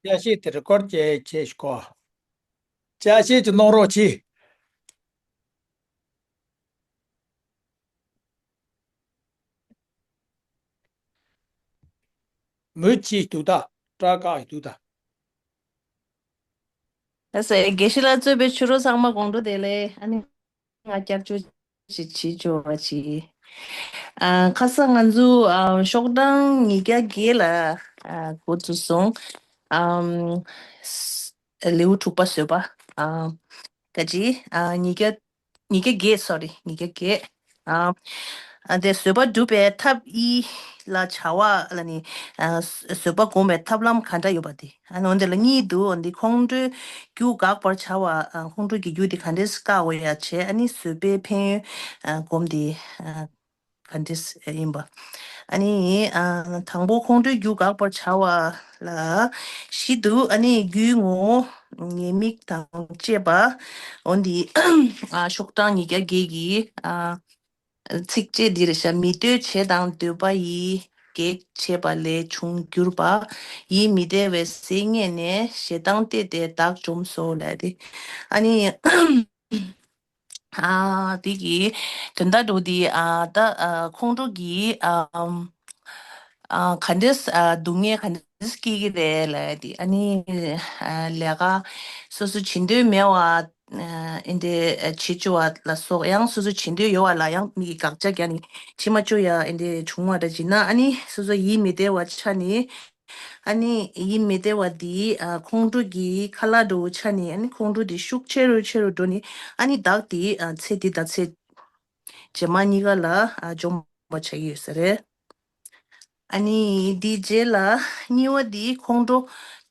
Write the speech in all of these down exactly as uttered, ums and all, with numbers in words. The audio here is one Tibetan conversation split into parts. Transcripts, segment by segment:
ཅ་ཤེས་དེ་རེ་ཀོར་བྱས་བྱས་ཤིག་གོ། ཅ་ཤེས་ཀྱི་གནང་རོགས་གྱིས། མུ་ཅི་ཏུ་ད་ཏྲ་ཀ་ཏུ་ད། ཨ་སེ་དགེ་བཤེས་ལགས་གཙོས་པའི་ཕྱི་རོལ་ཚང་མ་དགོང་དྲོ་བདེ་ལེགས། ཨ་ནི་ང་བསྐྱར་བཅོས་ཅིག་བྱེད་ཆོག་པ་ཅིག་ཨ་ཁ་སང་ང་ཚོ་ཨ་ཤོག་གྲངས་ཉིས་བརྒྱ་བརྒྱད་ལ་ཨ་འགོ་བཙུགས་སོང་། ཨམ་ལེའུ་དྲུག་པ་བཟོད་པ། ཨ་ག་ཅི་ཨ་ཉིས་བརྒྱ་ཉིས་བརྒྱ་བརྒྱད། སོ་རི། ཉིས་བརྒྱ་བརྒྱད། ཨ་ཨ་དེ་བཟོད་པ་སྒྲུབ་པའི་ཐབས་ཡིན་ལ་བྱ་བ་ལ་ནི་ཨ་བཟོད་པ་སྒོམ་པའི་ཐབས་ལམ་ག་འདྲ་ཡོད་པ་དེ། ཨ་ནི་འོན་ཏེ་ལ་གཉིས་འདུག་འོན་ཏེ་ཁོང་ཁྲོའི་རྒྱུ་དགག་པར་བྱ་བ། ཨ་ཁོང་ཁྲོ་གི་རྒྱུ་དེ་ག་འདྲས་བཀག་འོས་ཡ་བྱས། ཨ་ནི་བཟོད་པའི་ཕན་ཡོན་ཨ་སྒོམ་དེ་ཨ་ག་འདྲས་ཡིན་པ། ཨ་ནི་ཨ་དང་པོ་ཁོང་ཁྲོའི་རྒྱུ་དགག་པར་བྱ་བ་ལ་བཞི་འདུག་ཨ་ནི་རྒྱུའི་ངོ་བོ་ཉེས་དམིགས་དང་བཅས་པ། འོན་ཏེ་ཨ་ཤོག་གྲངས་ཉིས་བརྒྱ་བརྒྱད་ཀྱི་ཨ་ཚིགས་བཅད་འདི་རེད་ཤག་མི་འདོད་བྱས་དང་འདོད་པ་ཡིས་གེགས་བྱས་པ་ལས་བྱུང་གྱུར་པ། ཡིད་མི་བདེ་བའི་ཟས་རྙེད་ནས་ཞེ་སྡང་སྟེ་དེ་བདག་འཇོམས་སོ་ལབ་དེ། ཨ་ནི་ཨ་དེ་གི་དོན་དག་འདྲ་བོ་དེ་ཨ་ད་ཨ་ཁོང་ཁྲོ་གི་ཨ་ཨ་ག་འདྲས་ཨ་སྡུག་བསྔལ་ག་འདྲས་སྐྱེ་གི་རེད་ལབ་དེ། ཨ་ནི་ཨ་ལས་ཀ་སོ་སོ་བྱེད་འདོད་མེད་པ། ཨ་ཨེ་འདྲའི་ཨ་བྱེད་བཅུག་པ་ལ་སོགས། ཡང་སོ་སོ་བྱེད་འདོད་ཡོད་པ་ལ་ཡང་མི་གིས་དགག་བྱ་རྒྱག་ནས་བྱེད་མ་བཅུག་ཡ་ཨེ་འདྲའི་བྱུང་བ་འདྲ་བྱས་ན། ཨ་ནི་སོ་སོ་ཡིད་མི་བདེ་བ་ཆགས་ནས། ཨ་ནི་ཡིད་མི་བདེ་བ་འདི་ཨ་ཁོང་ཁྲོ་གི་ཁ་ལག་འདྲ་བོ་ཆགས་ནས། ཨ་ནི་ཁོང་ཁྲོ་འདི་ཤུགས་ཆེ་རུ་ཆེ་རུ་འགྲོ་ནས། ཨ་ནི་བདག་དེ་ཨ་ཚེ་འདི་དང་ཚེ་རྗེས་མ་གཉིས་ཀ་ལ་ཨ་འཇོམས་པ་བྱ་གི་ཡོད་ས་རེད། ཨ་ནི་དེའི་རྗེས་ལ་གཉིས་པ་དེ་ཁོང་ཁྲོ་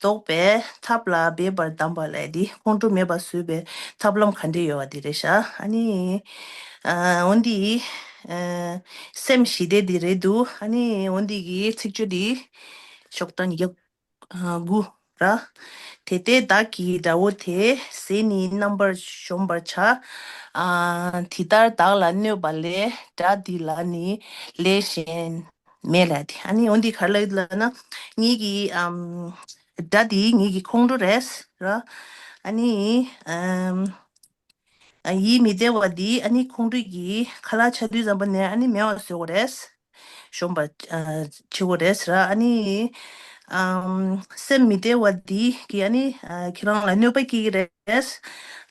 ལྡོག་པའི་ཐབས་ལ་འབད་པར་གདམས་པ་ལབ་དེ། ཁོང་ཁྲོ་མེད་པ་བཟོད་པའི་ཐབས་ལམ་ག་འདྲས་ཡོད་པ་དེ་རེད་ཤག་ཨ་ནི་ཨ་འོན་ཏེ་ཨ་སེམས་ཞི་བདེ་དེ་རེད་འདུག་ཨ་ནི་འོན་ཏེ་གི་ཚིགས་བཅད་དེ་ཤོག་གྲངས་ཉིས་བརྒྱ་དགུ་ར། དེ་ལྟས་བདག་གིས་དགྲ་བོ་དེའི་ཟས་ནི་རྣམ་པར་གཞོམ་པར་བྱ། ཨ་དེ་ལྟར་བདག་ལ་གནོད་པ་ལས་དགྲ་འདི་ལ་ནི་ལས་གཞན་མེད་ལབ་དེ། ཨ་ནི་འོན་ཏེ་ག་རེ་ལབ་ན། ངེད་ཀྱི་ཨམ་དགྲ་འདི་ངེད་ཀྱི་ཁོང་ཁྲོ་རེད་ར། ཨ་ནི་ཨམ་ཨ་ཡིད་མི་བདེ་བ་འདི་ཨ་ནི་ཁོང་ཁྲོ་གི་ཁ་ལག་ཆགས་དུས་ཙམ་པ་ནས་ཨ་ནི་མེད་པ་བཟོ་དགོས་རེད། གཞོམ་པ་ཨ་བྱེད་དགོས་རེད་ཟེར། ཨ་ནི་ཨམ་སེམས་མི་བདེ་བ་འདི་གིས་ཨ་ནི་ཨ་ཁྱེད་རང་ལ་གནོད་པ་སྐྱེལ་གྱི་རེད།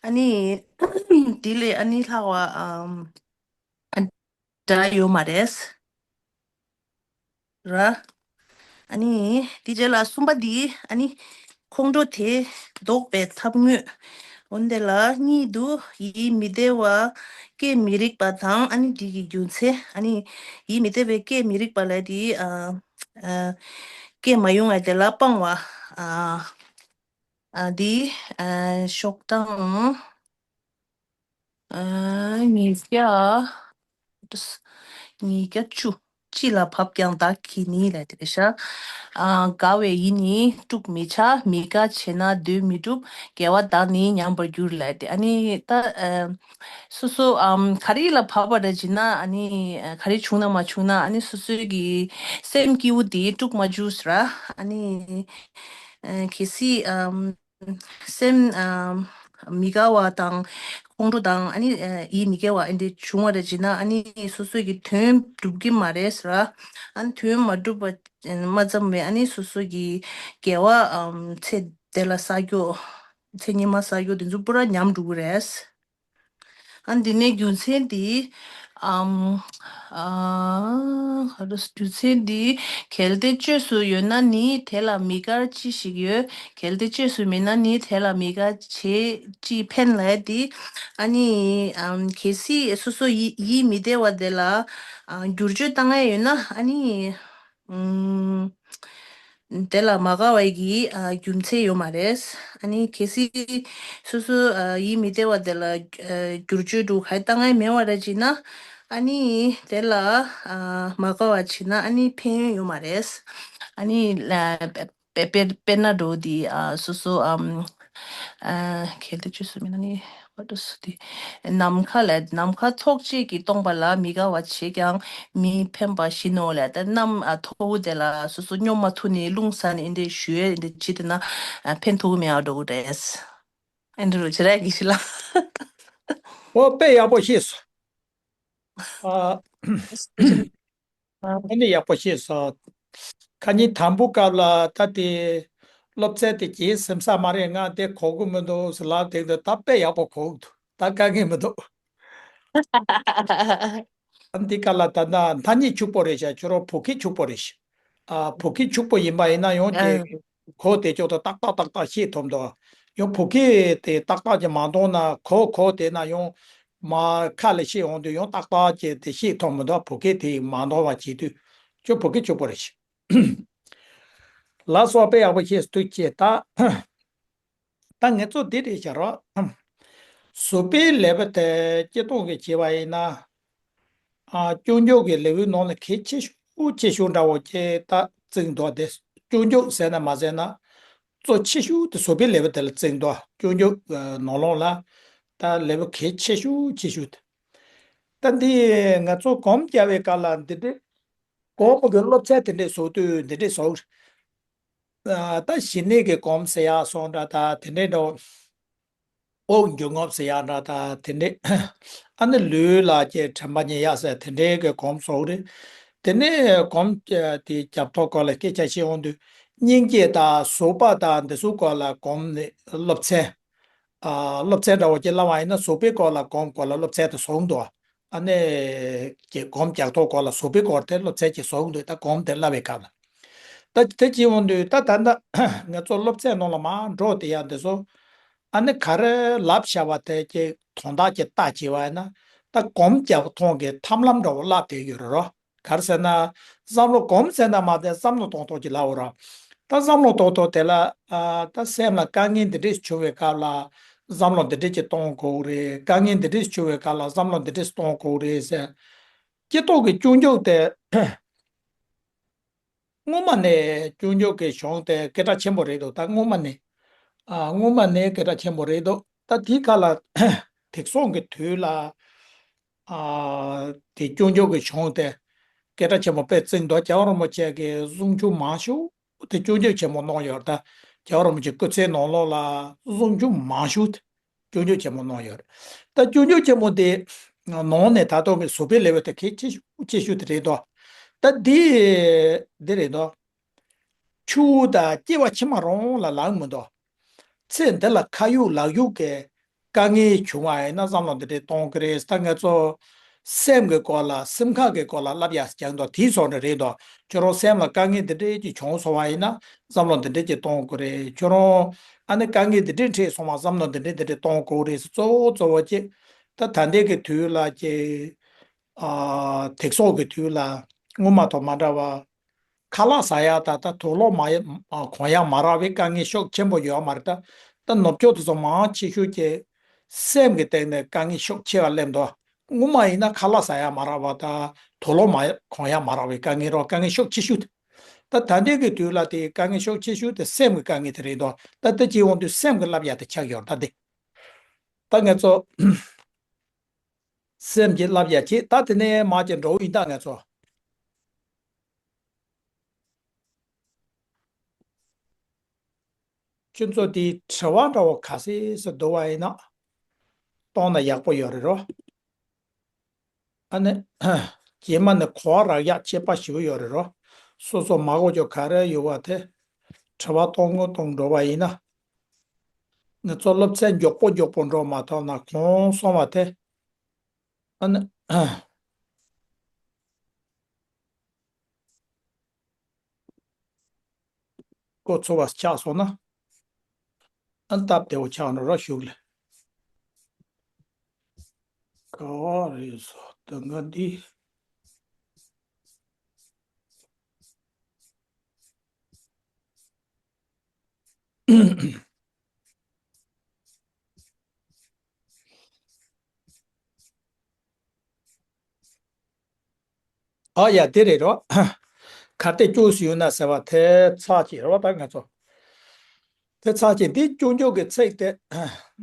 ཨ་ནི་འདི་ལས་ཨ་ནི་ལྷག་པ་ཨམ་ཨ་དགྲ་ཡོད་མ་རེད་ར། ཨ་ནི་དེ་རྗེས་ལ་གསུམ་པ་འདི་ཨ་ནི་ཁོང་ཁྲོ་དེ་ལྡོག་པའི་ཐབས་དངོས། འོན་ཏེ་ལ་གཉིས་འདུག་ཡིད་མི་བདེ་བ་སྐྱེ་མི་རིགས་པ་དང་། ཨ་ནི་འདི་གི་རྒྱུ་མཚན། ཨ་ནི་ཡིད་མི་བདེ་བའི་སྐྱེ་མི་རིགས་པ་ལ་དེ་ཨ་ཨ་སྐྱེ་མ་ཡོང་བ་དེ་ལ་སྤང་བ། ཨ་ཨ་འདི་ཨ་ཤོག་གྲངས་ཨ་ཉིས་བརྒྱ་ཉིས་བརྒྱ་བཅུ། ཅི་ལ་བབ་ཀྱང་བདག་གིས་ནི་ལབ་དེ་རེད་ཤག་ཨ་དགའ་བའི་ཡིད་ནི་དཀྲུག་མི་བྱ། མི་དགའ་བྱས་ན་འདོད་མི་འགྲུབ། དགེ་བ་དག་ནི་ཉམས་པར་འགྱུར་ལབ་དེ། ཨ་ནི་ད་ཨ་སོ་སོ་ཨམ་ག་རེ་ལ་བབ་པ་རེད་ཅེ་ན། ཨ་ནི་ཨ་ག་རེ་བྱུང་ན་མ་བྱུང་ན། ཨ་ནི་སོ་སོའི་གི་སེམས་སྐྱིད་པོ་དེ་དཀྲུག་མ་བཅུག་ཟེར། ཨ་ནི་ཨ་གལ་སྲིད་ཨམ་སེམས་ཨམ་མི་དགའ་བ་དང་ཁོང་ཁྲོ་དང་། ཨ་ནི་ཨ་ཡིད་མི་དགའ་བ་ཨ་འདྲ་བྱུང་བ་རེད་ཅེ་ན། ཨ་ནི་སོ་སོ་གི་དོན་འགྲུབ་ཀྱི་མ་རེད་ཟེར། ཨ་ནི་དོན་མ་འགྲུབ་པ་མ་ཙམ་མེད། ཨ་ནི་སོ་སོ་གི་དགེ་བ་ཨམ་ཚེ་འདི་ལ་བསགས་རྒྱུ། ཚེ་སྔོན་མ་བསགས་རྒྱུ་དེ་ཚོ་པུ་ར་ཉམས་འགྲོ་གི་རེད། ཨ་འདི་ནས་རྒྱུ་མཚན་འདི་ཨམ་ཨ་ག་རེ། རྒྱུ་མཚན་འདི་གལ་ཏེ་བཅོས་སུ་ཡོད་ན་ནི་དེ་ལ་མི་དགར་ཅི་ཞིག་ཡོད། གལ་ཏེ་བཅོས་སུ་མེད་ན་ནི་དེ་ལ་མི་དགའ་བྱས་ཅི་ཕན་ལབ་དེ། ཨ་ནི་ཨམ་གལ་སྲིད་སོ་སོ་ཡི་ཡིད་མི་བདེ་བ་དེ་ལ་ཨ་བསྒྱུར་བཅོས་བཏང་ཡ་ཡོད་ན། ཨ་ནི་ཨམ་དེ་ལ་མ་དགའ་བ་གི་ཨ་རྒྱུ་མཚན་ཡོད་མ་རེད། ཨ་ནི་གལ་སྲིད་སོ་སོ་ཨ་ཡིད་མི་བདེ་བ་དེ་ལ་ཨ་བསྒྱུར་བཅོས་འདྲ་བོ་ག་རེ་བཏང་ཡ་མེད་པ་རེད་ཅེ་ན། ཨ་ནི་དེ་ལ་ཨ་མ་དགའ་བ་བྱེད་ན་ཨ་ནི་ཕན་ཡོན་ཡོད་མ་རེད། ཨ་ནི་ལ་དཔེ་དཔེ་དཔེར་ན་འདྲ་བོ་དེ་ཨ་སོ་སོ་ཨམ་ཨ་གལ་ཏེ་བཅོས་སུ་མེད་ན་ནི། ཨ་ཏོ་སུ་དེ། ནམ་མཁའ་ལ་ནམ་མཁའ་ཚོགས་གཅིག་གིས་སྟོང་པ་ལ་མི་དགའ་བ་བྱེད་ཀྱང་མི་ཕན་པ་བཞི་ནོ་ལ། ད་གནམ་ཨ་མཐོ་བོ་དེ་ལ་སོ་སོ་སྙོམས་མ་ཐུབ་ནས་རླུང་ཟ་ནས་འདི་ཞུ་ཡས་འདི་བྱེད་དེ་ན་ཨ་ཕན་ཐོགས་མེད་ཨ་འགྲོ་གི་རེད། ཨ་འདི་རུ་ཇི་ར་གི་ཤི་ལ། ཨོ་དཔེ་ཡག་པོ་ཤེས་སོ། ཨ། ཨ་ནི་ཡག་པོ་ཤེས་སོང་། ཁ་ཉིན་དང་པོ་སྐབས་ལ་ད་དེ་སློབ་ཚན་དེ་གྱིས་སེམས་ས་མ་རེད། ང་དེ་གོ་གི་མི་འདུག་ཟེར་ལབ་དེ་འདི་ད་དཔེ་ཡག་པོ་གོ་གི་འདུག་ད་དཀའ་ངལ་མི་འདུག་ཨ་འདི་སྐབས་ལ་ད་ལྟ་ཐ་སྙད་ཕྱུག་པོ་རེད་ཤག་ཁྱོད་རང་བོད་སྐད་ཕྱུག་པོ་རེད་ཤག་ཨ་བོད་སྐད་ཕྱུག་པོ་ཡིན་པ་ཡིན་ན་ཡང་དེ་གོ་དེ་ཅོག་ཏུ་ཏག་ཏག་ཏག་ཏག་ཤེས་ཐུབ་འདུག་ཡང་བོད་སྐད་དེ་ཏག་ཏག་ཅིག་མ་འདོང་ན་གོ་གོ་དེ་ན་ཡང་མ་ཁ་ལ་ཤེས་འོང་དུས་ཡང་ཏག་ཏག་ཅིག་དེ་ཤེས་ཐུབ་མི་འདུག་བོད་སྐད་དེ་མ་འདོང་བ་བྱེད་དུས་ཁྱོད་བོད་སྐད་ཕྱུག་པོ་རེད་ཤག་ལ་སོགས་པའི་ཡག་པོ་ཤེས་སུ་ཐུགས་ཆེ་ད། ད་ངེད་ཚོ་འདི་རེད་བྱ་རོགས། བཟོ་པའི་ལེའུ་དེ་སྤྱི་སྟོང་གི་བྱས་པ་ཡིན་ན། ཨ་སྐྱོན་བརྗོད་ཀྱི་ལེའུའི་ནང་ནས་གལ་ཆེ་ཤོས་ཆེ་ཤོས་འདྲ་བོ་ཅིག་ད་བརྩིས་འདུག་དེ་སྐྱོན་བརྗོད་ཟེར་ན་མ་ཟེར་ན། གཙོ་ཆེ་ཤོས་དེ་བཟོ་པའི་ལེའུ་དེ་ལ་བརྩིས་འདུག་སྐྱོན་བརྗོད་ནང་ལོགས་ལ་ད་ལེའུ་གལ་ཆེ་ཤོས་ཆེ་ཤོས་དེ། ད་འདི་ང་ཚོ་གོམ་རྒྱག་པའི་སྐབས་ལ་འདི་འདྲས་གོང་གི་སློབ་ཚན་དེ་འདྲས་བཟོ་དུས་འདི་འདྲས་བཟོ། ཨ་ད་ཞི་གནས་ཀྱི་གོམ་ཟེར་ཡག་སོང་འདྲ་ད་དེ་འདྲས་འདྲ། དབུགས་འབྱུང་རྔུབ་ཟེར་ཡག་འདྲ་ད་དེ་འདྲས། ཨ་ནི་ལུས་ལ་ཀྱི་དྲན་པ་ཉེ་ཡག་ཟེར་དེ་འདྲས་ཀྱི་གོམ་བཟོ་རེད། དེ་ནས་གོམ་དེ་རྒྱབ་ཐོག་སྐོར་ལ་སྐད་ཆ་བཤད་འོང་དུས་སྙིང་རྗེ་དང་བཟོད་པ་དང་འདི་ཚོའི་སྐོར་ལ་གོམ་ནི་སློབ་ཚན། ཨ་སློབ་ཚན་འདྲ་བོ་ཅིག་བླངས་པ་ཡིན་ན་བཟོད་པའི་སྐོར་ལ་གོམ་སྐོར་ལ་སློབ་ཚན་དེ་བཟོ་འདུག་ཨ་ནི་ཀྱི་གོམ་རྒྱག་ཐོག་སྐོར་ལ་བཟོད་པའི་སྐོར་དེ་སློབ་ཚན་ཅིག་བཟོ་འདུག་ད་གོམ་དེ་བསླབ་པའི་སྐབས་ལ། ད་དེ་ཅིག་འོང་དུས་ད་ད་ལྟ་ང་ཚོ་སློབ་ཚན་ནང་ལ་མར་འགྲོ་དེ་ཡག་འདི་ཚོ། ཨ་ནི་ག་རེ་ལབ་བྱ་བ་དེ་ཅིག་དོན་དག་ཅིག་ལྟ་བྱས་པ་ཡིན་ན། ད་གོམ་རྒྱག་ཐོག་གི་ཐབས་ལམ་འདྲ་བོ་བསླབ་དེ་ཡོད་རེད་རོ། ག་རེ་ཟེར་ན། བསམ་བློ་གོམ་ཟེར་ན་མ་བསྡད་བསམ་བློ་གཏོང་ཐོག་ཅིག་ལབ་འོ་ར། ད་བསམ་བློ་གཏོང་ཐོག་དེ་ལ་ཨ་ད་སེམས་ལ་དཀའ་ངལ་འདི་འདྲས་བྱུང་བའི་སྐབས་ལ་བསམ་བློ་འདི་འདྲས་ཅིག་གཏོང་དགོས་རེད། དཀའ་ངལ་འདི་འདྲས་བྱུང་བའི་སྐབས་ལ་བསམ་བློ་འདི་འདྲས་གཏོང་དགོས་རེད་ཟེར། སྤྱི་ཚོགས་ཀྱི་སྐྱོན་བརྗོད་དེ། སྔོན་མ་ནས་སྐྱོན་བརྗོད་ཀྱི་གཞུང་དེ་སྐད་གྲགས་ཆེན་པོ་རེད་འདུག་ད་སྔོན་མ་ནས། ཨ་སྔོན་མ་ནས་སྐད་གྲགས་ཆེན་པོ་རེད་འདུག་ད་དེའི་ཁ་ལ་དེང་སང་གི་དུས་ལ། ཨ་དེ་སྐྱོན་བརྗོད་ཀྱི་གཞུང་དེ་སྐད་གྲགས་ཆེན་པོ་དཔེ་བརྩིས་འདུག་རྒྱལ་བ་རིན་པོ་ཆེ་གིས་གསུང་ཆོས་མང་ཤོས་དེ་སྐྱོན་བརྗོད་ཆེན་པོ་གནང་ཡོད། ད་རྒྱལ་བ་རིན་པོ་ཆེ་སྐུ་ཚེའི་ནང་ལོགས་ལ་གསུང་ཆོས་མང་ཤོས་དེ་སྐྱོན་བརྗོད་ཆེན་པོ་གནང་ཡོད་རེད། ད་སྐྱོན་བརྗོད་ཆེན་པོ་དེ་ནང་ནས་ད་དུང་གི་བཟོད་པའི་ལེའུ་དེ་གལ་ཆེ་ཤོས་ཆེ་ཤོས་དེ་རེད་འདུག་ད་འདི་འདི་རེད་འདུག་ཆུ་བོ་དང་སྐྱེ་བ་ཕྱི་མ་རང་ལ་ལངས་མི་འདུག་ཚེ་འདི་ལ་ཁ་གཡུག་ལག་གཡུག་གི་དཀའ་ངལ་བྱུང་བ་ཡིན་ན་བསམ་བློ་འདི་འདྲས་གཏོང་གི་རེད། ད་ང་ཚོ་སེམས་ཀྱི་སྐོར་ལ་སེམས་ཁམས་ཀྱི་སྐོར་ལ་བསླབ་ཡག་ཅིག་འདུག་དེའི་བཟོ་འདྲ་རེད་འདུག་ཁྱོད་རང་སེམས་ལ་དཀའ་ངལ་འདི་འདྲས་ཅིག་བྱུང་སོང་བ་ཡིན་ན་བསམ་བློ་འདི་འདྲས་ཅིག་གཏོང་དགོས་རེད། ཁྱོད་རང་ཨ་ནི་དཀའ་ངལ་འདི་འདྲས་འཕྲད་སོང་བ་བསམ་བློ་འདི་འདྲས་འདི་འདྲས་གཏོང་དགོས་རེད་ཟེར། གཙོ་བོ་གཙོ་བོ་ཅིག་ད་ད་ལྟའི་གི་དུས་ལ་ཅིག་ཨ་དེང་སང་གི་དུས་ལ་སྔོན་མ་དང་མ་འདྲ་བ། ཁ་ལག་ཟ་ཡག་དང་ད་དུག་ལོག་མ་ཡ་ཨ་གོན་ཡག་མ་རག་པའི་དཀའ་ངལ་ཤུགས་ཆེན་པོ་ཡོད་མ་རེད། ད་ད་ནུབ་ཕྱོགས་དེ་ཚོ་མང་ཆེ་ཤོས་ཀྱི་སེམས་ཀྱི་སྟེང་ནས་དཀའ་ངལ་ཤུགས་ཆེ་བ་སླེབས་འདུག་སྔོན་མ་ཡིན་ན་ཁ་ལག་ཟ་ཡག་མ་རག་པ་དང་དུག་ལོག་མ་གོན་ཡག་མ་རག་པའི་དཀའ་ངལ་རོ་དཀའ་ངལ་ཤུགས་ཆེ་ཤོས་དེ། ད་ད་ལྟའི་གི་དུས་ལ་དེ་དཀའ་ངལ་ཤུགས་ཆེ་ཤོས་དེ་སེམས་ཀྱི་དཀའ་ངལ་དེ་རེད་འདུག་ད་ལྟ་ཅིག་འོང་དུས་སེམས་ཀྱི་བསླབ་ཡག་དེ་ཆགས་ཡོད་ད་དེ། ད་ང་ཚོ། སེམས་ཀྱི་བསླབ་བྱ་བྱེད་ད་དེ་ནས་མ་ཅིག་འགྲོ་ཡིན་ད་ང་ཚོ། ཁྱོད་ཚོ་དེའི་དྲི་བ་འདྲ་བོ་ག་ཚོད་ཙམ་འདུག་བ་ཡིན་ན། གཏོང་ན་ཡག་པོ་ཡོད་རེད་རོ། ཨ་ནི། རྗེས་མ་ནས་གོ་བ་རག་ཡག་ཁྱད་པར་ཞེ་པོ་ཡོད་རེད་རོ། སོ་སོ་མ་གོ་ཅོག་ག་རེ་ཡོད་བ་དེ། དྲི་བ་གཏོང་གི་གཏོང་འགྲོ་བ་ཡིན་ན། ང་ཚོ་སློབ་ཚན་མགྱོགས་པོ་མགྱོགས་པོ་འགྲོ་མ་ཐུབ་ན་གོང་སོང་བ་དེ། ཨ་ནི། ཀོ་ཚོ་བ་ཆགས་སོང་ན། ཨ་སྟབས་བདེ་བོ་ཆགས་འགྲོ་རོགས་ཞུགས་ལེ། ག་བ་རེད་སོ་ད་ང་འདི། ཨ་ཡ་དེ་རེད་རོ། གར་དེ་བཅུག་སུ་ཡོད་ན་ཟེར་བ་དེ་ཚགས་ཀྱི་རོ་ད་ང་ཚོ། དེ་ཚར་ཅིག་འདི་སྐྱོན་བརྗོད་ཀྱི་ཚིག་དེ་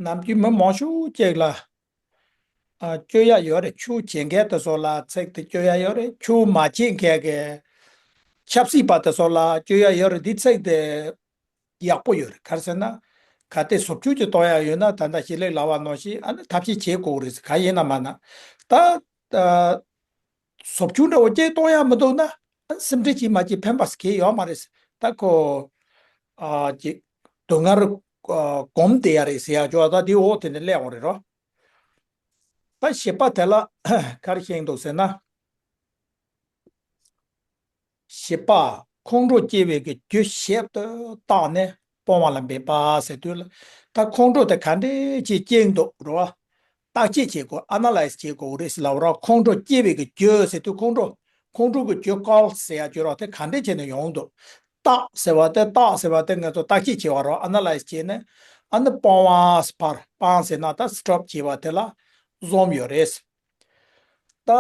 ནམ་རྒྱུན་མི་མང་ཤོས་ཅིག་ལ་ཨ་སྐྱོན་ཡ་ཡོད་རེད། ཆུ་བྱེད་མཁན་དེ་ཚོ་ལ་ཚིག་དེ་སྐྱོན་ཡ་ཡོད་རེད། ཆུ་མ་བྱེད་མཁན་གྱི་ཆབ་སྲིད་པ་དེ་ཚོ་ལ་སྐྱོན་ཡ་ཡོད་རེད། འདི་ཚིག་དེ་ཡག་པོ་ཡོད་རེད། ག་རེ་ཟེར་ན། གལ་ཏེ་བཟོ་བཅོས་ཅིག་གཏོང་ཡ་ཡོད་ན་ད་ལྟ་ཞི་ལིག་ལབ་པ་ནང་བཞིན་ཨ་ནི་ཐབས་ཤེས་བྱེད་དགོས་རེད། ག་ཡིན་ན་མ་ན་ད་ཨ་བཟོ་བཅོས་འདྲ་བོ་ཅིག་གཏོང་ཡ་མི་འདུག་ན་ཨ་ནི་སེམས་ཁྲལ་བྱེད་མ་བྱེད་ཕན་པ་ཟེར་གྱི་ཡོད་མ་རེད། ད་ཁོ་ཨ་ཅིག་སྡུག་བསྔལ་ཨ་གོམས་བསྡད་ཡ་རེད་ཟེར་ཡ་ཅོག་ད་དེ་འོག་དེ་ནས་སླེབས་འོང་རེད་རོ། ད་བྱེད་པ་དེ་ལ་ག་རེ་བཤད་འདུག་ཟེར་ན། བྱེད་པ། ཁོང་ཁྲོ་སྐྱེ་བའི་གི་རྒྱུ་ཞིབ་ཏུ་བརྟགས་ནས་སྤོང་བ་ལ་འབད་པ་ཟེར་དུས་ལ། ད་ཁོང་ཁྲོ་དེ་ག་འདྲས་ཅིག་སྐྱེ་འདུག་རོ། བརྟག་དཔྱད་བྱེད་དགོས། ཨ་ན་ལའི་སི་བྱེད་དགོས་རེད་ཟེར་ལབ་རོ། ཁོང་ཁྲོ་སྐྱེ་བའི་གི་རྒྱུ་ཟེར་དུས་ཁོང་ཁྲོ་ཁོང་ཁྲོ་གི་རྒྱུ་ཀོ་ཟེར་ཡ་རྒྱུ་རོ་དེ་ག་འདྲས་བྱས་ནས་ཡོང་འདུག་བརྟག་ཟེར་བ་དེ་བརྟག་ཟེར་བ་དེ་ང་ཚོ་བརྟག་དཔྱད་བྱེད་པ་རོ། ཨ་ན་ལའི་སི་བྱས་ནས་ཨ་ནི་སྤོང་བ་ཕར་སྤང་ཟེར་ན་ད་སི་ཊོབ་བྱེད་པ་དེ་ལ་འཛོམས་ཡོད་རེད། ད་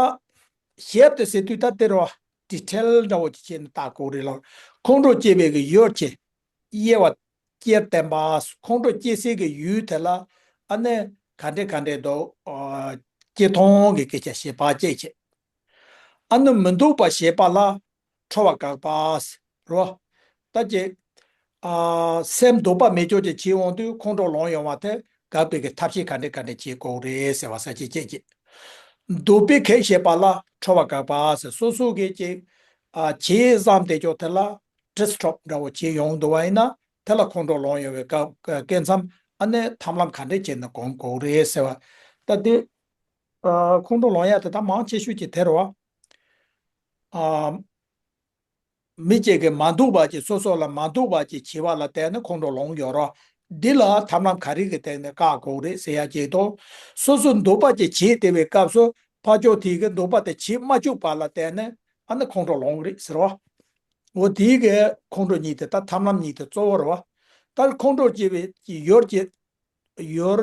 ཞིབ་ཏུ་ཟེར་དུས་ད་དེ་རོ། ཌི་ཊེལ་འདྲ་བོ་ཅིག་བྱས་ནས་བལྟ་དགོས་རེད་ལ། ཁོང་ཁྲོ་སྐྱེ་བའི་གི་ཡུལ་གྱི་དབྱེ་བ་དབྱེར་བསྟན་པ། ཁོང་ཁྲོ་སྐྱེ་སའི་གི་ཡུལ་དེ་ལ་ཨ་ནི་ག་འདྲས་ག་འདྲས་འདུག་ཨ་སྐྱེ་མཐོང་གི་སྐད་ཆ་ཞེས་པ་བཅས་བྱས། ཨ་ནི་མི་སྡུག་པ་ཞེས་པ་ལ་ཁྲོ་བ་དགག་པ་རོ། ད་ཅེ། ཨ་སེམས་སྡུག་པ་མེད་ཅོག་ཅིག་བྱེད་འོང་དུས་ཁོང་ཁྲོ་ལངས་ཡོང་བ་དེ་དགག་པའི་གི་ཐབས་ཤེས་ག་འདྲས་ག་འདྲས་བྱེད་དགོས་རེད་ཟེར་བ་ས་ཅིག་བཅས་ཀྱི། སྡུག་པའི་ཁེ་ཞེས་པ་ལ་ཁྲོ་བ་དགག་པ་ཟེར། སོ་སོ་གི་ཅིག་ཨ་བྱས་བསམ་བསྡད་ཅོག་དེ་ལ་ཌི་སི་ཊོབ་འདྲ་བོ་བྱེད་ཡོང་འདུག་བ་ཡིན་ན་དེ་ལ་ཁོང་ཁྲོ་ལངས་ཡོང་བའི་སྐབས་སྐབས་མཚམས་ཨ་ནི་ཐབས་ལམ་ག་འདྲས་བྱས་ནས་སྒོམ་དགོས་རེད་ཟེར་བ། ད་དེ་ཨ་ཁོང་ཁྲོ་ལངས་ཡ་དེ་ད་མང་ཆེ་ཤོས་ཀྱི་དེ་རེད་བ། ཨ། མི་གཅིག་གིས་མ་འདུག་པ་ཅིག་སོ་སོ་ལ་མ་འདུག་པ་ཅིག་བྱེད་པ་ལ་བརྟེན་ནས་ཁོང་ཁྲོ་ལངས་ཡོད་རོ། འདི་ལ་ཐབས་ལམ་ག་རེ་གི་སྟེང་ནས་བཀག་དགོས་རེད་ཟེར་ཡ་ཅིག་དང་། སོ་སོ་འདུག་པ་ཅིག་བྱེད་བསྡད་པའི་སྐབས་སུ་ཕར་ཕྱོགས་དེ་གི་འདུག་པ་དེ་བྱེད་མ་བཅུག་པ་ལ་བརྟེན་ནས་ཨ་ནི་ཁོང་ཁྲོ་ལངས་རེད་ཟེར་བ། འོ་དེའི་གི་ཁོང་ཁྲོ་གཉིས་དེ་ད་ཐབས་ལམ་གཉིས་དེ་གཙོ་བོ་རེད་བ། ད་ཁོང་ཁྲོ་སྐྱེ་བའི་ཡུལ་གྱི་ཡུལ།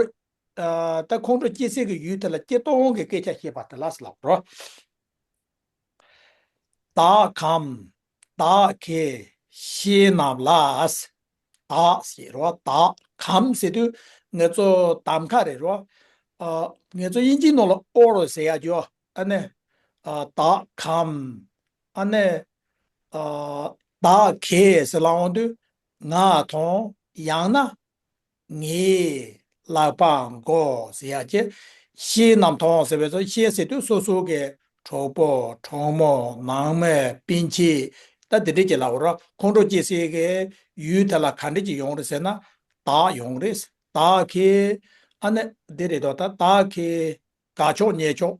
ཨ་ད་ཁོང་ཁྲོ་སྐྱེ་སའི་གི་ཡུལ་དེ་ལ་སྐྱེ་སྟོང་གི་སྐད་ཆ་བཤད་པ་དེ་ལ་ཟེར་ལབ་རོ། དག་གམ། དག་གི་ཤེས་རྣམས་ལ། དག་ཟེར་རོ། དག་གམ་ཟེར་དུས་ང་ཚོ་གདམ་ཁ་རེད་རོ། ཨ་ང་ཚོ་དབྱིན་ཇིའི་ནང་ལ་ཨོ་རོ་ཟེར་ཡ་ཅོ། ཨ་ནི་ཨ་དག་གམ། ཨ་ནི་ཨ་དག་གི་ཟེར་ལབ་འོང་དུས་ང་དང་ཡང་ན་ངའི་ལག་པ་མགོ་ཟེར་ཡ་ཅེ། ཤེས་རྣམས་དང་ཟེར་བའི་ཚོ་ཤེས་ཟེར་དུས་སོ་སོ་གི་གྲོགས་པོ་གྲོགས་མོ་ནང་མི་སྤུན་མཆེད་ད་དེ་འདྲས་ཀྱི་ལབ་རོ། ཁོང་ཁྲོ་སྐྱེ་སའི་གི་ཡུལ་དེ་ལ་ག་འདྲས་ཀྱི་ཡོང་རེད་ཟེར་ན་དག་ཡོང་རེད། དག་གི་ཨ་ནི་འདི་རེད་དོ། ད་དག་གི་དགའ་ཕྱོགས་ཉེ་ཕྱོགས་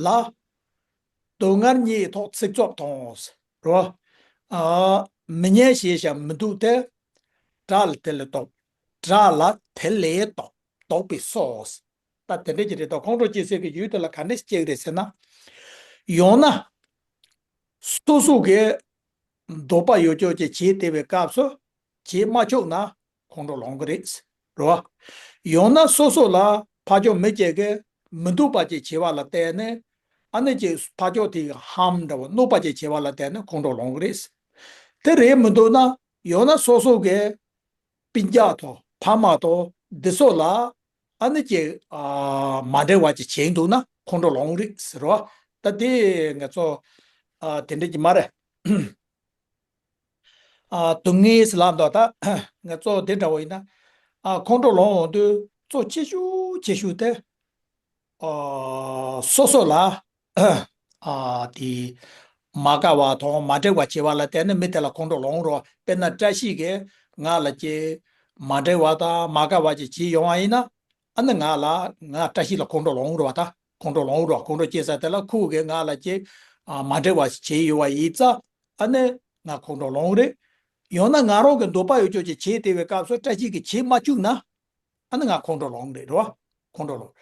ལ། སྡུག་བསྔལ་གཉིས་ཐོག་ཚིག་རྩུབ་དང་། རོ། ཨ་མི་སྙན་ཞེས་བྱ་མི་འདུག་སྟེ། དགྲ་ལ་དེ་ལས་ལྡོག་དགྲ་ལ་དེ་ལས་ལྡོག་ལྡོག་པའི་སོ། ད་དེ་འདྲས་ཀྱི་རེད་དོ། ཁོང་ཁྲོ་སྐྱེ་སའི་གི་ཡུལ་དེ་ལ་ག་འདྲས་སྐྱེ་གི་རེད་ཟེར་ན། ཡང་ན། སོ་སོ་གི་འདོད་པ་ཡོད་ཅོག་ཅིག་བྱེད་བསྡད་པའི་སྐབས་སུ་བྱེད་མ་བཅུག་ན། ཁོང་ཁྲོ་ལངས་གི་རེད། རོ། ཡང་ན་སོ་སོ་ལ་ཕ་ཕྱོགས་མི་གཅིག་གིས་མི་འདུག་པ་ཅིག་བྱས་པ་ལ་བརྟེན་ནས་ཨ་ནི་ཅིག་ཕ་ཕྱོགས་དེ་གི་ཧམ་འདྲ་བོ་གནོད་པ་ཅིག་བྱས་པ་ལ་བརྟེན་ནས་ཁོང་ཁྲོ་ལངས་གི་རེད། དེ་རེད་མི་འདུག་ན་ཡང་ན་སོ་སོ་གི་སྤུན་ཀྱག་དང་ཕ་མ་དང་འདི་ཚོ་ལ་ཨ་ནི་ཅིག་ཨ་མ་འདྲ་བ་ཅིག་བྱས་འདུག་ན་ཁོང་ཁྲོ་ལངས་གི་རེད་ཟེར་བ། ད་དེ་ང་ཚོ་ཨ་དེ་འདྲ་ཅིག་མ་རེད། ཨ་སྡུག་བསྔལ་ཟེར་ལབ་འདུག་ད་ང་ཚོ་དེ་འདྲ་བོ་ཡིན་ན་ཨ་ཁོང་ཁྲོ་ལངས་འོང་དུས་གཙོ་ཆེ་ཤོས་ཆེ་ཤོས་དེ་ཨ་སོ་སོ་ལ་ཨ་དེ་མ་དགའ་བ་དང་མ་འགྲིག་པ་བྱས་པ་ལ་བརྟེན་ནས་མི་དེ་ལ་ཁོང་ཁྲོ་ལངས་རོ། དཔེར་ན་བཀྲ་ཤིས་ཀྱིས་ང་ལ་ཅིག་མ་འགྲིག་པ་དང་མ་དགའ་བ་ཅིག་བྱས་ཡོང་བ་ཡིན་ན། ཨ་ནི་ང་ལ་ང་བཀྲ་ཤིས་ལ་ཁོང་ཁྲོ་ལངས་རོ། ད་ཁོང་ཁྲོ་ལངས་རོ། ཁོང་ཁྲོ་སྐྱེ་ས་དེ་ལ་ཁོ་གིས་ང་ལ་ཅིག་ཨ་མ་འགྲིག་པ་ཞིག་བྱས་ཡོད་པ་ཡིན་ཙང་ཨ་ནི་ང་ཁོང་ཁྲོ་ལངས་རེད། ཡང་ན་ང་རང་གི་འདོད་པ་ཡོད་ཅོག་ཅིག་བྱས་བསྡད་པའི་སྐབས་སུ་བཀྲ་ཤིས་ཀྱིས་བྱེད་མ་བཅུག་ན་ཨ་ནི་ང་ཁོང་ཁྲོ་ལངས་རེད་རོ། ཁོང་ཁྲོ་ལངས།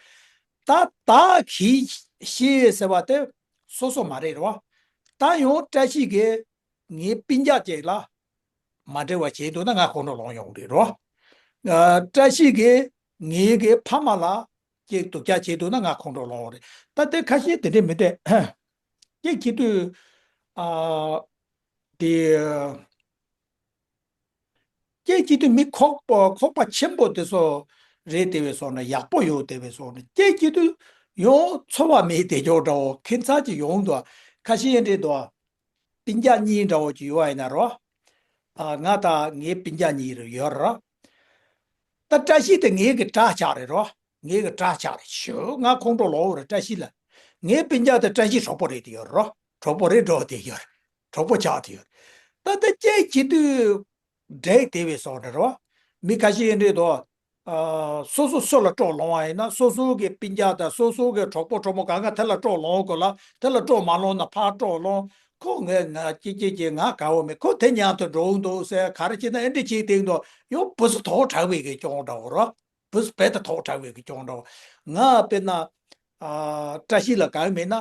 ད་བདག་གིས་ཤེས་ཟེར་བ་དེ་སོ་སོ་མ་རེད་རོ། ད་ཡང་བཀྲ་ཤིས་ཀྱིས་ངའི་སྤུན་ཀྱག་ཅིག་ལ་མ་འགྲིག་པ་བྱས་འདུག་ན་ང་ཁོང་ཁྲོ་ལངས་ཡོང་གི་རེད་རོ། ཨ་བཀྲ་ཤིས་ཀྱིས་ངའི་གི་ཕ་མ་ལ་ཅིག་སྡུག་ཅག་བྱས་འདུག་ན་ང་ཁོང་ཁྲོ་ལངས་ཡོང་རེད། ད་དེ་ཁ་ཤས་དེ་འདྲས་མི་འདྲ། ཅིག་བྱེད་དུས་ཨ་དེ་ཅིག་ སྐྱིད་སྡུག་མི་ཁོག་པ་ཁོག་པ་ཆེན་པོ་དེ་ཚོ་རེད་དེ་བས་སོང་ན་ཡག་པོ་ཡོད་དེ་བས་སོང་ན་སྐྱེ་སྐྱིད་སྡུག་ཡོང་ཚོར་བ་མེད་དེ་ཅོག་འདྲ་བོ་ཁྱད་མཚར་ཅིག་ཡོང་འདུག་ཁ་ཤས་ཡིན་རེད་འདུག་སྤུན་ཀྱག་གཉིས་འདྲ་བོ་ཅིག་ཡོད་ཡིན་ན་རོ། ཨ་ང་དང་ངའི་སྤུན་ཀྱག་གཉིས་རེ་ཡོད་རོ། ད་བཀྲ་ཤིས་དེ་ངའི་གི་བཀྲ་ཆགས་རེད་རོ། ངའི་གི་བཀྲ་ཆགས་རེད་ཞུ་ང་ཁོང་ཁྲོ་ལོག་རེད་བཀྲ་ཤིས་ལ། ངའི་སྤུན་ཀྱག་དེ་བཀྲ་ཤིས་གྲོགས་པོ་རེད་དེ་ཡོད་རོ། གྲོགས་པོ་རེད་འགྲོ་དེ་ཡོད། གྲོགས་པོ་ཆགས་དེ་ཡོད། ད་ལྟ་སྐྱེ་སྐྱིད་སྡུག་འདྲེས་དེ་བས་སོང་རེད་རོ། མི་ཁ་ཤས་ཡིན་རེད་དོ། ཨ་སོ་སོ་སུ་ལ་སྤྲོ་ལོང་བ་ཡིན་ན་སོ་སོ་གི་སྤུན་ཀྱག་དང་སོ་སོ་གི་གྲོགས་པོ་གྲོགས་མོ་གང་ག་དེ་ལ་སྤྲོ་ལོང་དགོས་ལ་དེ་ལ་སྤྲོ་མ་ལོང་ན་ཕར་སྤྲོ་ལོང་། ཁོ་ངས་ང་ཅི་ཅི་ཅི་ང་དགའ་བོ་མེད་ཁོ་དེ་མཉམ་དུ་འགྲོ་འདུག་ཟེར་ག་རེ་བྱེད་ན་ཨེ་འདྲི་བྱེད་དེང་དུ་ཡོ་བུ་སུ་དོག་དྲག་བའི་གི་སྐྱོང་འདྲ་བོ་རོ། བུ་སུ་བེད་དུ་དོག་དྲག་བའི་གི་སྐྱོང་འདྲ་བོ། ང་དཔེར་ན་ཨ་བཀྲ་ཤིས་ལ་གང་མེད་ན།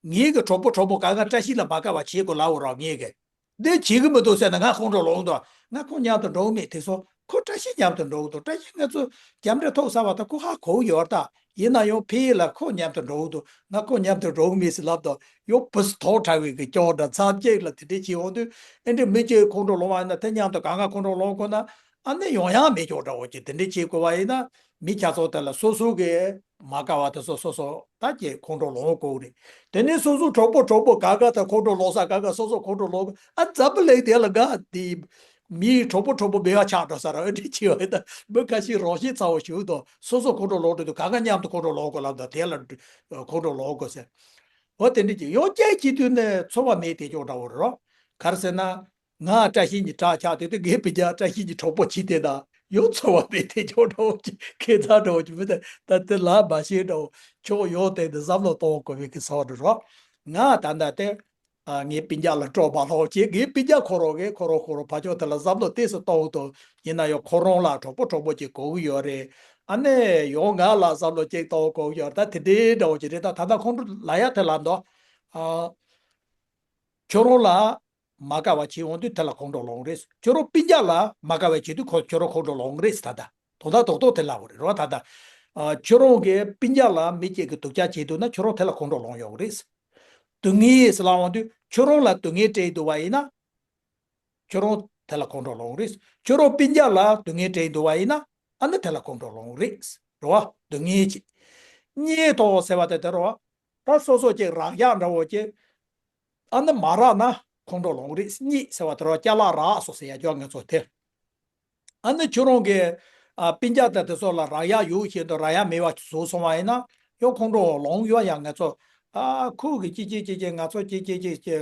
ངའི་གི་གྲོགས་པོ་གྲོགས་པོ་གང་ག་བཀྲ་ཤིས་ལ་མ་དགའ་བ་བྱེད་དགོས་ལབ་འོ་རོགས་ངའི་གི། འདི་བྱེད་གི་མི་འདུག་ཟེར་ན་ང་ཁོང་ཁྲོ་ལོག་འདུག་ང་ཁོང་མཉམ་དུ་འགྲོ་གི་མེད་དེ་སོ་ཁོ་བཀྲ་ཤིས་མཉམ་དུ་འགྲོ་གི་འདུག་བཀྲ་ཤིས་ང་ཚོ་རྒྱབ་འདྲེ་ཐོག་ས་བ་དང་ཁོ་ཧ་གོ་གི་ཡོད་ད་ཡིན་ན་ཡང་ཕི་ཡི་ལ་ཁོ་མཉམ་དུ་འགྲོ་གི་འདུག་ང་ཁོང་མཉམ་དུ་འགྲོ་གི་མེད་ཟེར་ལབ་དོ་ཡོ་བུ་སུ་དོག་དྲག་བའི་གི་སྐྱོ་འདྲ་མཚམས་སྐྱེག་ལ་དེ་འདྲས་བྱེད་འོང་དུས་ཨེ་འདྲས་མི་གཅིག་ཁོང་ཁྲོ་ལོག་བ་ཡིན་ན་དེ་མཉམ་དུ་གང་ག་ཁོང་ཁྲོ་ལོག་དགོས་ན། ཨ་ནི་ཡོང་ཡང་མི་ཆོག་འདྲ་བོ་ཅིག་དེ་འདྲའི་བྱེད་དགོས་པ་ཡིན་ན་མི་ཁྱ་ཚོ་དེ་ལ་སོ་སོ་གི་མ་དགའ་བ་དེ་ཚོ་སོ་སོ་ད་ཀྱེ་ཁོང་ཁྲོ་ལོག་དགོས་རེད། དེ་ནས་སོ་སོ་གྲོགས་པོ་གྲོགས་པོ་ག་ག་ད་ཁོང་ཁྲོ་ལོག་ས་ག་ག་སོ་སོ་ཁོང་ཁྲོ་ལོག་ཨ་འཛམ་བུ་གླིང་དེ་ལ་ག་དེ་མིའི་གྲོགས་པོ་གྲོགས་པོ་མེད་པ་ཆགས་འགྲོ་ས་ར་ཨ་འདྲ་བྱེད་བ་ཡིན་ད་མི་ཁ་ཤས་རོགས་ཤེས་ཚ་བོ་ཞུགས་དང་སོ་སོ་ཁོང་ཁྲོ་ལོག་འགྲོ་དུས་ག་ག་མཉམ་དུ་ཁོང་ཁྲོ་ལོག་དགོས་ལབ་ད་དེ་ལ་ཁོང་ཁྲོ་ལོག་དགོས་ཟེར། འོ་དེ་འདྲ་ཅིག་ཡོ་སྐྱེ་སྐྱིད་དུས་ནས་ཚོར་བ་མེད་དེ་ཅོག་འདྲ་བོ་རེད་རོ། ག་རེ་ཟེར་ན། ང་བཀྲ་ཤིས་ཀྱི་བྲག་ཆགས་དེ་དུས་ངའི་སྤུན་ཀྱག་བཀྲ་ཤིས་ཀྱི་གྲོགས་པོ་བྱས་ཏེ་ད་ཡོད་ཚོར་བ་མེད་དེ་ཅོག་འདྲ་བོ་ཅིག་ཁེ་ཚ་འདྲ་བོ་ཅིག་མི་ད་ད་དེ་ལ་མ་ཤེས་འདྲ་བོ་ཕྱོགས་ཡོད་དེ་འདི་བསམ་བློ་གཏོང་དགོས་པའི་གི་ཚོར་འདྲ་རོ། ང་ད་ལྟ་དེ་ཨ་ངའི་སྤུན་ཀྱག་ལ་སྤྲོ་བ་ལོག་ཅེས་ངའི་སྤུན་ཀྱག་ཁོ་རོ་གི་ཁོ་རོ་ཁོ་རོ་ཕ་ཕྱོགས་དེ་ལ་བསམ་བློ་ཏོག་ཙམ་གཏོང་དུ་ཡིན་ན་ཡང་ཁོ་རང་ལ་གྲོགས་པོ་གྲོགས་པོ་ཅིག་དགོས་ཀྱི་ཡོད་རེད། ཨ་ནི་ཡང་ང་ལ་བསམ་བློ་ཅིག་གཏོང་དགོས་ཀྱི་ཡོད་རེད་ད་དེ་འདྲའི་འདྲ་བོ་ཅིག་རེད་ད་ད་ལྟ་ཁོང་ཁྲོ་ལ་ཡ་དེ་ལ་འདོ། ཨ། ཁྱོད་རང་ལ་མ་དགའ་བ་བྱེད་འོང་དུས་དེ་ལ་ཁོང་ཁྲོ་ལོག་རེད། ཁྱོད་རང་སྤུན་ཀྱག་ལ་མ་དགའ་བ་བྱེད་དུས་ཁོ་ཁྱོད་རང་ཁོང་ཁྲོ་ལོག་རེད་ད་ལྟ། དོན་དག་རྡོག་རྡོག་དེ་ལབ་རེད་རོ་ད་ལྟ། ཨ། ཁྱོད་རང་གི་སྤུན་ཀྱག་ལ་མི་གཅིག་གིས་སྡུག་ཅག་བྱེད་འདུག་ན་ཁྱོད་རང་དེ་ལ་ཁོང་ཁྲོ་ལོག་ཡོང་རེད། སྡུག་བསྔལ་ཟེར་ལབ་འོང་དུས་ཁྱོད་རང་ལ་སྡུག་བསྔལ་སྤྲད་འདུག་བ་ཡིན་ན། ཁྱོད་རང་དེ་ལ་ཁོང་ཁྲོ་ལོག་རེད། ཁྱོད་རང་སྤུན་ཀྱག་ལ་སྡུག་བསྔལ་སྤྲད་འདུག་བ་ཡིན་ན་ཨ་ནི་དེ་ལ་ཁོང་ཁྲོ་ལོག་རེད། རེད་བ། སྡུག་བསྔལ་གྱི། གཉིས་ཐོག་ཟེར་བ་དེ་དེ་རེད་བ། ད་སོ་སོ་ཅིག་རག་ཡག་འདྲ་བོ་ཅིག་ཨ་ནི་མ་རག་ན་ཁོང་ཁྲོ་ལོག་རེད། གཉིས་ཟེར་བ་དེ་རེད་བ་ཅ་ལག་རག་སོང་ཟེར་ཡ་ཅོག་ང་ཚོ་དེ། ཨ་ནི་ཁྱོད་རང་གི་ཨ་སྤུན་ཀྱག་དང་དེ་ཚོ་ལ་རག་ཡག་ཡོད་བཞིན་དུ་རག་ཡག་མེད་པ་བཟོ་སོང་བ་ཡིན་ན་ཡང་ཁོང་ཁྲོ་ལོག་ཡོད་ཡ་ང་ཚོ། ཨ་ཁོ་གི་ཅི་ཅི་ཅི་ཅི་ང་ཚོ་ཅི་ཅི་ཅི་ཅི་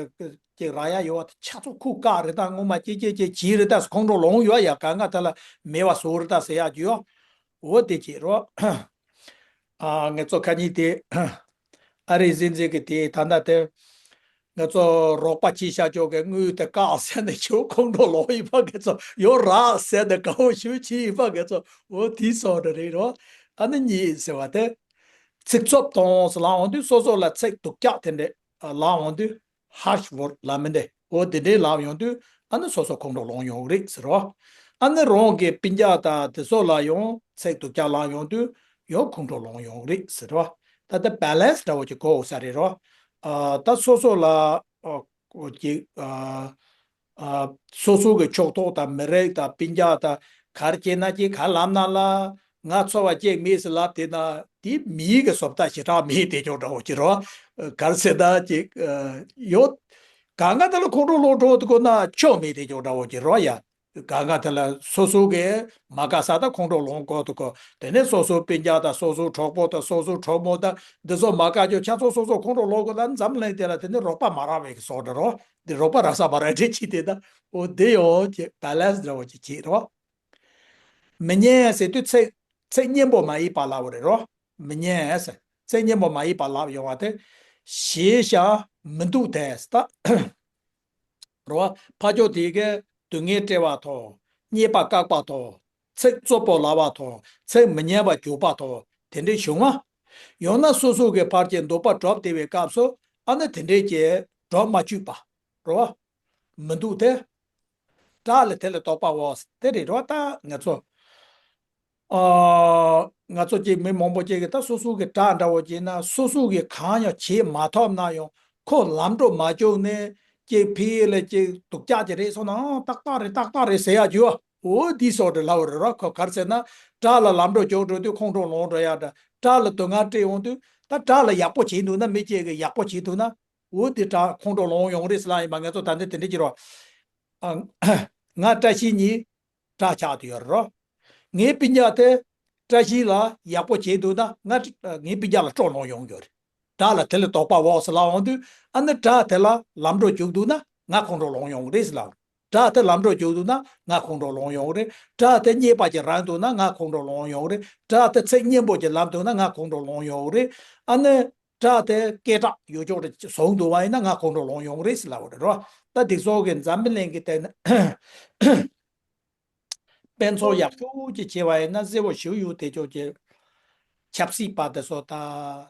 ཅི་རག་ཡག་ཡོད་བ་ཆ་ཚོ་ཁོ་བཀག་རེད་ད་ངོ་མ་ཅི་ཅི་ཅི་བྱས་རེད་ད་ཁོང་ཁྲོ་ལོག་ཡོད་ཡ་གང་ག་དེ་ལ་མེད་པ་བཟོ་རེད་ད་ཟེར་ཡག་ཅིག་ཡོད། འོ་དེ་ཅིག་རོ། ཨ་ང་ཚོ་ཁ་ཉིན་དེ་ཨ་རི་གཟི་འཛིན་གི་དེ་ད་ལྟ་དེ་ང་ཚོ་རོགས་པ་ཅི་བྱ་ཆོག་གི་དངུལ་དེ་བཀག་ཟེར་ནས་ཁྱོད་ཁོང་ཁྲོ་ལོག་ཡིན་པ་ང་ཚོ་ཡོད་རག་ཟེར་ནས་དགའ་བོ་ཞུ་ཅི་ཡིན་པ་ང་ཚོ་འོ་དེ་སོགས་རེ་རེད་རོ། ཨ་ནི་གཉིས་ཟེར་བ་དེ་ཚིག་རྩུབ་གཏོང་ཟེར་ལབ་འོང་དུས་སོ་སོ་ལ་ཚིག་སྡུག་ཅག་དེ་འདྲས་ལབ་འོང་དུས། ཧར་ཤི་ཝོར་ལབ་མི་འདི་འོ་དེ་འདྲའི་ལབ་ཡོང་དུས་ཨ་ནི་སོ་སོ་ཁོང་ཁྲོ་ལོག་ཡོང་རེད་ཟེར་རོ། ཨ་ནི་རང་གི་སྤུན་ཀྱག་དང་དེ་ཚོ་ལ་ཡང་ཚིག་སྡུག་ཅག་ལབ་ཡོང་དུས་ཡང་ཁོང་ཁྲོ་ལོག་ཡོང་རེད་ཟེར་རོ། ད་ལྟ་བེ་ལེན་སི་འདྲ་བོ་ཅིག་གོ་ས་རེད་རོ། ཨ་ད་སོ་སོ་ལ་ཨ་ཅིག་ཨ་ཨ་སོ་སོ་གི་ཕྱོགས་གཏོགས་དང་མི་རིགས་དང་སྤུན་ཀྱག་དང་གར་སྐྱེས་ན་ཅིག་གར་ལབ་ན་ལ། ང་ཚོར་བ་ཅིག་མེད་ཟེར་ལབ་དེ་ན་དེ་མིའི་གི་བཟོ་ལྟ་ཞེ་དྲག་མེད་དེ་ཅོག་འདྲ་བོ་ཅིག་རོ། གར་ཟེར་ད་ཅིག་ཡོད། གང་ག་དེ་ལ་ཁོང་ཁྲོ་ལོག་འགྲོ་དུ་གོ་ན་ཆོག་མེད་དེ་ཅོག་འདྲ་བོ་ཅིག་རོ་ཡ། གང་ག་དེ་ལ་སོ་སོ་གི་མ་དགའ་ས་ད་ཁོང་ཁྲོ་ལོག་གོ་དུ་གོ། དེ་ནས་སོ་སོ་སྤུན་ཀྱག་དང་སོ་སོ་གྲོགས་པོ་དང་སོ་སོ་གྲོགས་མོ་དང་འདི་ཚོ་མ་དགའ་ཅོག་ཆ་ཚོགས་སོ་སོ་ཁོང་ཁྲོ་ལོག་གོ་ད་འཛམ་གླིང་དེ་ལ་དེ་ནས་རོགས་པ་མ་རག་བའི་གི་སོགས་འདྲ་རོ། འདི་རོགས་པ་རག་ས་མ་རག་འདྲ་ཅིག་དེ་ད་འོ་དེ་ཡོད་ཅེས་བེ་ལེན་སི་འདྲ་བོ་ཅིག་བྱེད་རོ། མི་སྙན་ཟེར་དུས་ཚིག་ཚིག་སྙན་པོ་མ་ཡིན་པ་ལབ་པ་རེད་རོ། མི་སྙན་ཟེར་ཚིག་སྙན་པོ་མ་ཡིན་པ་ལབ་ཡོང་བ་དེ། ཞེས་བྱ་མི་འདུག་དེ་ད། རོ། ཕ་ཕྱོགས་དེ་གའི་སྡུག་བསྔལ་སྤྲད་པ་དང་རྙེད་པ་བཀག་པ་དང་ཚིག་རྩུབ་པོ་ལབ་པ་དང་ཚིག་མི་སྙན་པ་རྒྱུག་པ་དང་དེ་འདྲའི་བྱུང་བ། ཡང་ན་སོ་སོ་གི་ཕར་གྱི་འདོད་པ་སྒྲུབ་བསྡད་པའི་སྐབས་སུ་ཨ་ནི་དེ་འདྲའི་གྱི་སྒྲུབ་མ་བཅུག་པ། རོ། མི་འདུག་དེ། དགྲ་ལ་དེ་ལ་གཏོགས་པའོ། དེ་རེད་རོ་ད་ང་ཚོ། ཨ། ང་ཚོ་གཅིག་མི་མང་པོ་གཅིག་གིས་ད་སོ་སོ་གི་དགྲ་འདྲ་བོ་གཅིག་ན་སོ་སོ་གི་གང་ཡང་བྱེད་མ་ཐུབ་ན་ཡང་ཁོ་ལམ་འགྲོ་མ་བཅུག་ནས་གཅིག་ཕི་ལ་གཅིག་སྡུག་ཅག་ཅིག་རེད་སོང་ན་ཨང་ཏག་ཏག་རེད་ཏག་ཏག་རེད་ཟེར་ཡ་རྒྱུ། འོ་འདི་སོགས་དེ་ལབ་པ་རེད་རོ། ཁོ་ག་རེ་ཟེར་ན། དགྲ་ལ་ལམ་འགྲོ་རྒྱུག་འགྲོ་དུས་ཁོང་ཁྲོ་ལངས་འགྲོ་ཡག་འདྲ། དགྲ་ལ་སྡུག་བསྔལ་སྤྲད་ཡོང་དུས་ད་དགྲ་ལ་ཡག་པོ་བྱེད་འདུག་ན། མི་གཅིག་གིས་ཡག་པོ་བྱེད་འདུག་ན། འོ་དེ་དགྲ་ཁོང་ཁྲོ་ལངས་ཡོང་གི་རེད་ཟེར་ལབ་ཡིན་པ། ང་ཚོ་ད་ལྟ་དེ་འདྲ་བྱེད་རོགས། ཨ། ང་བཀྲ་ཤིས་ཉིད་དགྲ་ཆགས་བསྡད་ཡོད་རེད་རོ། ངའི་སྤུན་ཀྱག་དེ་བཀྲ་ཤིས་ལ་ཡག་པོ་བྱེད་འདུག་ན། ང་ངའི་སྤུན་ཀྱག་ལ་སྤྲོ་ལངས་ཡོང་གི་ཡོད་རེད། དགྲ་ལ་དེ་ལས་ལྡོག་པ་འོག་ཟེར་ལབ་འོང་དུས། ཨ་ནི་དགྲ་དེ་ལ་ལམ་འགྲོ་རྒྱུག་འདུག་ན་ང་ཁོང་ཁྲོ་ལངས་ཡོང་གི་རེད་ཟེར་ལབ། དགྲ་དེ་ལམ་འགྲོ་རྒྱུག་འདུག་ན་ང་ཁོང་ཁྲོ་ལངས་ཡོང་གི་རེད། དགྲ་དེ་རྙེད་པ་ཅིག་རག་འདུག་ན་ང་ཁོང་ཁྲོ་ལངས་ཡོང་གི་རེད། དགྲ་དེ་ཚིག་སྙན་པོ་ཅིག་ལབ་འདུག་ན་ང་ཁོང་ཁྲོ་ལངས་ཡོང་གི་རེད། ཨ་ནི་དགྲ་དེ་སྐད་གྲགས་ཡོད་ཅོག་རེ་བཟུང་འདུག་པ་ཡིན་ན་ང་ཁོང་ཁྲོ་ལངས་ཡོང་གི་རེད་ཟེར་ལབ་པ་རེད་རོ། ད་འདི་ཚོ་གི་འཛམ་བུ་གླིང་གི་སྟེང་ན་དཔེ་ཚོགས་ཡག་ཤོས་ཅིག་བྱས་པ་ཡིན་ན། གསལ་པོ་ཞེ་པོ་ཡོད་དེ་ཅོག་ཅིག་ཆབ་སྲིད་པ་དེ་ཚོ་དང་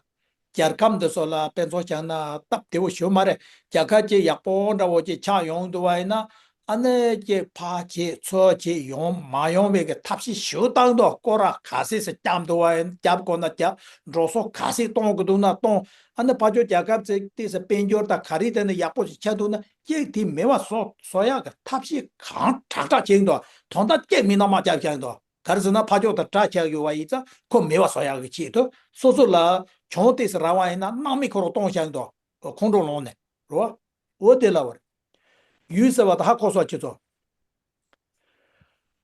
རྒྱལ་ཁམས་དེ་ཚོ་ལ་དཔེ་ཚོགས་བཞག་ན་སྟབས་བདེ་པོ་ཞེ་པོ་མ་རེད། རྒྱལ་ཁ་ཅིག་ཡག་པོ་འདྲ་བོ་ཅིག་ཆགས་ཡོང་འདུག་པ་ཡིན་ན། ཨ་ནི་ཅིག་ཕར་བྱེད་ཚུར་བྱེད་ཡོང་མ་ཡོང་བའི་གི་ཐབས་ཤེས་ཞེ་པོ་བཏང་འདུག་སྐོར་ར་ག་ཚོད་ཙམ་བརྒྱབ་འདུག་པ་ཡིན། བརྒྱབ་དགོས་ན་བརྒྱབ། འགྲོ་སོང་ག་ཚོད་གཏོང་དགོས་འདུག་ན་གཏོང་། ཨ་ནི་ཕར་ཕྱོགས་རྒྱལ་ཁབ་ཅིག་ཏོག་ཙམ་དཔལ་འབྱོར་དང་ག་རེ་དེ་ནི་ཡག་པོ་ཞིག་ཆགས་འདུག་ན། ཅིག་དེ་མེད་པ་བཟོ་བཟོ་ཡག་གི་ཐབས་ཤེས་གང་དྲག་དྲག་བྱེད་འདུག་དོན་དག་ཅིག་མིན་ན་མ་རྒྱབ་བཞག་འདུག་ག་རེ་ཟེར་ན་ཕར་ཕྱོགས་དང་དགྲ་ཆགས་ཡོད་པ་ཡིན་ཙང་ཁོ་མེད་པ་བཟོ་ཡག་གི་ཆེད་དུ། སོ་སོ་ལ་གྱོང་ཏོག་ཙམ་རག་པ་ཡིན་ན་སྣང་མེད་ཁོ་རང་གཏོང་བཞག་འདུག་ཁོང་ཁྲོ་ལངས་ནས་རོ། འོ་དེ་ལབ་པ་རེད། ཡུལ་ཟེར་བ་དང་ཧ་གོ་སོང་ཁྱེད་ཚོ།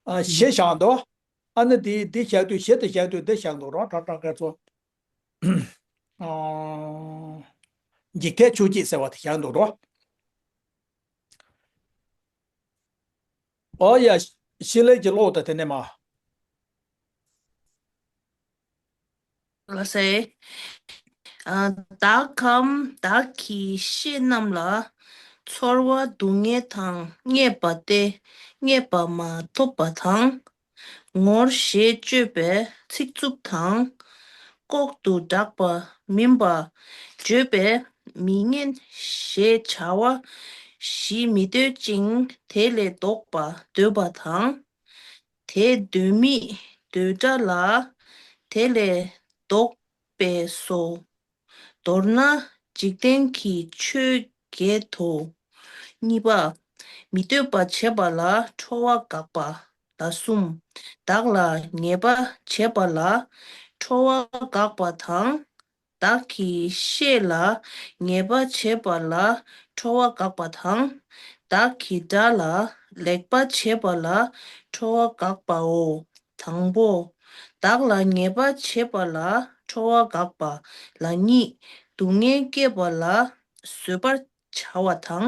ཨ། གཞི་བཞག་འདུག་ཨ་ནི་དེ་དེ་བཞག་དུས། གཞི་དེ་བཞག་དུས་འདི་བཞག་འདུག་རོ། དྲག་དྲག་སྐད་ཚོ། ཨ། འཇིག་རྟེན་ཆོས་བརྒྱད་ཟེར་བ་དེ་བཞག་འདུག་རོ། ཨོ་ཡ། ཤེས་ལེགས་ཀྱི་ཀློག་དང་དེ་ནས་མ། ལགས་སེ། ཨ། བདག་གམ་བདག་གི་བཤེས་རྣམས་ལ། ཚོར་བ་སྡུག་བསྔལ་དང་བརྙས་པ་སྟེ། བརྙས་པ་མ་ཐོབ་པ་དང་། ངོར་ཞེས་བརྗོད་པའི་ཚིག་རྩུབ་དང་། ལྐོག་ཏུ་བསྒྲགས་པ་མིན་པ་བརྗོད་པའི་མི་སྙན་ཞེས་བྱ་བ་བཞི་མི་འདོད་ཅིང་དེ་ལས་ལྡོག་པ་འདོད་པ་དང་། དེ་འདོད་མི་འདོད་འདྲ་ལ་དེ་ལས་ལྡོག་པས་སོ། མདོར་ན་འཇིག་རྟེན་གྱི་ཆོས་བརྒྱད་དོ། གཉིས་པ། མི་འདོད་པ་བྱེད་པ་ལ་ཁྲོ་བ་དགག་པ་ལ་གསུམ། བདག་ལ་ཉེས་པ་བྱེད་པ་ལ་ཁྲོ་བ་དགག་པ་དང་། བདག་གི་བཤེས་ལ་ཉེས་པ་བྱེད་པ་ལ་ཁྲོ་བ་དགག་པ་དང་། བདག་གི་དགྲ་ལ་ལེགས་པ་བྱེད་པ་ལ་ཁྲོ་བ་དགག་པའོ། དང་པོ། བདག་ལ་ཉེས་པ་བྱེད་པ་ལ་ཁྲོ་བ་དགག་པ་ལ་གཉིས། སྡུག་བསྔལ་བསྐྱེད་པ་ལ་བཟོད་པར་བྱ་བ་དང་།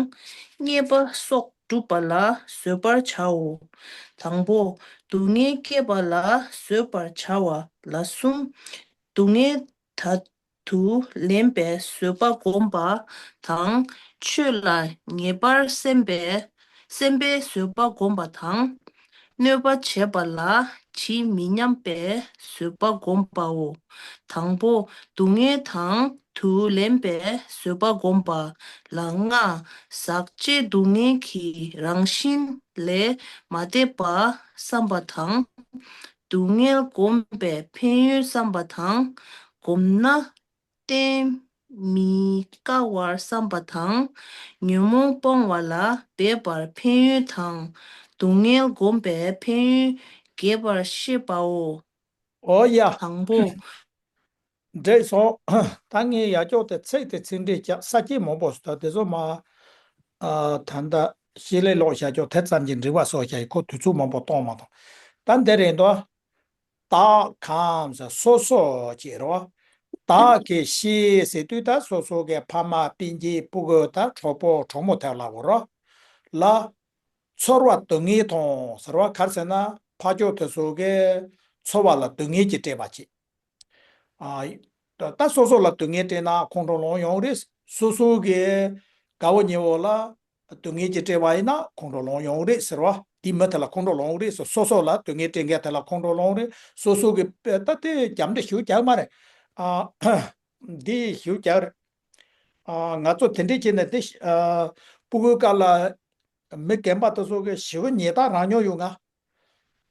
བརྙས་པ་སོགས་བསྒྲུབ་པ་ལ་བཟོད་པར་བྱའོ། དང་པོ། སྡུག་བསྔལ་བསྐྱེད་པ་ལ་བཟོད་པར་བྱ་བ་ལ་གསུམ། སྡུག་བསྔལ་དག་ཏུ་ལེན་པའི་བཟོད་པ་བསྒོམ་པ་དང་། ཆོས་ལ་ངེས་པར་སེམས་པའི་སེམས་པའི་བཟོད་པ་བསྒོམ་པ་དང་། གནོད་པ་བྱེད་པ་ལ་ཇི་མི་སྙམ་པའི་བཟོད་པ་བསྒོམ་པའོ། དང་པོ། སྡུག་བསྔལ་དང་དུ་ལེན་པའི་བཟོད་པ་བསྒོམ་པ་ལ་ལྔ། ཟག་བཅས་སྡུག་བསྔལ་གྱི་རང་བཞིན་ལས་མ་འདས་པ་བསམ་པ་དང་། སྡུག་བསྔལ་བསྒོམ་པའི་ཕན་ཡོན་བསམ་པ་དང་། བསྒོམས་ན་གཏན་མི་དཀའ་བར་བསམ་པ་དང་། ཉོན་མོངས་སྤོང་བ་ལ་འབད་པར་ཕན་ཡོན་དང་། སྡུག་བསྔལ་བསྒོམ་པའི་ཕན་ཡོན་རྒྱས་པར་བཤད་པའོ། ཨོ་ཡ། དང་པོ། འགྲིག་སོང་། ད་ངས་ཡར་ཀྱོག་དེ་ཚིག་དེ་ཚིག་འགྲེལ་བྱ་ས་སྐྱེས་མང་པོ་ཞིག་ད་དེ་ཚོ་མ། ཨ། ད་ལྟ་ཤེས་ལེགས་ཀློག་བྱ་ཀྱོག་དེ་ཙམ་གྱིས་འགྲིག་པ་བཟོ་བྱ་ཡི་ཁོ་དུས་ཚོད་མང་པོ་གཏོང་མ་ཐུབ། ད་འདི་རེད་འདུག་བདག་གམ་ཟེར་སོ་སོ་ཅེས་རོ། བདག་གི་བཤེས་ཟེར་དུས་ད་སོ་སོ་གི་ཕ་མ་སྤུན་མཆེད་སྤུ་གུ་དང་གྲོགས་པོ་གྲོགས་མོ་དེ་ལ་གོ་རོ། ལ། ཚོར་བ་སྡུག་བསྔལ་དང་ཟེར་བ་ག་རེ་ཟེར་ན་ཕ་ཕྱོགས་དེ་ཚོ་གི་ཚོར་བ་ལ་སྡུག་བསྔལ་གྱིས་སྤྲད་པ་ཅིག་ཨ། ད་སོ་སོ་ལ་སྡུག་བསྔལ་སྤྲད་ན་ཁོང་ཁྲོ་ལངས་ཡོང་རེད། སོ་སོ་གི་དགའ་བོ་ཉེ་བོ་ལ་སྡུག་བསྔལ་གྱིས་སྤྲད་པ་ཡིན་ན་ཁོང་ཁྲོ་ལངས་ཡོང་རེད་ཟེར་བ། དེ་མི་དེ་ལ་ཁོང་ཁྲོ་ལངས་རེད་ཟེར། སོ་སོ་ལ་སྡུག་བསྔལ་སྤྲད་མཁན་དེ་ལ་ཁོང་ཁྲོ་ལངས་རེད། སོ་སོ་གི་ད་དེ་རྒྱབ་འདྲེ་ཞུ་རྒྱག་མ་རེད། ཨ། འདི་ཞུ་རྒྱག་རེད། ཨ། ང་ཚོ་དེ་འདྲས་བྱས་ནས་དེ་ཨ། སྤུ་གུའི་སྐབས་ལ་མི་རྒན་པ་དེ་ཚོ་གི་ཞེ་པོ་ཉེས་རྡུང་རག་མྱོང་ཡོད་ང་།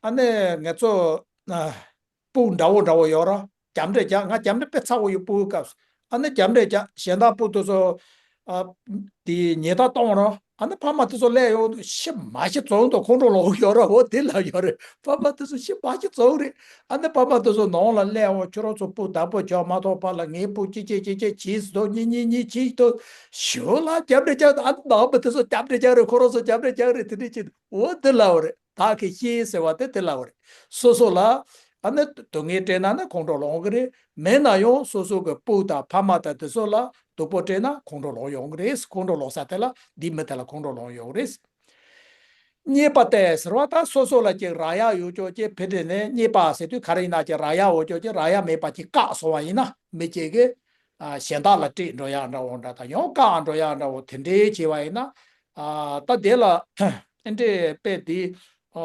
ཨ་ནི་ང་ཚོ་ཨ། སྤུ་གུ་འདྲ་བོ་འདྲ་བོ་ཡོད་ར། རྒྱབ་འདྲེ་རྒྱག་ང་རྒྱབ་འདྲེ་དཔེ་ཚ་བོ་ཡོད་སྤུ་གུའི་སྐབས་སུ། ཨ་ནི་རྒྱབ་འདྲེ་རྒྱག་གཞན་དག་སྤུ་གུ་དེ་ཚོ་ ཨ། དེ་ཉལ་ཐ་གཏོང་རོགས། ཨ་ནི་ཕ་མ་དེ་ཚོ་སླེབས་ཡོང་དུས་ཤི་མ་ཤི་བཙོང་དང་ཁོང་ཁྲོ་ལངས་ཡོད་ར། འོ་དེ་ལབ་ཡོད་རེད། ཕ་མ་དེ་ཚོ་ཤི་མ་ཤི་བཙོང་རེད། ཨ་ནི་ཕ་མ་དེ་ཚོ་ནང་ལ་སླེབས་ཡོང་། ཁྱོད་རང་ཚོ་སྤུ་དག་པོ་བྱོས་མ་གཏོགས། ཕར་ལ་ངའི་སྤུ་ཅི་ཅི་ཅི་ཅི་བྱིས་སུ་དང་གཉིས་གཉིས་གཉིས་བྱིས་སུ་དང་ཞུ་ལ་རྒྱབ་འདྲེ་རྒྱག་དང་། ཨ་ནི་ནང་མི་དེ་ཚོ་རྒྱབ་འདྲེ་རྒྱག་རེད། ཁོ་རང་ཚོ་རྒྱབ་འདྲེ་རྒྱག་རེད། དེ་འདྲ་བྱེད་དུས་འོ་དེ་ལབ་རེད། བདག་གིས་ཤེས་ཟེར་བ་དེ་དེ་ལབ་རེད། སོ་སོ་ལ་ཨ་ནི་སྡུག་བསྔལ་སྤྲད་ན་ནི་ཁོང་ཁྲོ་ལངས་གི་རེད། མེད་ན་ཡང་སོ་སོ་གི་སྤུ་དང་ཕ་མ་དང་དེ་ཚོ་ལ་སྡུག་པོ་སྤྲད་ན་ཁོང་ཁྲོ་ལངས་ཡོང་གི་རེད། ཁོང་ཁྲོ་ལངས་ས་དེ་ལ་འདི་མི་དེ་ལ་ཁོང་ཁྲོ་ལངས་ཡོང་གི་རེད། རྙེད་པ་སྟེ་ཟེར་བ་ད་སོ་སོ་ལ་ཅིག་རག་ཡག་ཡོད་ཅོག་ཅིག་ཕེ་དེ་ནས་རྙེད་པ་ཟེར་དུས་ག་རེ་ཡིན་ན་ཅིག་རག་ཡག་ཡོད་ཅོག་ཅིག་རག་ཡག་མེད་པ་ཅིག་བཀག་སོང་བ་ཡིན་ན། མི་ཅིག་གིས་ཨ་གཞན་དག་ལ་སྤྲད་འགྲོ་ཡག་འདྲ་བོ་འདྲ་དང་། ཡང་བཀག་འགྲོ་ཡག་འདྲ་བོ་དེ་འདྲའི་བྱས་པ་ཡིན་ན། ཨ་ད་དེ་ལ་ཨེ་འདྲས་དཔེ་དེ། ཨ་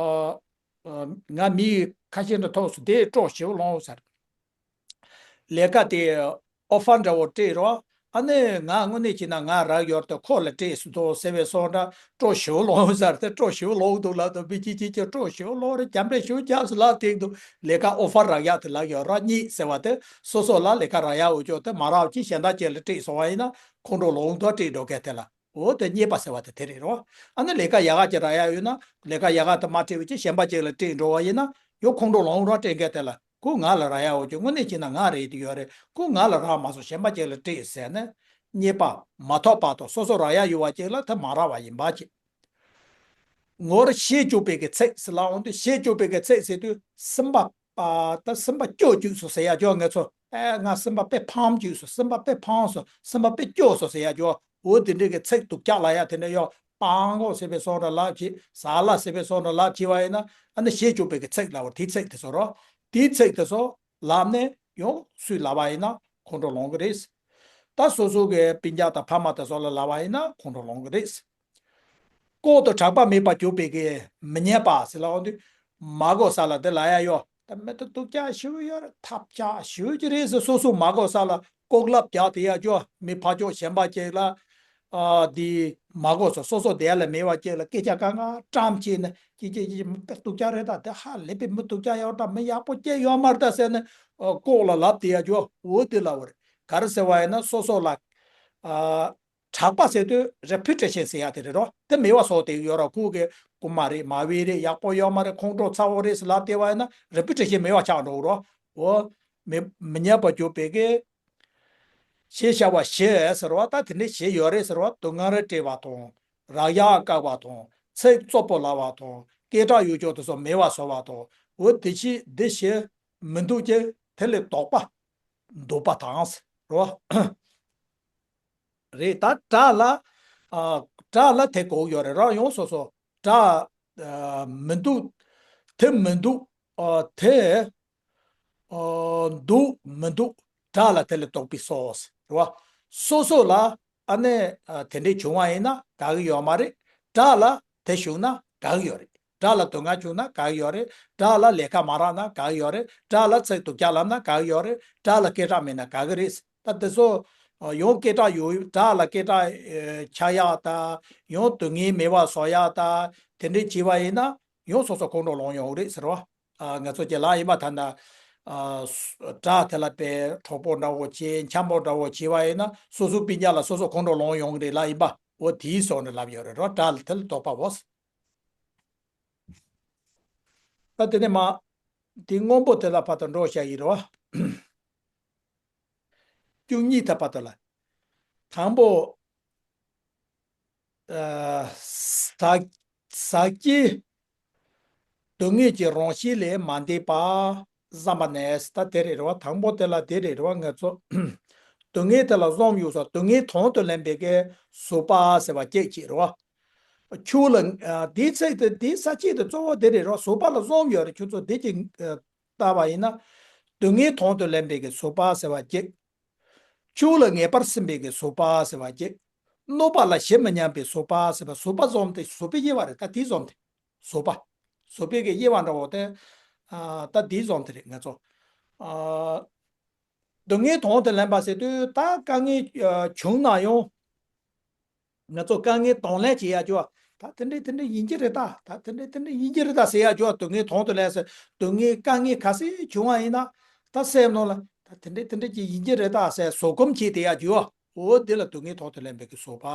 ཨ་ང་མི་ཁ་ཤས་འདྲ་ཐོག་སུ་དེ་སྤྲོ་ཞེ་པོ་ལངས་ཟེར། ལས་ཀ་དེ་ཨོ་ཕར་འདྲ་བོ་སྤྲད་རོགས། ཨ་ནི་ང་དངོས་གནས་བྱས་ན་ང་རག་ཡོད་དེ་ཁོ་ལ་སྤྲད་སུ་དོ་ཟེར་བའི་སོང་འདྲ། སྤྲོ་ཞེ་པོ་ལངས་ཟེར་ཏེ། སྤྲོ་ཞེ་པོ་ལངས་འདུག་ལབ་དུས་མི་གཅིག་གཅིག་གིས་སྤྲོ་ཞེ་པོ་ལངས་རེད། རྒྱབ་འདྲེ་ཞེ་པོ་རྒྱབ་སུ་ལབ་དེ་འདུག་ལས་ཀ་ཨོ་ཕར་རག་ཡག་དེ་ལབ་ཡོད་ར། རྙེད་ཟེར་བ་དེ་སོ་སོ་ལ་ལས་ཀ་རག་ཡག་འོ་ཅོག་དེ་མ་རག་ཅིག་གཞན་དག་ཅིག་ལ་སྤྲད་སོང་བ་ཡིན་ན་ཁོང་ཁྲོ་ལངས་དུས་སྤྲད་འགྲོ་མཁན་དེ་ལ། འོ་དེ་རྙེད་པ་ཟེར་བ་དེ་དེ་རེད་རོ། ཨ་ནི་ལས་ཀ་ཡག་ག་ཅིག་རག་ཡག་ཡོད་ན། ལས་ཀ་ཡག་ག་དེ་མ་སྤྲད་པ་ཅིག་གཞན་པ་ཅིག་ལ་སྤྲད་འགྲོ་བ་ཡིན་ན། ཡང་ཁོང་ཁྲོ་ལངས་རོགས། སྤྲད་མཁན་དེ་ལ་ཁོ་ང་ལ་རག་ཡག་འོ་ཅོག་དངོས་གནས་བྱས་ན་ང་རེད་དེ་ཡོད་རེད། ཁོ་ང་ལ་རག་མ་སོང་། གཞན་པ་ཅིག་ལ་སྤྲད་ཟེར་ནས་རྙེད་པ་མ་ཐོབ་བར་དུ་སོ་སོ་རག་ཡག་ཡོད་པ་ཅིག་ལ་དེ་མ་རག་པ་ཡིན་པ་ཅིག་ངོར་ཞེ་གཅོག་པའི་གི་ཚིག་ཟེར་ལབ་འོང་དུས། ཞེ་གཅོག་པའི་གི་ཚིག་ཟེར་དུས་སེམས་པ། ཨ་ད་སེམས་པ་སྐྱོ་བཅུག་སོང་ཟེར་ཡག་ཅོག་ངེད་ཚོ། ཨེ་ང་སེམས་པ་དཔེ་ཕམ་བཅུག་སོང་། སེམས་པ་དཔེ་ཕམ་སོང་། སེམས་པ་དཔེ་སྐྱོ་སོང་ཟེར་ཡག་ཅོག་འོ་དེ་འདྲའི་གི་ཚིག་སྡུག་ཅག་ལབ་ཡག་དེ་འདྲ་ཡོད། སྤྲང་པོ་ཟེར་བའི་སོང་འདྲ་ལབ་བྱེད། ཟ་ལ་ཟེར་བའི་སོང་འདྲ་ལབ་བྱེད་པ་ཡིན་ན། ཨ་ནི་ཞེ་གཅོག་པའི་གི་ཚིག་ལབ་པ་དེ། ཚིག་དེ་ཚོ་རོ། དེའི་ཚིག་དེ་ཚོ་ལབ་ནས་ཡང་སུས་ལབ་པ་ཡིན་ན་ཁོང་ཁྲོ་ལངས་གི་རེད། ད་སོ་སོ་གི་སྤུན་ཀྱག་དང་ཕ་མ་དེ་ཚོ་ལ་ལབ་པ་ཡིན་ན་ཁོང་ཁྲོ་ལངས་གི་རེད། ལྐོག་ཏུ་གྲགས་པ་མེད་པར་གྱུར་པའི་གི་མི་སྙན་པ་ཟེར་ལབ་འོང་དུས། མ་གོ་ས་ལ་དེ་ལབ་ཡག་ཡོད། ད་མི་དེ་སྡུག་ཅག་ཞེ་པོ་ཡོད་རེད། ཐབས་ཆག་ཞེ་པོ་ཅིག་རེད་ཟེར། སོ་སོ་མ་གོ་ས་ལ་ལྐོག་ལབ་རྒྱག་དེ་ཡག་ཅོག་མི་ཕར་ཕྱོགས་གཞན་པ་ཅིག་ལ། ཨ་དེ་མ་གོ་ས། སོ་སོ་དེ་ལ་མེད་པ་ཅིག་ལ་སྐད་ཆ་གང་ག་བཀྲམ་བྱས་ནས། ཅི་ཅི་ཅི་མི་དཔེ་སྡུག་ཅག་རེད། ད་དེ་ཧ་ལས་པའི་མི་སྡུག་ཅག་ཡོད། ད་མི་ཡག་པོ་ཅིག་ཡོད་མ་རེད་ད་ཟེར་ནས། ཨ་ལྐོག་ལ་ལབ་དེ་ཡག་ཅོག་འོ་དེ་ལབ་པ་རེད། ག་རེ་ཟེར་བ་ཡིན་ན་སོ་སོ་ལ། ཨ་གྲགས་པ་ཟེར་དུས་རེ་པུ་ཊེ་ཤན་ཟེར་ཡག་དེ་རེད་རོ། དེ་མེད་པ་བཟོ་དེ་ཡོད་ར། ཁོ་གི་རྐུན་མ་རེད། མ་བུ་རེད། ཡག་པོ་ཡོད་མ་རེད། ཁོང་ཁྲོ་ཚ་བོ་རེད་ཟེར་ལབ་བསྡད་པ་ཡིན་ན་རེ་པུ་ཊེ་ཤན་མེད་པ་ཆགས་འགྲོ་གི་རོ། འོ་མི་མི་སྙན་པར་གྱུར་པའི་གི་ཞེས་བྱ་བ་ཞེས་ཟེར་བ། ད་དེ་འདྲའི་ཞེ་ཡོད་རེད་ཟེར་བ། སྡུག་བསྔལ་སྤྲད་པ་དང་། རག་ཡག་བཀག་པ་དང་། ཚིག་རྩུབ་པོ་ལབ་པ་དང་། སྐད་གྲགས་ཡོད་ཅོག་དེ་ཚོ་མེད་པ་བཟོ་བ་དང་། འོ་དེ་ཞེས་འདི་ཞེས་མི་འདུག་ཅེས་དེ་ལས་ལྡོག་པ། འདོད་པ་དང་ཟེར་རོ། རེད། ད་སྒྲ་ལ། ཨ་སྒྲ་ལ་དེ་གོ་ཡོད་རེད་ར། ཡང་སོ་སོ་སྒྲ། ཨ་མི་འདུག་དེ་མི་འདུག་ཨ་དེ། ཨ་འདུག་མི་འདུག་སྒྲ་ལ་དེ་ལས་ལྡོག་པའི་སོ་ཟེར་རེད་བ། སོ་སོ་ལ་ཨ་ནི་ཨ་དེ་འདྲས་བྱུང་བ་ཡིན་ན་དགའ་གི་ཡོད་མ་རེད། སྒྲ་ལ་དེ་བྱུང་ན་དགའ་གི་ཡོད་རེད། སྒྲ་ལ་སྡུག་བསྔལ་བྱུང་ན་དགའ་གི་ཡོད་རེད། སྒྲ་ལ་ལས་ཀ་མ་རག་ན་དགའ་གི་ཡོད་རེད། སྒྲ་ལ་ཚིག་སྡུག་ཅག་ལབ་ན་དགའ་གི་ཡོད་རེད། སྒྲ་ལ་སྐད་གྲགས་མེད་ན་དགའ་གི་རེད། ད་དེ་ཚོ་ཡང་སྐད་གྲགས་ཡོད། སྒྲ་ལ་སྐད་གྲགས་ཆགས་ཡག་དང་། ཡང་སྡུག་བསྔལ་མེད་པ་བཟོ་ཡག་དང་དེ་འདྲས་བྱས་པ་ཡིན་ན་ཡང་སོ་སོ་ཁོང་ཁྲོ་ལངས་ཡོང་གི་རེད་ཟེར་བ། ཨ་ང་ཚོ་ཅིག་ལབ་ཡིན་པ། ད་ན་ཨ་སྒྲ་དེ་ལ་དཔེ་གྲོགས་པོ་འདྲ་བོ་བྱེད། འཆམ་པོ་འདྲ་བོ་བྱེད་པ་ཡིན་ན་སོ་སོའི་སྤུན་ཀྱག་ལ་སོ་སོ་ཁོང་ཁྲོ་ལངས་ཡོང་གི་རེད་ལབ་ཡིན་པ། འོ་དེའི་སོགས་ནས་ལབ་ཡོད་རེད་རོ། སྒྲ་ལ་དེ་ལས་ལྡོག་པ་བོ། ད་དེ་ནས་མ་དེ་སྔོན་པོ་དེ་ལ་བར་དུ་འགྲོ་བྱ་ཡིན་རོ། བཅུ་གཉིས་ཐབས་པ་དེ་ལ། དང་པོ། ཨ་ཟག་ཟག་བཅས་སྡུག་བསྔལ་གྱི་རང་བཞིན་ལས་མ་འདས་པ་བསམ་པ་ནས། ད་དེ་རེད་རེད་བ། དང་པོ་དེ་ལ་དེ་རེད་རེད་བ། ང་ཚོ་སྡུག་བསྔལ་དེ་ལ་བསམ་ཡོད་ས། སྡུག་བསྔལ་དང་དུ་ལེན་པའི་གི་བཟོད་པ་ཟེར་བ་སྐྱེད་ཀྱི་རེད་བ། ཆོས་ལ་ཨ་དེའི་ཚིག་དེ་དེའི་ས་བཅད་དེ་གཙོ་བོ་དེ་རེད་རེད་བ། བཟོད་པ་ལ་བསམ་ཡོད་རེད། ཁྱོད་ཚོ་དེ་ཅིག་ཨ་ལྟ་བ་ཡིན་ན། སྡུག་བསྔལ་དང་དུ་ལེན་པའི་གི་བཟོད་པ་ཟེར་བ་སྐྱེད། ཆོས་ལ་ངེས་པར་སེམས་པའི་གི་བཟོད་པ་ཟེར་བ་སྐྱེད། གནོད་པ་ལ་ཞི་མི་སྙམ་པའི་བཟོད་པ་ཟེར་བ། བཟོད་པ་བཟུམ་དེ་བཟོད་པའི་དབྱེ་བ་རེད། ད་དེ་བཟུམ་དེ། བཟོད་པ། བཟོད་པའི་གི་དབྱེ་བ་འདྲ་བོ་དེ། ཨ་ད་དེ་བཟུམ་དེ་རེད། ང་ཚོ་ཨ་སྡུག་བསྔལ་དང་དུ་ལེན་པ་ཟེར་དུས་ད་དཀའ་ངལ་ཨ་བྱུང་ན་ཡང་། ང་ཚོ་དཀའ་ངལ་དང་ལེན་བྱེད་ཡ་ཅོ། ད་དེ་འདྲས་དེ་འདྲས་ཡིན་གྱི་རེད་ད། ད་དེ་འདྲས་དེ་འདྲས་ཡིན་གྱི་རེད་ད་ཟེར་ཡ་ཅོ། སྡུག་བསྔལ་དང་དུ་ལེན་ཟེར། སྡུག་བསྔལ་དཀའ་ངལ་ག་ཚོད་བྱུང་བ་ཡིན་ན། ད་སེམས་ནང་ལ་ད་དེ་འདྲས་དེ་འདྲས་ཅིག་ཡིན་གྱི་རེད་ད་ཟེར་བཟོད་སྒོམ་བྱེད་དེ་ཡ་ཅོ། འོ་དེ་ལ་སྡུག་བསྔལ་མཐོང་དུ་ལེན་པའི་གི་བཟོད་པ།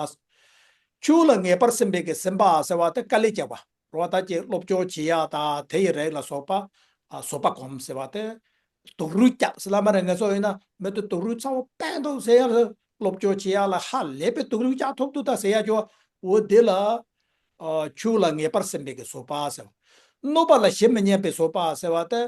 ཆོས་ལ་ངེས་པར་སེམས་པའི་གི་སེམས་པ་ཟེར་བ་དེ་དཀའ་ལས་བརྒྱབ་པ། རོ་ད་ཀྱི་སློབ་སྦྱོང་བྱེད་ཡ་དང་དེ་ཡི་རིགས་ལ་སོགས་པ། ཨ་བཟོད་པ་སྒོམ་ཟེར་བ་དེ། སྡུག་རུས་བརྒྱབ་ཟེར་ལ་མ་རེད། ང་ཚོ་ཡིན་ན་མི་དེ་སྡུག་རུས་ཚ་བོ་བཏང་འདུག་ཟེར་ཡ་ལ་སློབ་སྦྱོང་བྱེད་ཡ་ལ་ཧ་ལས་པའི་སྡུག་རུས་བརྒྱབ་ཐུབ་འདུག་ད་ཟེར་ཡ་ཅོ། འོ་དེ་ལ། ཨ་ཆོས་ལ་ངེས་པར་སེམས་པའི་གི་བཟོད་པ་ཟེར་བ། གནོད་པ་ལ་ཞེན་མི་ཉན་པའི་བཟོད་པ་ཟེར་བ་དེ།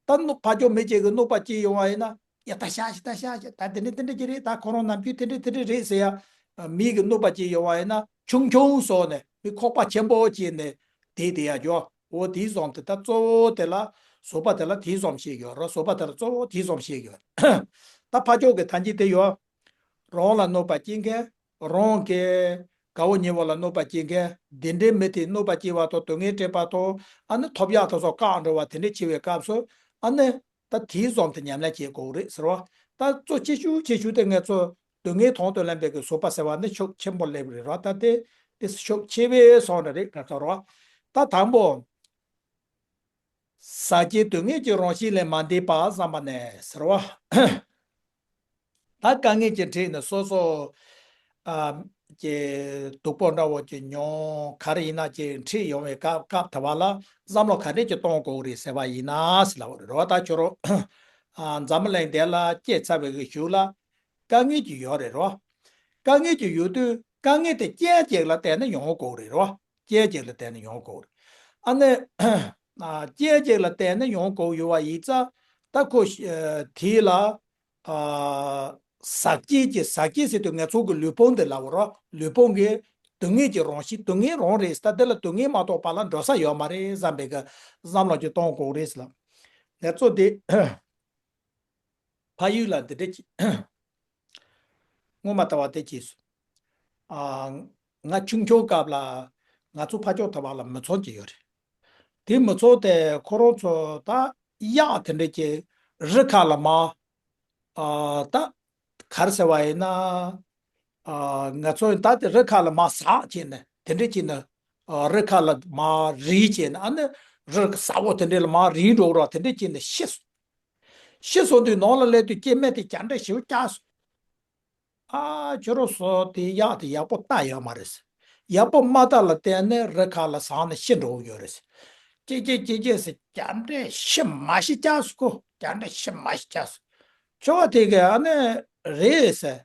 ད་གནོད་ཕ་ཆོས་མི་གཅིག་གི་གནོད་པ་ཅི་ཡོང་བ་ཡིན་ན། ཡ་ད་ཤ་ཤི་ད་ཤ་ཤི་ད་དེ་འདྲ་དེ་འདྲ་ཅི་རེད། ད་ཁོ་རང་ནམ་རྒྱུན་དེ་འདྲ་དེ་འདྲ་རེད་ཟེར་ཡ། མི་གི་གནོད་པ་ཅི་ཡོང་བ་ཡིན་ན་ཆུང་ཆུང་བཟོ་ནས་མི་ཁོག་པ་ཆེན་པོ་བྱས་ནས་དེ་དེ་ཡ་ཅོ། འོ་དེའི་བཟོམ་དེ་ད་གཙོ་བོ་དེ་ལ་བཟོད་པ་དེ་ལ་དེའི་བཟོམ་ཞིག་ཡོད་རོ། བཟོད་པ་དེ་ལ་གཙོ་བོ་དེའི་བཟོམ་ཞིག་ཡོད། ད་ཕ་ཆོས་ཀྱི་ཐམས་ཅད་དེ་ཡོད། རང་ལ་གནོད་པ་སྐྱེལ་མཁན། རང་གི་དགའ་བོ་ཉེ་བོ་ལ་གནོད་པ་སྐྱེལ་མཁན། དེ་འདྲའི་མི་དེ་གནོད་པ་སྐྱེལ་བ་དང་སྡུག་བསྔལ་སྤྲད་པ་དང་། ཨ་ནི་ཐོབ་ཡག་དེ་ཚོ་བཀག་འགྲོ་བ་དེ་འདྲ་བྱེད་པའི་སྐབས་སུ། ཨ་ནི་ད་དེའི་བཟོམ་དེ་ཉམས་ལེན་བྱེད་དགོས་རེད་ཟེར་བ། ད་གཙོ་ཆེ་ཤོས་ཆེ་ཤོས་དེ་ང་ཚོ་སྡུག་བསྔལ་མཐོང་དུ་ལེན་པའི་གི་བཟོད་པ་ཟེར་བ་ནི་ཤུགས་ཆེན་པོ་སླེབས་རེད་རོ། ད་དེ་དེ་ཤུགས་ཆེ་བའི་སོང་རེད་ང་ཚོ་རོ། ད་དང་པོ། ཟག་བཅས་སྡུག་བསྔལ་གྱི་རང་བཞིན་ལས་མ་འདས་པ་བསམ་པ་ནས་ཟེར་བ། ད་དཀའ་ངལ་གྱི་འཕྲད་ནས་སོ་སོ། ཨ་ཀྱི་སྡུག་པོ་འདྲ་བོ་ཀྱི་མྱོང་ག་རེ་ཡིན་ན་ཀྱི་འཕྲད་ཡོང་བའི་སྐབས་སྐབས་དེ་བ་ལ་བསམ་བློ་ག་འདྲས་ཀྱི་གཏོང་དགོས་རེད་ཟེར་བ་ཡིན་ན་ཟེར་ལབ་པ་རེད་རོ། ད་ཁྱོད་རོ། ཨ་འཛམ་གླིང་འདི་ལ་སྐྱེས་ཚར་བའི་གི་གཞུག་ལ་དཀའ་ངལ་གྱི་ཡོད་རེད་རོ། དཀའ་ངལ་གྱི་ཡོད་དུས་དཀའ་ངལ་དེ་རྐྱེན་ཅིག་ལ་བརྟེན་ནས་ཡོང་དགོས་རེད་རོ། རྐྱེན་ཅིག་ལ་བརྟེན་ནས་ཡོང་དགོས་རེད། ཨ་ནི། ཨ་རྐྱེན་ཅིག་ལ་བརྟེན་ནས་ཡོང་དགོས་ཡོད་བ་ཡིན་ཙང་། ད་ཁོ་ཨ་དེ་ལ། ཨ་ཟག་བཅས་ཀྱི་ཟག་བཅས་ཟེར་དུས་ང་ཚོ་གི་ལུས་ཕུང་དེ་ལབ་པ་རོ། ལུས་ཕུང་གི་སྡུག་བསྔལ་གྱི་རང་བཞིན་སྡུག་བསྔལ་རང་རེད། ད་དེ་ལ་སྡུག་བསྔལ་མ་གཏོགས་པ་ལ་འགྲོ་ས་ཡོད་མ་རེད་བསམ་པའི་གི་བསམ་བློ་ཅིག་གཏོང་དགོས་རེད་ཟེར་ལ། ང་ཚོ་དེ། ཕ་ཡུལ་ལ་འདི་འདྲ་ཅིག་སྔོན་མ་ལྟ་བ་དེ་གྱིས་སུ། ཨ་ང་ཆུང་ཆུང་སྐབས་ལ་ང་ཚོ་ཕ་ཕྱོགས་ཐ་བ་ལ་མི་ཚང་ཅིག་ཡོད་རེད། དེ་མི་ཚང་དེ་ཁོ་རང་ཚོ་ད་གཡག་དེ་འདྲ་ཅིག་རི་ཁ་ལ་མ། ཨ་ད་ག་རེ་ཟེར་བ་ཡིན་ན། ཨ་ང་ཚོ་ད་དེ་རི་ཁ་ལ་མ་ཟག་བྱས་ནས་དེ་འདྲ་བྱས་ནས། ཨ་རི་ཁ་ལ་མ་རིལ་བྱས་ནས། ཨ་ནི་རི་ཟག་པོ་དེ་འདྲ་ལ་མ་རིལ་འགྲོ་ར་དེ་འདྲ་བྱས་ནས་ཤི་སོང་། ཤི་སོང་དུས་ནང་ལ་སླེབས་དུས་སྐྱེ་དམན་དེ་རྒྱ་འདྲེ་ཞེ་པོ་སྐྱག་སོང་། ཨ་ཁྱོད་རང་ཚོ་དེ་གཡག་དེ་ཡག་པོ་ལྟ་ཡོད་མ་རེད། ཡག་པོ་མ་ལྟ་ལ་བརྟེན་ནས་རི་ཁ་ལ་ཟག་ནས་ཤི་འགྲོ་གི་ཡོད་རེད། ཀྱེ་ཀྱེ་ཀྱེ་ཀྱེ་ཟེར། རྒྱ་འདྲེ་ཤི་མ་ཤི་སྐྱག་སོང་ཁོ། རྒྱ་འདྲེ་ཤི་མ་ཤི་སྐྱག་སོང་། ཁྱོ་ག་དེ་གས་ཨ་ནི་རེད་ཟེར།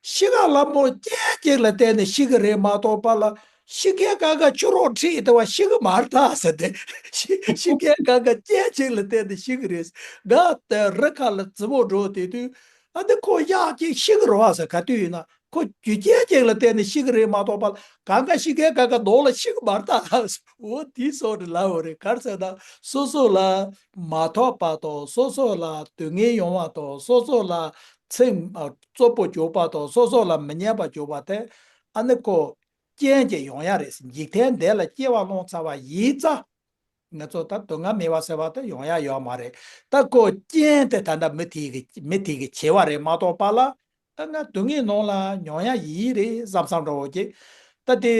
ཤི་ཁ་ལ་མོ་རྐྱེན་ཅིག་ལ་བརྟེན་ནས་ཤི་གི་རེད་མ་གཏོགས་པ་ལ། ཤི་མཁན་གང་ག་ཁྱོད་རང་ཁྲིད་དེ་བ་ཤི་གི་མ་རེད་ད་ཟེར་ཏེ། ཤི་ཤི་མཁན་གང་ག་རྐྱེན་ཅིག་ལ་བརྟེན་ནས་ཤི་གི་རེད། ང་དེ་རི་ཁ་ལ་རྫི་བོ་འགྲོ་དེ་དུས། ཨ་ནི་ཁོ་གཡག་ཅིག་ཤི་གི་རེད་བ་ཟེར། ག་དུས་ཡིན་ན་ཁོ་རྒྱུ་རྐྱེན་ཅིག་ལ་བརྟེན་ནས་ཤི་གི་རེད་མ་གཏོགས་པ། གང་ག་ཤི་མཁན་གང་ག་ནང་ལ་ཤི་གི་མ་རེད་ད་ཟེར། འོ་དེ་སོགས་རེད་ལབ་པ་རེད། ག་རེ་ཟེར་ན་སོ་སོ་ལ་མ་ཐོབ་པ་དང་། སོ་སོ་ལ་སྡུག་བསྔལ་ཡོང་བ་དང་། སོ་སོ་ལ་ཚེ་ཨ་རྩུབ་པོ་འཇུག་པ་དང་། སོ་སོ་ལ་མི་སྙན་པ་འཇུག་པ་དེ། ཨ་ནི་ཁོ་རྐྱེན་གྱིས་ཡོང་ཡ་རེད། འཇིག་རྟེན་འདི་ལ་སྐྱེ་བ་བླངས་ཚར་བ་ཡིན་ཙང་། ང་ཚོ་ད་སྡུག་བསྔལ་མེད་པ་ཟེར་བ་དེ་ཡོང་ཡ་ཡོད་མ་རེད། ད་ཁོ་རྐྱེན་དེ་ད་ལྟ་མི་དེ་གི་མི་དེ་གི་བྱས་པ་རེད་མ་གཏོགས་པ་ལ། ད་ང་སྡུག་བསྔལ་ནང་ལ་མྱོང་ཡ་ཡིན་རེད་བསམ་བསམ་འདྲ་བོ་ཅིག་ད་དེ།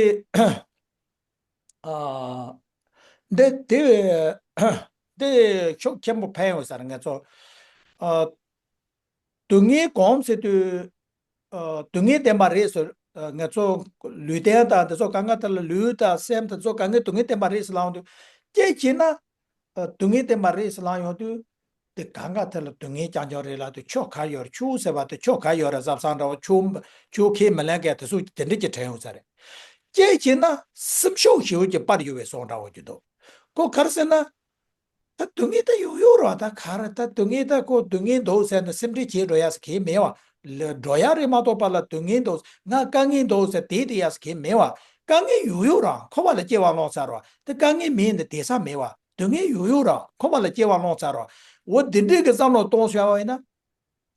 ཨ། འདི་དེ་འདི་ཤུགས་ཆེན་པོ་ཕན་ཡོད་ས་རེད་ང་ཚོ། ཨ། སྡུག་བསྔལ་སྒོམ་ཟེར་དུས། ཨ། སྡུག་བསྔལ་བདེན་པ་རེད་ཟེར། ཨ། ང་ཚོ་ལུས་རྟེན་དང་དེ་ཚོ་གང་ག་དེ་ལ། ལུས་དང་སེམས་དང་དེ་ཚོ་གང་ག་སྡུག་བསྔལ་བདེན་པ་རེད་ཟེར་ལབ་ཡོང་དུས། སྐྱེ་བྱས་ན། ཨ། སྡུག་བསྔལ་བདེན་པ་རེད་ཟེར་ལབ་ཡོང་དུས། དེ་གང་ག་དེ་ལ་སྡུག་བསྔལ་རྐྱང་རྐྱང་རེད་ལབ་དུས་ཆོ་ག་ཡོད་རེད། ཆོས་ཟེར་བ་དེ་ཆོ་ག་ཡོད་རེད་བསམ་བསམ་འདྲ་བོ། ཆོས་ཆོས་ཁས་མི་ལེན་མཁན་དེ་ཚོ་དེ་འདྲ་ཅིག་དྲན་ཡོང་ས་རེད། སྐྱེ་བྱས་ན་སེམས་ཤུགས་ཞེ་པོ་ཅིག་སྤར་ཡོད་པའི་བཟོ་འདྲ་བོ་ཅིག་འདུག་ཁོ་ག་རེ་ཟེར་ན། ད་སྡུག་བསྔལ་ད་ཡོང་ཡོང་རེད་བ། ད་ག་རེ་ད་སྡུག་བསྔལ་ད་ཁོ་སྡུག་བསྔལ་འདུག་ཟེར་ནས་སེམས་ཁྲལ་བྱེད་འགྲོ་ཡ་ཟེར་གང་ཡང་མེད་བ། ལ་འགྲོ་ཡ་རེད་མ་གཏོགས་པ་ལ་སྡུག་བསྔལ་འདུག་ང་དཀའ་ངལ་འདུག་ཟེར་དེ་དེ་ཡ་ཟེར་གང་ཡང་མེད་བ། དཀའ་ངལ་ཡོང་ཡོང་རེད། འཁོར་བ་ལ་སྐྱེ་བ་བླངས་ཚར་རེད་བ། དེ་དཀའ་ངལ་མེད་ནས་བསྡད་ས་མེད་བ། སྡུག་བསྔལ་ཡོང་ཡོང་རེད། འཁོར་བ་ལ་སྐྱེ་བ་བླངས་ཚར་རེད་བ། འོ་འདི་འདྲའི་གི་བསམ་བློ་གཏོང་ཤེས་པ་ཡིན་ན།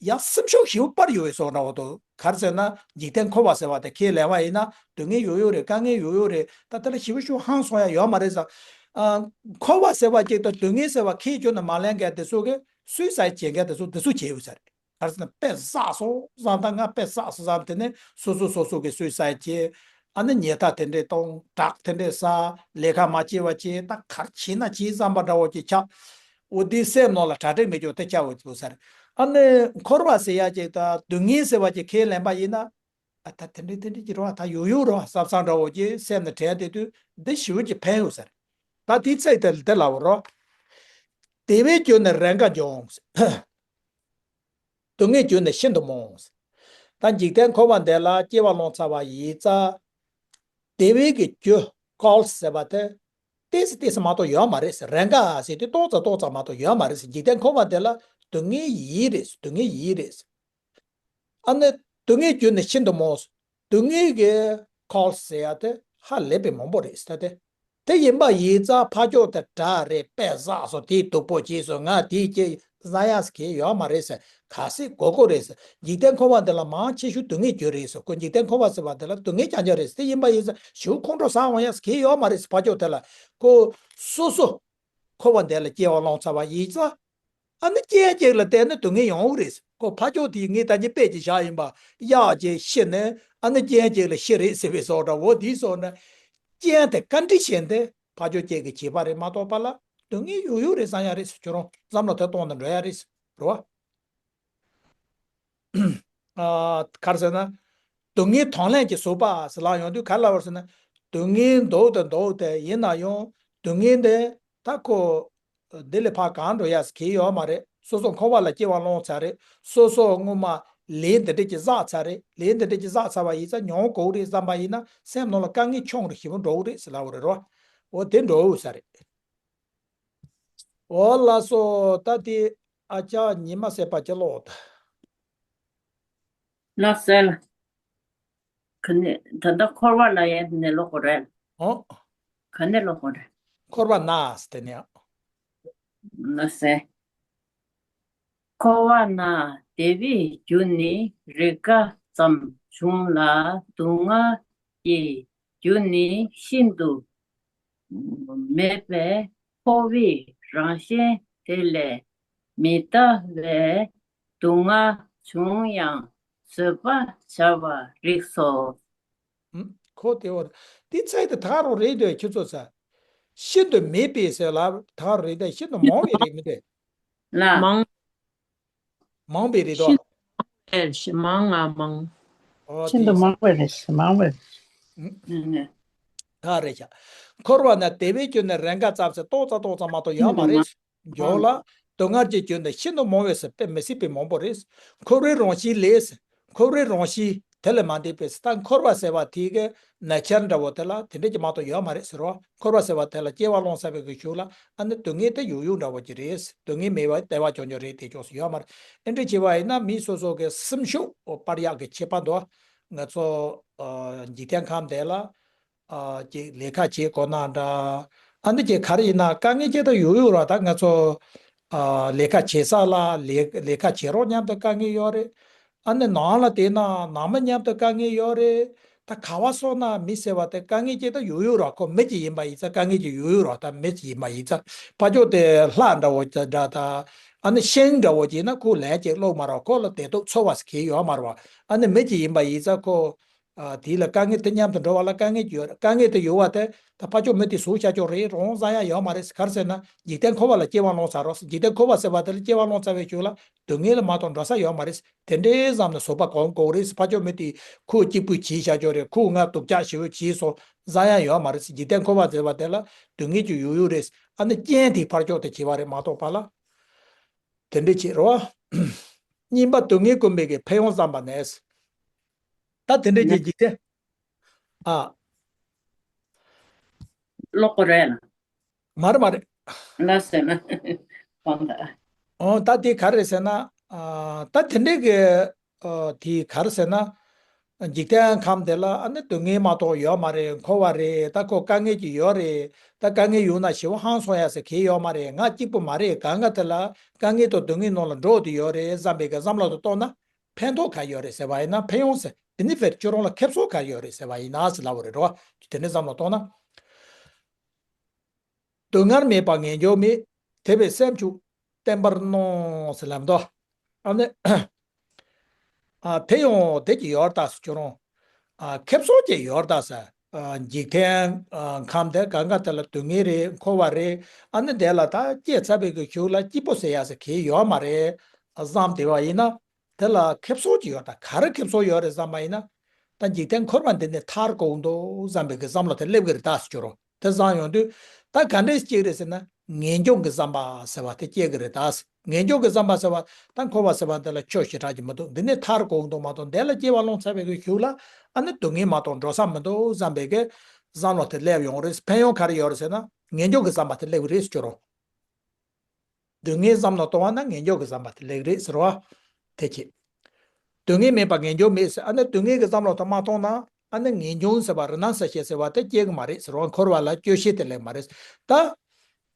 ཡང་སེམས་ཤུགས་ཞེ་པོ་སྤར་ཡོད་པའི་བཟོ་འདྲ་བོ་འདུག་ག་རེ་ཟེར་ན་འཇིག་རྟེན་འཁོར་བ་ཟེར་བ་དེ་ཁས་ལེན་པ་ཡིན་ན་སྡུག་བསྔལ་ཡོད་ཡོད་རེད། དཀའ་ངལ་ཡོད་ཡོད་རེད། ད་དེ་ལ་ཞེ་པོ་ཞེ་པོ་ཧང་སང་ཡ་ཡོད་མ་རེད་ཟེར། ཨ། འཁོར་བ་ཟེར་བ་ཅིག་དང་སྡུག་བསྔལ་ཟེར་བ་ཁས་ཁྱོན་ནས་མ་ལེན་མཁན་དེ་ཚོ་གིས་སུའི་སའིཌ་བྱེད་མཁན་དེ་ཚོ་དེ་ཚོ་བྱས་ཡོད་ས་རེད། ག་རེ་ཟེར་ན་དཔེ་བསགས་སོང་བསམ། ད་ང་དཔེ་བསགས་སོང་བསམ། དེ་ནས་སོ་སོ་སོ་སོ་གིས་སུའི་སའིཌ་བྱས། ཨ་ནི་ཉལ་ཐ་དེ་འདྲས་གཏོང་། དྲག་དེ་འདྲས་ཟ། ལས་ཀ་མ་བྱས་པ་བྱས། ད་ག་རེ་བྱས་ན་བྱས་བསམ་པ་འདྲ་བོ་ཅིག་ཆགས། འོ་དེ་སེམས་ནང་ལ་གྲ་སྒྲིག་མེད་ཀྱོག་དེ་ཆགས་འོ་དེ་ཟེར། ཨ་ནི་འཁོར་བ་ཟེར་ཡ་ཅིག་དང་སྡུག་བསྔལ་ཟེར་བ་ཅིག་ཁས་ལེན་པ་ཡིན་ན། ཨ་ད་དེ་འདྲའི་དེ་འདྲའི་ཀྱི་རོ། ད་ཡོད་ཡོད་རོ། བསམ་བསམ་འདྲ་བོ་ཅིག་སེམས་ནང་དྲན་བསྡད་དུས་འདི་ཞེ་པོ་ཅིག་ཕན་ཡོད་ཟེར། ད་དེའི་ཚིག་དེ་དེ་ལབ་པ་རོ། དེ་བས་གྱུར་ནས་རེས་འགའ་འབྱུང་། སྡུག་བསྔལ་གྱུར་ནས་ཤིན་ཏུ་མང་། ད་འཇིག་རྟེན་འཁོར་བ་འདི་ལ་སྐྱེ་བ་ལོངས་ཚར་བ་ཡིན་ཙང་། དེ་བས་ཀྱི་རྒྱུ་ཀོལ་ཟེར་བ་དེ། ཏོག་ཙམ་ཏོག་ཙམ་མ་གཏོགས་ཡོད་མ་རེད་ཟེར། རེས་འགའ་ཟེར་དུས་ཏོག་ཙམ་ཏོག་ཙམ་མ་གཏོགས་ཡོད་མ་རེད་ཟེར། འཇིག་རྟེན་འཁོར་བ་འདི་ལ་སྡུག་བསྔལ་ཡིན་རེད་ཟེར། སྡུག་བསྔལ་ཡིན་རེད་ཟེར། ཨ་ནི་སྡུག་བསྔལ་གྱུར་ནས་ཤིན་ཏུ་མང་ཟེར། སྡུག་བསྔལ་གྱི་ཀོལ་ཟེར་ཡ་དེ་ཧ་ལས་པའི་མང་པོ་རེད་ཟེར་ད་དེ། དེ་ཡིན་པ་ཡིན་ཙང་ཕར་ཕྱོགས་དེ་དགྲ་རེད། དཔེ་བསགས་སོ། དེ་སྡུག་པོ་བྱས་སོ། ང་དེ་སྐྱེ་བཟའ་ཡ་ཟེར་གྱི་ཡོད་མ་རེད་ཟེར། ག་ཚོད་དགོས་དགོས་རེད་ཟེར། འཇིག་རྟེན་འཁོར་བ་འདི་ལ་མང་ཆེ་ཤོས་སྡུག་བསྔལ་གྱུར་རེད་ཟེར། ཁོ་འཇིག་རྟེན་འཁོར་བ་ཟེར་བ་འདི་ལ་སྡུག་བསྔལ་རྐྱང་རྐྱང་རེད་ཟེར། དེ་ཡིན་པ་ཡིན་ཙང་ཞེ་པོ་ཁོང་ཁྲོ་ཟ་འོང་ཡ་ཟེར་གྱི་ཡོད་མ་རེད་ཟེར། ཕར་ཕྱོགས་དེ་ལ་ཁོ་སོ་སོ་འཁོར་བ་འདི་ལ་སྐྱེ་བ་ལོངས་ཚར་བ་ཡིན་ཙང་། ཨ་ནི་རྐྱེན་གཅིག་ལ་བརྟེན་ནས་སྡུག་བསྔལ་ཡོང་གི་རེད། ཁོ་ཕར་ཕྱོགས་དེ་ངས་ད་གིན་དཔེ་ཅིག་བཞག་ཡིན་པ། གཡག་ཅིག་ཤི་ནས་ཨ་ནི་རྐྱེན་གཅིག་ལ་ཤི་རེད་ཟེར་བའི་བཟོ་འདྲ་བོ་དེའི་བཟོ་འདྲ། རྐྱེན་དེ་བཀའ་འདྲི་བྱས་ཏེ་ཕར་ཕྱོགས་གཅིག་གིས་བྱས་པ་རེད་མ་གཏོགས་པ་ལ་སྡུག་བསྔལ་ཡོད་ཡོད་རེད་བསམ་ཡ་རེད་ཟེར། ཁྱོད་རང་བསམ་བློ་དེ་གཏོང་ནས་འགྲོ་ཡ་རེད་ཟེར་རོ། ཨ། ག་རེ་ཟེར་ན། སྡུག་བསྔལ་དང་ལེན་གྱི་བཟོད་པ་ཟེར་ལབ་ཡོང་དུས་ག་རེ་ལབ་པ་རེད་ཟེར་ན། སྡུག་བསྔལ་འདུག་དང་འདུག་སྟེ་ཡིན་ན་ཡང་སྡུག་བསྔལ་འདི་ད་ཁོ་འདི་ལས་ཕར་གང་འགྲོ་ཡ་ཟེར་གྱི་ཡོད་མ་རེད། སོ་སོ་འཁོར་བ་ལ་སྐྱེ་བ་ལོངས་ཚར་རེད། སོ་སོ་སྔོན་མ་ལས་འདི་འདྲ་ཅིག་བསགས་ཚར་རེད། ལས་འདི་འདྲ་ཅིག་བསགས་ཚར་བ་ཡིན་ཙང་མྱོང་དགོས་རེད་བསམ་པ་ཡིན་ན་སེམས་ནང་ལ་དཀའ་ངལ་ཆུང་རུ་ཞེ་པོ་འགྲོ་གི་རེད་ཟེར་ལབ་པ་རེད་རོ། འོ་དེ་འགྲོ་ས་རེད། འོ་ལགས་སོ། ད་དེ་ཨ་ཅག་ཉི་མ་ཟེར་བ་ཅིག་ཀློག་ད། ལགས་སེ་ལ། ག་ནས་ད་ལྟ་འཁོར་བ་ལ་ཡང་ནས་ཀློག་དགོས་རེད། ཨོ། ག་ནས་ཀློག་དགོས་རེད། འཁོར་བ་ན་ཟེར་དེ་ནས། ལགས་སེ། འཁོར་བ་ན་དེ་བས་གྱུར་ནས་རེས་འགའ་ཙམ་བྱུང་ལ་སྡུག་བསྔལ་གྱིས་གྱུར་ནས་ཤིན་ཏུ་མེད་པས། འཁོར་བའི་རང་བཞིན་དེ་ལས་མི་འདའ་བས་སྡུག་བསྔལ་བྱུང་ཡང་བཟོད་པ་བྱ་བར་རིགས་སོ། ཨུམ། ཁོ་དེ་འོ། དེ་ཚད་དེ་ད་རུང་རེད་འདོད་ཁྱོད་ཚོ་ཚ། ཤིན་ཏུ་མེད་པའི་ཟེར་ལ་ད་རུང་རེད་འདོད། ཤིན་ཏུ་མང་བའི་རེད་མི་འདོད། ལ། མང་། མང་པའི་རེད་དོ། ཤིན་ཏུ་མང་ང་མང་། ཨོ་ཤིན་ཏུ་དེ་མང་བའི་རེད། མང་བའི་རེད། ཨུམ། ཨུམ། ད་རེད་ཤག་འཁོར་བ་ན་དེ་བས་གྱུར་ནས་རེས་འགའ་ཙམ་ཟེར་ཏོག་ཙམ་ཏོག་ཙམ་མ་གཏོགས་ཡོད་མ་རེད། མགྱོགས་ལ། སྡུག་བསྔལ་གྱིས་གྱུར་ནས་ཤིན་ཏུ་མང་བས་ཟེར། དཔེ་མི་སྲིད་པའི་མང་པོ་རེད། འཁོར་བའི་རང་བཞིན་ལས་ཟེར། འཁོར་བའི་རང་བཞིན་དེ་ལས་མ་འདས་པས་ཟེར། ད་འཁོར་བ་ཟེར་བ་དེ་གི་ན་ཆར་འདྲ་བོ་དེ་ལ་དེ་འདྲ་ཅིག་མ་གཏོགས་ཡོད་མ་རེད་ཟེར་རོ། འཁོར་བ་ཟེར་བ་དེ་ལ་སྐྱེ་བ་ལོངས་ཚར་བའི་གི་གཞུག་ལ་ཨ་ནི་སྡུག་བསྔལ་དེ་ཡོད་ཡོད་འདྲ་བོ་ཅིག་རེད། སྡུག་བསྔལ་མེད་པ་བདེ་བ་ཅོག་ཅོག་རེད། དེ་ཅོག་ཙམ་ཡོད་མ་རེད། ཨེ་འདྲ་བྱས་པ་ཡིན་ན་མི་སོ་སོ་གི་སེམས་ཤུགས་སྤར་ཡག་གི་ཁྱད་པར་འདུག་ང་ཚོ་ཨ་འཇིག་རྟེན་ཁམས་དེ་ལ། ཨ་ཅིག་ལས་ཀ་བྱེད་དགོས་ན་འདྲ། ཨ་འདི་ཅིག་ག་རེ་ཡིན་ན་དཀའ་ངལ་ཅིག་ད་ཡོད་ཡོད་ར། ད་ང་ཚོ་ཨ་ལས་ཀ་བྱེད་ས་ལ་ལས་ལས་ཀ་བྱེད་རོགས་མཉམ་དུ་དཀའ་ངལ་ཡོད་རེད། ཨ་ནི་ནང་ལ་བསྡད་ན་ནང་མི་མཉམ་དུ་དཀའ་ངལ་ཡོད་རེད། ད་ག་བ་སོང་ན་མི་ཟེར་བ་དེ་དཀའ་ངལ་ཅིག་ད་ཡོད་ཡོད་ར། ཁོ་མི་ཅིག་ཡིན་པ་ཡིན་ཙང་དཀའ་ངལ་ཅིག་ཡོད་ཡོད་ར། ད་མི་ཅིག་ཡིན་པ་ཡིན་ཙང་ཕ་ཕྱོགས་དེ་ལྷ་འདྲ་བོ་ཅིག་འདྲ། ད་ཨ་ནི་ཤིང་འདྲ་བོ་ཅིག་ཡིན་ན་ཁོ་ལན་ཅིག་སློག་མ་ར། ཁོ་ལ་བདེ་སྡུག་ཚོར་བ་ཟེར་གྱི་ཡོད་མ་ར་བ། ཨ་ནི་མི་ཅིག་ཡིན་པ་ཡིན་ཙང་ཁོ། ཨ་དེ་ལ་དཀའ་ངལ་དེ་མཉམ་དུ་འགྲོ་བ་ལ་དཀའ་ངལ་ཡོད་རེད། དཀའ་ངལ་དེ་ཡོད་བ་དེ་ད་ཕ་ཕྱོགས་མི་དེ་ཟུར་བཞག་ཆོག་རེད། རང་བཟང་ཡ་ཡོད་མ་རེད། ག་རེ་ཟེར་ན་འཇིག་རྟེན་འཁོར་བ་ལ་སྐྱེ་བ་ལོངས་ཚར་རོགས། འཇིག་རྟེན་འཁོར་བ་ཟེར་བ་དེ་ལ་སྐྱེ་བ་ལོངས་ཚར་བའི་རྒྱུ་ལ་སྡུག་བསྔལ་ལ་མ་གཏོགས་འགྲོ་ས་ཡོད་མ་རེད། དེ་འདྲའི་བསམ་ནས་བཟོད་པ་སྒོམ་དགོས་རེད། ཕ་ཕྱོགས་མི་དེ་ཁོ་གཅིག་པུས་བྱས་བཞག་ཆོག་རེད། ཁོ་ང་སྡུག་ཅག་ཞེ་པོ་བྱས་སོང་བཟང་ཡ་ཡོད་མ་རེད། འཇིག་རྟེན་འཁོར་བ་ཟེར་བ་དེ་ལ་སྡུག་བསྔལ་གྱི་ཡོད་ཡོད་རེད། ཨ་ནི་རྐྱེན་དེ་ཕར་ཕྱོགས་དེ་བྱས་པ་རེད་མ་གཏོགས་པ་ལ། དེ་འདྲ་བྱེད་རོགས། གཉིས་པ་སྡུག་བསྔལ་ཀུན་པའི་གི་ཕན་ཡོན་བསམ་པ་ནས། ད་དེ་འདྲ་གྱི་འཇིག་རྟེན། ཨ། ཀློག་གི་རེད་ལ། མ་རེད་མ་རེད། ལ་ཟེར་ན། གང་ལྟར། ཨོ་ད་དེ་ག་རེ་ཟེར་ན། ཨ་ད་དེ་འདྲ་གི། ཨ་དེ་ག་རེ་ཟེར་ན། འཇིག་རྟེན་ཁམས་དེ་ལ་ཨ་ནི་སྡུག་བསྔལ་མ་གཏོགས་ཡོད་མ་རེད། འཁོར་བ་རེད། ད་ཁོ་དཀའ་ངལ་གྱི་ཡོད་རེད། ད་དཀའ་ངལ་ཡོད་ན་ཞེ་པོ་ཧང་སང་ཡ་ཟེར་གྱི་ཡོད་མ་རེད། ང་གཅིག་པུ་མ་རེད། གང་ག་དེ་ལ་དཀའ་ངལ་དང་སྡུག་བསྔལ་ནང་ལ་འགྲོ་བསྡད་ཡོད་རེད་བསམ་པའི་གི་བསམ་བློ་དེ་གཏོང་ན་ཕན་ཐོགས་ག་ཡོད་རེད་ཟེར་བ་ཡིན་ན། ཕན་ཡོན་ཟེར་benefit ཁྱོད་རང་ལ་ཁེ་བཟང་ག་ཡོད་རེད་ཟེར་བ་ཡིན་ན་ཟེར་ལབ་པ་རེད་རོ། དེ་འདྲའི་བསམ་བློ་གཏོང་ན། སྡུག་བསྔལ་མེད་པར་ངེས་འབྱུང་མེད། དེ་བས་སེམས་ཕྱུག་བརྟན་པར་སྣང་ཟེར་ལབ་འདུག་ཨ་ནི། ཨ་དེ་ཡང་དེ་ཅིག་ཡོད་ད་ཟེར། ཁྱོད་རང་ཨ་ཁེ་བཟང་ཅིག་ཡོད་ད་ཟེར། ཨ་འཇིག་རྟེན་ཨ་ཁམས་དེ་གང་ག་དེ་ལ་སྡུག་བསྔལ་རེད། འཁོར་བ་རེད། ཨ་ནི་དེ་ལ་ད་སྐྱེས་ཚར་བའི་གི་གཞུག་ལ་སྐྱིད་པོ་ཟེར་ཡ་ཟེར་གྱི་ཡོད་མ་རེད་བསམ་བསྡད་པ་ཡིན་ན། དེ་ལ་ཁེ་བཟང་ཅིག་ཡོད་ད། ག་རེ་ཁེ་བཟང་ཡོད་རེད་བསམ་པ་ཡིན་ན། ད་འཇིག་རྟེན་འཁོར་བ་འདི་ནས་ཐར་དགོས་འདུག་བསམ་པའི་གི་བསམ་བློ་དེ་སླེབས་གི་རེད་ད་ཟེར་གྱི་རོ། དེ་བཟང་ཡོང་དུས་ད་ག་འདྲས་སྐྱེ་གི་རེད་ཟེར་ན། ངེས་འབྱུང་གི་བསམ་པ་ཟེར་བ་དེ་སྐྱེ་གི་རེད་ད། ངེས་འབྱུང་གི་བསམ་པ་ཟེར་བ་ད་འཁོར་བ་ཟེར་བ་འདི་ལ་ཆོས་ཞེ་དྲག་ཅིག་མི་འདུག་འདི་ནས་ཐར་དགོས་འདུག་མ་གཏོགས་འདི་ལ་སྐྱེ་བ་ལོངས་ཚར་བའི་གི་གཞུག་ལ་ཨ་ནི་སྡུག་བསྔལ་མ་གཏོགས་འགྲོ་ས་མི་འདུག་བསམ་པའི་གི་བསམ་བློ་དེ་སླེབས་ཡོང་རེད། ཕན་ཡོན་ག་རེ་ཡོད་རེད་ཟེར་ན། ངེས་འབྱུང་གི་བསམ་པ་དེ་སླེབས་གི་རེད་ཟེར་གྱི་རོ། སྡུག་བསྔལ་བསམ་བློ་གཏོང་བ་ན་ངེས་འབྱུང་གི་བསམ་པ་དེ་སླེབས་རེད་ཟེར་བ། དེ་ཅི། སྡུག་བསྔལ་མེད་པ་ངེས་འབྱུང་མེད་ཟེར། ཨ་ནི་སྡུག་བསྔལ་གྱི་བསམ་བློ་དེ་མ་གཏོང་ན་ཨ་ནི་ངེས་འབྱུང་ཟེར་བ་རི་ན་ས་ཤེས་ཟེར་བ་དེ་སྐྱེ་གི་མ་རེད་ཟེར་བ། འཁོར་བ་ལ་སྐྱོ་ཤས་དེ་སླེབས་མ་རེད། ད།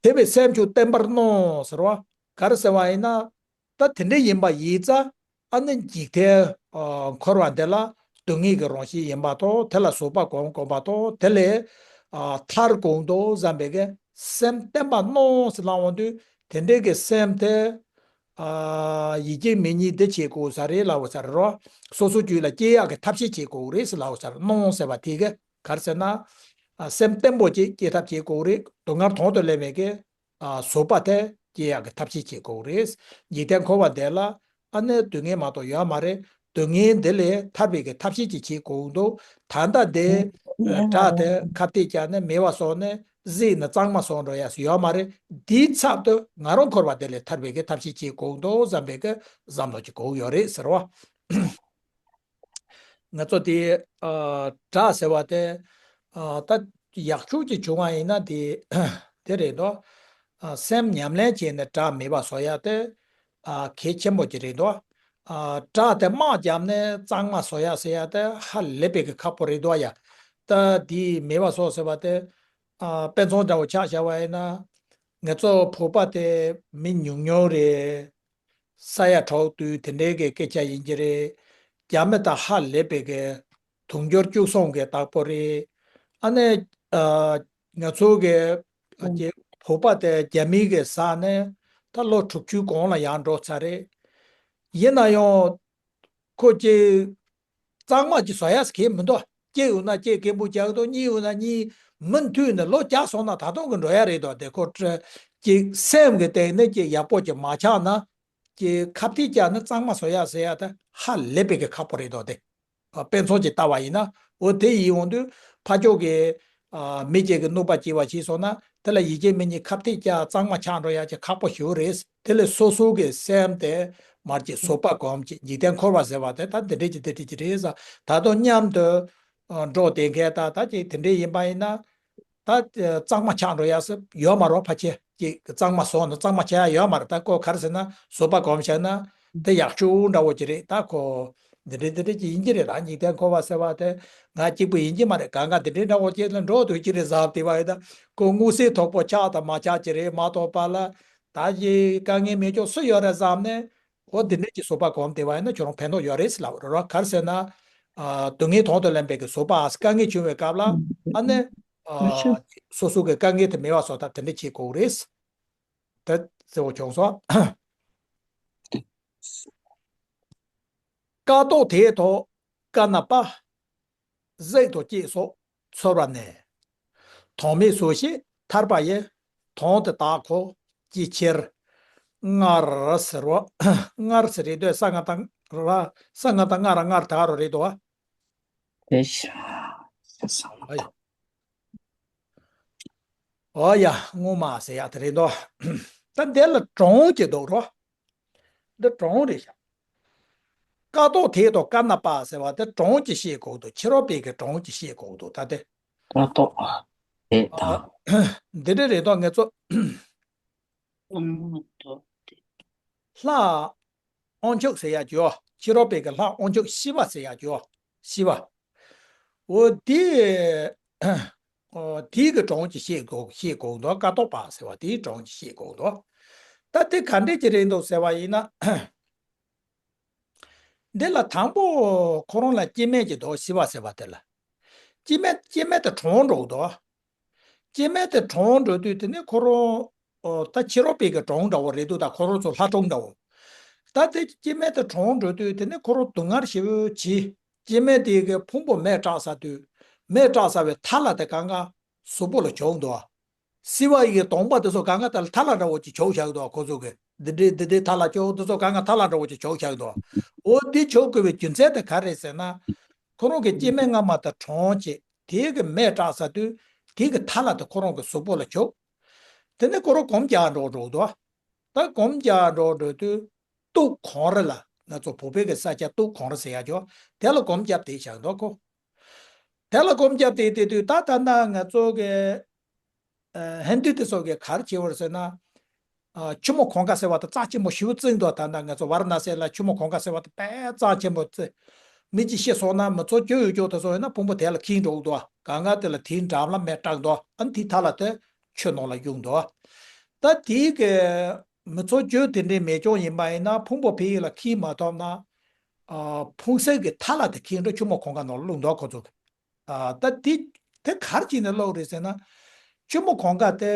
དེ་བས་སེམས་ཀྱང་བརྟན་པར་གནོང་ཟེར་བ། ག་རེ་ཟེར་བ་ཡིན་ན། ད་དེ་འདྲ་ཡིན་པ་ཡིན་ཙང་ཨ་ནི་འཇིག་རྟེན་འཁོར་བ་འདི་ལ་སྡུག་བསྔལ་གྱི་རང་བཞིན་ཡིན་པ་དང་དེ་ལ་བཟོད་པ་སྒོམ་དགོས་པ་དང་དེ་ལས་ཐར་དགོས་འདུག་བསམ་པའི་གི་སེམས་བརྟན་པ་གནང་ཟེར་ལབ་འོང་དུས་དེ་འདྲའི་གི་སེམས་དེ་ཡིད་ཀྱི་མི་གཉིས་འདི་བྱེད་དགོས་ས་རེད་ལབ་ས་རེད་རོ། སོ་སོ་རྒྱུད་ལ་སྐྱེ་ཡག་གི་ཐབས་ཤེས་བྱེད་དགོས་རེད་ཟེར་ལབ་ས་རེད། གནང་ཟེར་བ་དེ་གི་ག་རེ་ཟེར་ན། སེམས་བརྟན་པོ་ཅིག་སྐྱེ་ཐབས་བྱེད་དགོས་རེད། སྡུག་བསྔལ་དང་དུ་ལེན་མེད་གི་བཟོད་པ་དེ་སྐྱེ་ཡག་གི་ཐབས་ཤེས་བྱེད་དགོས་རེད། འཇིག་རྟེན་འཁོར་བ་འདི་ལ་ཨ་ནི་སྡུག་བསྔལ་མ་གཏོགས་ཡོད་མ་རེད། སྡུག་བསྔལ་འདི་ལས་ཐར་བའི་གི་ཐབས་ཤེས་ཅིག་བྱེད་དགོས་འདུག་ད་ལྟ་དེ་བྲག་དེ་ཁ་གཏད་བཅག་ནས་མེ་བ་སོགས་ནས་གཟིགས་ནས་གཙང་མ་སོགས་འགྲོ་ཡག་ཡོད་མ་རེད། འདིའི་ཚབ་ཏུ་ང་རང་འཁོར་བ་འདི་ལས་ཐར་བའི་གི་ཐབས་ཤེས་བྱེད་དགོས་འདུག་བསམ་པའི་གི་བསམ་བློ་ཅིག་དགོས་ཡོད་རེད་ཟེར་བ། ང་ཚོ་དེ་ཨ་བྲག་ཟེར་བ་དེ་ཨ་ད་ཡག་ཤོས་ཅིག་བྱུང་བ་ཡིན་ན་དེ་དེ་རེད་དོ། ཨ་སེམས་ཉམས་ལེན་བྱས་ནས་བྲག་མེ་བ་བཟོ་ཡག་དེ་ཨ་གལ་ཆེན་པོ་ཅིག་རེད་དོ། ཨ་བྲག་དེ་དམག་བརྒྱབ་ནས་གཙང་མ་བཟོ་ཡག་ཟེར་ཡག་དེ་ཧ་ལས་པའི་གི་ཁག་པོ་རེད་དོ་ཡ། ད་དེ་མེ་བ་བཟོ་ཟེར་བ་དེ་ཨ་དཔེ་མཚོན་འདྲ་བོ་ཆ་བཞག་པ་ཡིན་ན། ང་ཚོ་བོད་པ་དེ་མི་ཉུང་ཉུང་རེད། ས་ཡ་དྲུག་བདུན་དེ་འདྲའི་གི་སྐད་ཆ་ཡིན་གྱི་རེད། རྒྱ་མི་དང་ཧ་ལས་པའི་གི་དུང་ཕྱུར་བཅུ་གསུམ་གི་བདག་པོ་རེད། ཨ་ནི་ཨ་ང་ཚོ་གི་ཨ་ཀྱི་བོད་པ་དེ་རྒྱ་མི་གི་ས་ནས་ད་ལོ་དྲུག་ཅུའི་གོང་ལ་ཡར་འགྲོ་ཚར་རེད། ཡིན་ན་ཡང་ཁོ་ཀྱི་གཙང་མ་ཅིག་བཟོ་ཡག་གི་མི་འདུག་གཅིག་ཡོད་ན་གཅིག་སྐད་འབོད་རྒྱག་གི་འདུག་གཉིས་ཡོད་ན་གཉིས། མུ་མཐུད་ནས་ལོ་བརྒྱ་སོང་ན་ད་དུང་གི་འགྲོ་ཡག་རེད་དོ། དེ་ཁོ་ཀྱི་སེམས་ཀྱི་སྟེང་ནས་ཀྱི་ཡག་པོ་ཅིག་མ་ཆགས་ན། ཀྱི་ཁ་གཏད་བཅག་ནས་གཙང་མ་བཟོ་ཡག་ཟེར་ཡག་དེ་ཧ་ལས་པའི་གི་ཁག་པོ་རེད་དོ། དེ་དཔེ་མཚོན་ཅིག་བལྟ་བ་ཡིན་ན། འོ་དེ་ཡིན་འོང་དུས་ཕར་ཕྱོགས་ཀྱི་ཨ་མི་གཅིག་གི་གནོད་པ་སྐྱེལ་བ་བྱས་སོང་ན་དེ་ལ་ཡིད་ཆེས་མི་གཉིས་ཁ་གཏད་བཅག་གཙང་མ་ཆགས་འགྲོ་ཡག་ཅིག་ཁག་པོ་ཞེ་པོ་རེད། དེ་ལས་སོ་སོ་གི་སེམས་དེ་མར་ཅིག་བཟོད་པ་སྒོམ་ཅིག་འཇིག་རྟེན་འཁོར་བ་ཟེར་བ་དེ་ད་འདི་འདྲས་ཅིག་འདི་འདྲས་ཅིག་རེད་ཟེར། ད་དུང་མཉམ་དུ་ཨ་འགྲོ་བསྡད་མཁན་ད་ད་ཅིག་དེ་འདྲས་ཡིན་པ་ཡིན་ན། ད་གཙང་མ་ཆགས་འགྲོ་ཡག་ཟེར་ཡོད་མ་རེད། ཕལ་ཆེར་ཅིག་གཙང་མ་བཟོ་ན་གཙང་མ་ཆགས་ཡག་ཡོད་མ་རེད། ད་ཁོ་ག་རེ་ཟེར་ན་བཟོད་པ་སྒོམ་བྱས་ན་དེ་ཡག་ཤོས་འདྲ་བོ་ཅིག་རེད། ད་ཁོ་འདི་འདྲས་འདི་འདྲས་ཅིག་ཡིན་གྱི་རེད། ད་འཇིག་རྟེན་འཁོར་བ་ཟེར་བ་དེ་ང་གཅིག་པུ་ཡིན་གྱི་མ་རེད། གང་ག་འདི་འདྲས་འདྲ་བོ་ཅིག་ལ་འགྲོ་སྡོད་ཀྱི་རེད་བསམ་བསྡད་པ་ཡིན། ད་ཁོ་མངོན་གསལ་དོད་པོ་ཆགས་དང་མ་ཆགས་ཅིག་རེད་མ་གཏོགས་པ་ལ་ད་ཅིག་དཀའ་ངལ་མེད་ཆོག་སུ་ཡོད་རེད་བསམ་ནས། འོ་འདི་འདྲས་ཀྱི་བཟོད་པ་སྒོམ་བསྡད་པ་ཡིན་ན་ཁྱོད་རང་ཕན་ཐོགས་ཡོད་རེད་ཟེར་ལབ་རེད་རོ། ག་རེ་ཟེར་ན། ཨ་སྡུག་བསྔལ་དང་དུ་ལེན་པའི་གི་བཟོད་པ། དཀའ་ངལ་བྱུང་བའི་སྐབས་ལ་ཨ་ནི་ཨ་སོ་སོ་གི་དཀའ་ངལ་དེ་མེད་པ་བཟོ་ཐབས་དེ་འདྲ་བྱེད་དགོས་རེད། དེ་གཙོ་བོ་བྱུང་སོང་། ཀ་དོག་དེའི་ཐོག་ཀ་ན་པ། གཟེགས་དང་བཅས་སོགས་ཚོར་བ་ནས། དོན་མེད་བཟོད་ཤེས་ཐར་པ་ཡི། དོན་དེ་དག་གོ་ཅི་ཕྱིར་སྔར་ཟེར་བ། སྔར་ཟེར་རེད་དོ། ས་ང་དང་ར་ས་ང་དང་ང་ར་སྔར་ད་རོ་རེད་དོ། དེ་ཤ་ས་ང་ཨ་ཡ། དང་ཨོ་ཡ་སྔོན་མ་ཟེར་ཡག་དེ་རེད་དོ། ད་འདི་ལ་གྲངས་ཀྱི་འདུག་རོ། འདི་གྲངས་རེད་ཤག་ཀ་དོག་དེའི་ཐོག་ཀ་ན་པ་ཟེར་བ་དེ་གྲངས་ཀྱི་བཤད་དགོས་འདུག་ཕྱི་རོལ་པའི་གི་གྲངས་ཀྱི་བཤད་དགོས་འདུག་ད་དེ། ཀ་དོག་དེ་དང་། འདི་འདྲ་རེད་དོ། ང་ཚོ་ལྷ་དབང་ཕྱུག་ཟེར་ཡག་ཅིག་ཡོད། ཕྱི་རོལ་པའི་གི་ལྷ་དབང་ཕྱུག་ཤི་བ་ཟེར་ཡག་ཅིག་ཡོད། ཤི་བ། འོ་དེ། ཨོ་དེའི་གི་གྲངས་ཀྱི་བཤད་དགོས་བཤད་དགོས་འདུག་ཀ་དོག་པ་ཟེར་བ་དེའི་གྲངས་ཀྱི་བཤད་དགོས་འདུག་ད་དེ་ག་འདྲས་ཀྱི་རེད་འདུག་ཟེར་བ་ཡིན་ན། འདི་ལ་དང་པོ་ཁོ་རང་ལ་སྐྱེ་མེད་ཀྱི་མདོ་ཤི་བ་ཟེར་བ་དེ་ལ། སྐྱེ་མེད་སྐྱེ་མེད་དེ་གྲངས་འགྲོ་གི་འདུག་སྐྱེ་མེད་དེ་གྲངས་འགྲོ་དུས་དེ་ནི་ཁོ་རང་ཨོ་ད་ཕྱི་རོལ་པའི་གི་གྲངས་འདྲ་བོ་རེད་འདུག་ད་ཁོ་རང་ཚོ་ལྷ་གྲངས་འདྲ་བོ། ད་དེ་སྐྱེ་མེད་དེ་གྲངས་འགྲོ་དུས་དེ་ནི་ཁོ་རང་སྡུག་བསྔལ་ཞེ་པོ་ཅིག་སྐྱེ་མེད་དེ་གི་ཕུང་པོ་མེ་བསྲེགས་ཚར་དུས་མེ་བསྲེགས་ཚར་བའི་མཐའ་ལ་དེ་གང་ག་གཟུགས་པོ་ལ་བྱུང་འདུག་སྲིད་པ་ཡི་གདོང་པ་དེ་ཚོ་གང་ག་དེ་ལ་ཐལ་བ་འདྲ་བོ་ཅིག་བྱུགས་བཞག་འདུག་ཁོ་ཚོ་གི་འདི་འདྲའི་འདི་འདྲའི་ཐལ་བ་བྱུགས་དེ་ཚོ་གང་ག་ཐལ་བ་འདྲ་བོ་ཅིག་བྱུགས་བཞག་འདུག་འོ་འདི་བྱུགས་དགོས་པའི་རྒྱུ་མཚན་དེ་ག་རེད་ཟེར་ན། ཁོ་རང་གི་སྐྱེ་དམན་སྔ་མ་དང་གྲོངས་བྱས། དེ་གི་མེ་སྲེག་ཚར་དུས་དེ་གི་ཐལ་དེ་ཁོ་རང་གི་གཟུགས་པོ་ལ་བྱུག། དེ་ནས་ཁོ་རང་སྒོམ་རྒྱག་འགྲོ་འགྲོ་འདུག། ད་སྒོམ་རྒྱག་འགྲོ་འགྲོ་དུས། སྟུག་གངས་རི་ལ། ང་ཚོ་བོད་པའི་གི་ས་ཆ་སྟུག་གངས་རི་ཟེར་ཡ་ཅིག་ཡོད། དེ་ལ་སྒོམ་བརྒྱབ་བསྡད་བཞག་འདུག་ཁོ། དེ་ལ་སྒོམ་བརྒྱབ་བསྡད་བསྡད་དུས་ད་ད་ལྟ་ང་ཚོ་གི། ཨ། ཧིན་དུ་དེ་ཚོ་གི་ག་རེ་བྱེད་པ་རེད་ཟེར་ན། ཨ། ཆུ་མོ་གངྒཱ་ཟེར་བ་དེ་རྩ་ཆེན་པོ་ཞེ་པོ་བརྩིགས་འདུག། ད་ལྟ་ང་ཚོ་ཝཱ་ར་ཎ་སི་ལ་ཆུ་མོ་གངྒཱ་ཟེར་བ་དེ་དཔེ་རྩ་ཆེན་པོ་བརྩི། མི་གཅིག་ཤི་སོང་ན་མི་ཚོགས་རྒྱུ་ཡོད་ཅོག་དེ་ཚོ་ཡིན་ན་ཕུང་པོ་དེ་ལ་འཁྱིལ་འགྲོ་གི་འདུག། གངྒཱ་དེ་ལ་དེའི་འགྲམ་ལ་མེ་སྲེག་འདུག། ཨ་ནི་དེའི་ཐལ་དེ་ཆུ་ནང་ལ་གཡུགས་འདུག། ད་དེའི་གི་མི་ཚོགས་རྒྱུ་དེ་འདྲའི་མེད་ཅོག་ཡིན་པ་ཡིན་ན་ཕུང་པོ་ཕ་གི་ལ་འཁྱིལ་མ་ཐུབ་ན། ཨ། ཕུང་གསེབ་ཀྱི་ཐལ་དེ་འཁྱིལ་འགྲོ། ཆུ་མོ་གངྒཱ་ནང་ལ་བླུགས་འདུག་ཁོ་ཚོ་གི། ཨ། ད་དེ་དེ་ག་རེ་བྱས་ནས་བླུགས་རེད་ཟེར་ན། ཆུ་མོ་གངྒཱ་དེ་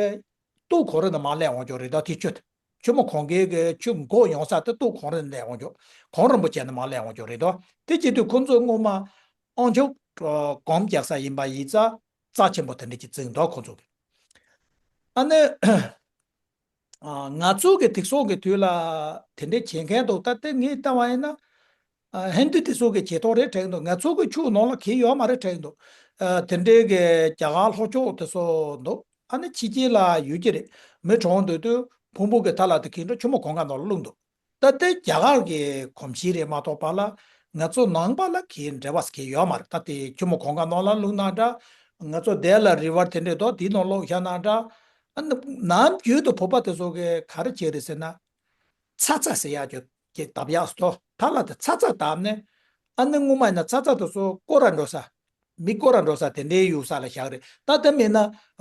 སྟུག་གངས་རི་ནས་མར་སླེབས་འོང་ཅོག་རེད་དོ། དེ་ཆུ་དེ། ཆུ་མོ་གངྒཱའི་གི་ཆུ་འགོ་ཡོང་ས་དེ་སྟུག་གངས་རི་ནས་སླེབས་འོང་ཅོག། གངས་རིན་པོ་ཆེ་ནས་མར་སླེབས་འོང་ཅོག་རེད་དོ། དེ་བྱེད་དུས་ཁོ་ཚོས་སྔོན་མ་དབང་ཕྱུག་སྒོམ་རྒྱག་ས་ཡིན་པ་ཡིན་ཙང་རྩ་ཆེན་པོ་དེ་འདྲ་ཅིག་བརྩིགས་འདུག་ཁོ་ཚོ་གི། ཨ་ནི། ཨ། ང་ཚོ་གི་དུས་སོག་གི་དུས་ལ་དེ་འདྲའི་བྱེད་མཁན་འདུག། ད་དེ་ངས་བལྟས་པ་ཡིན་ན། ཨ། ཧིན་དུ་དེ་ཚོ་གི་བྱེད་ཐོག་རེད་དྲན་འདུག། ང་ཚོ་གི་ཆོས་ནང་ལ་འཁྱེར་ཡོད་མ་རེད་དྲན་འདུག། ཨ། དེ་འདྲའི་གི་རྒྱ་གར་ལྷོ་ཕྱོགས་དེ་ཚོ་འདུག། ཨ་ནི་ཕྱི་རྒྱལ་ལ་ཡོད་ཀྱི་རེད། མི་གྲོངས་སྡོད་དུས་ཕུང་པོ་གི་ཐལ་དེ་འཁྱེར་འགྲོ་ཆུ་མོ་གངྒཱ་ནང་ལ་བླུགས་འདུག། ད་དེ་རྒྱ་གར་གྱི་གོམས་གཤིས་རེད་མ་གཏོགས་པ་ལ་ང་ཚོ་ནང་པ་ལ་གའི་འབྲེལ་བ་གའི་ཡོད་མ་རེད། ད་དེ་ཆུ་མོ་གངྒཱ་ནང་ལ་བླུགས་ན་འདྲ། ང་ཚོ་དེ་ལ་རི་ཝར་དེ་འདྲས་འདུག། དེའི་ནང་བླུགས་བཞག་ན་འདྲ། ཨ་ནི་ནམ་རྒྱུན་དུ་བོད་པ་དེ་ཚོ་གིས་ག་རེ་བྱེད་རེད་ཟེར་ན། ཚ་ཚ་ཟེར་ཡག་ཅིག་གི་བརྡབ་ཡག་ཟེར་དོ། ཐལ་དེ་ཚ་ཚ་བརྡབ་ནས། ཨ་ནི་སྔོན་མ་ཡིན་ན་ཚ་ཚ་དེ་ཚོ་སྐོར་ར་འགྲོ་ས། མི་སྐོར་ར་འགྲོ་ས་དེ་འདྲའི་ཡོད་ས་ལ་བཞག་རེད། ད་དེ་མིན་ན་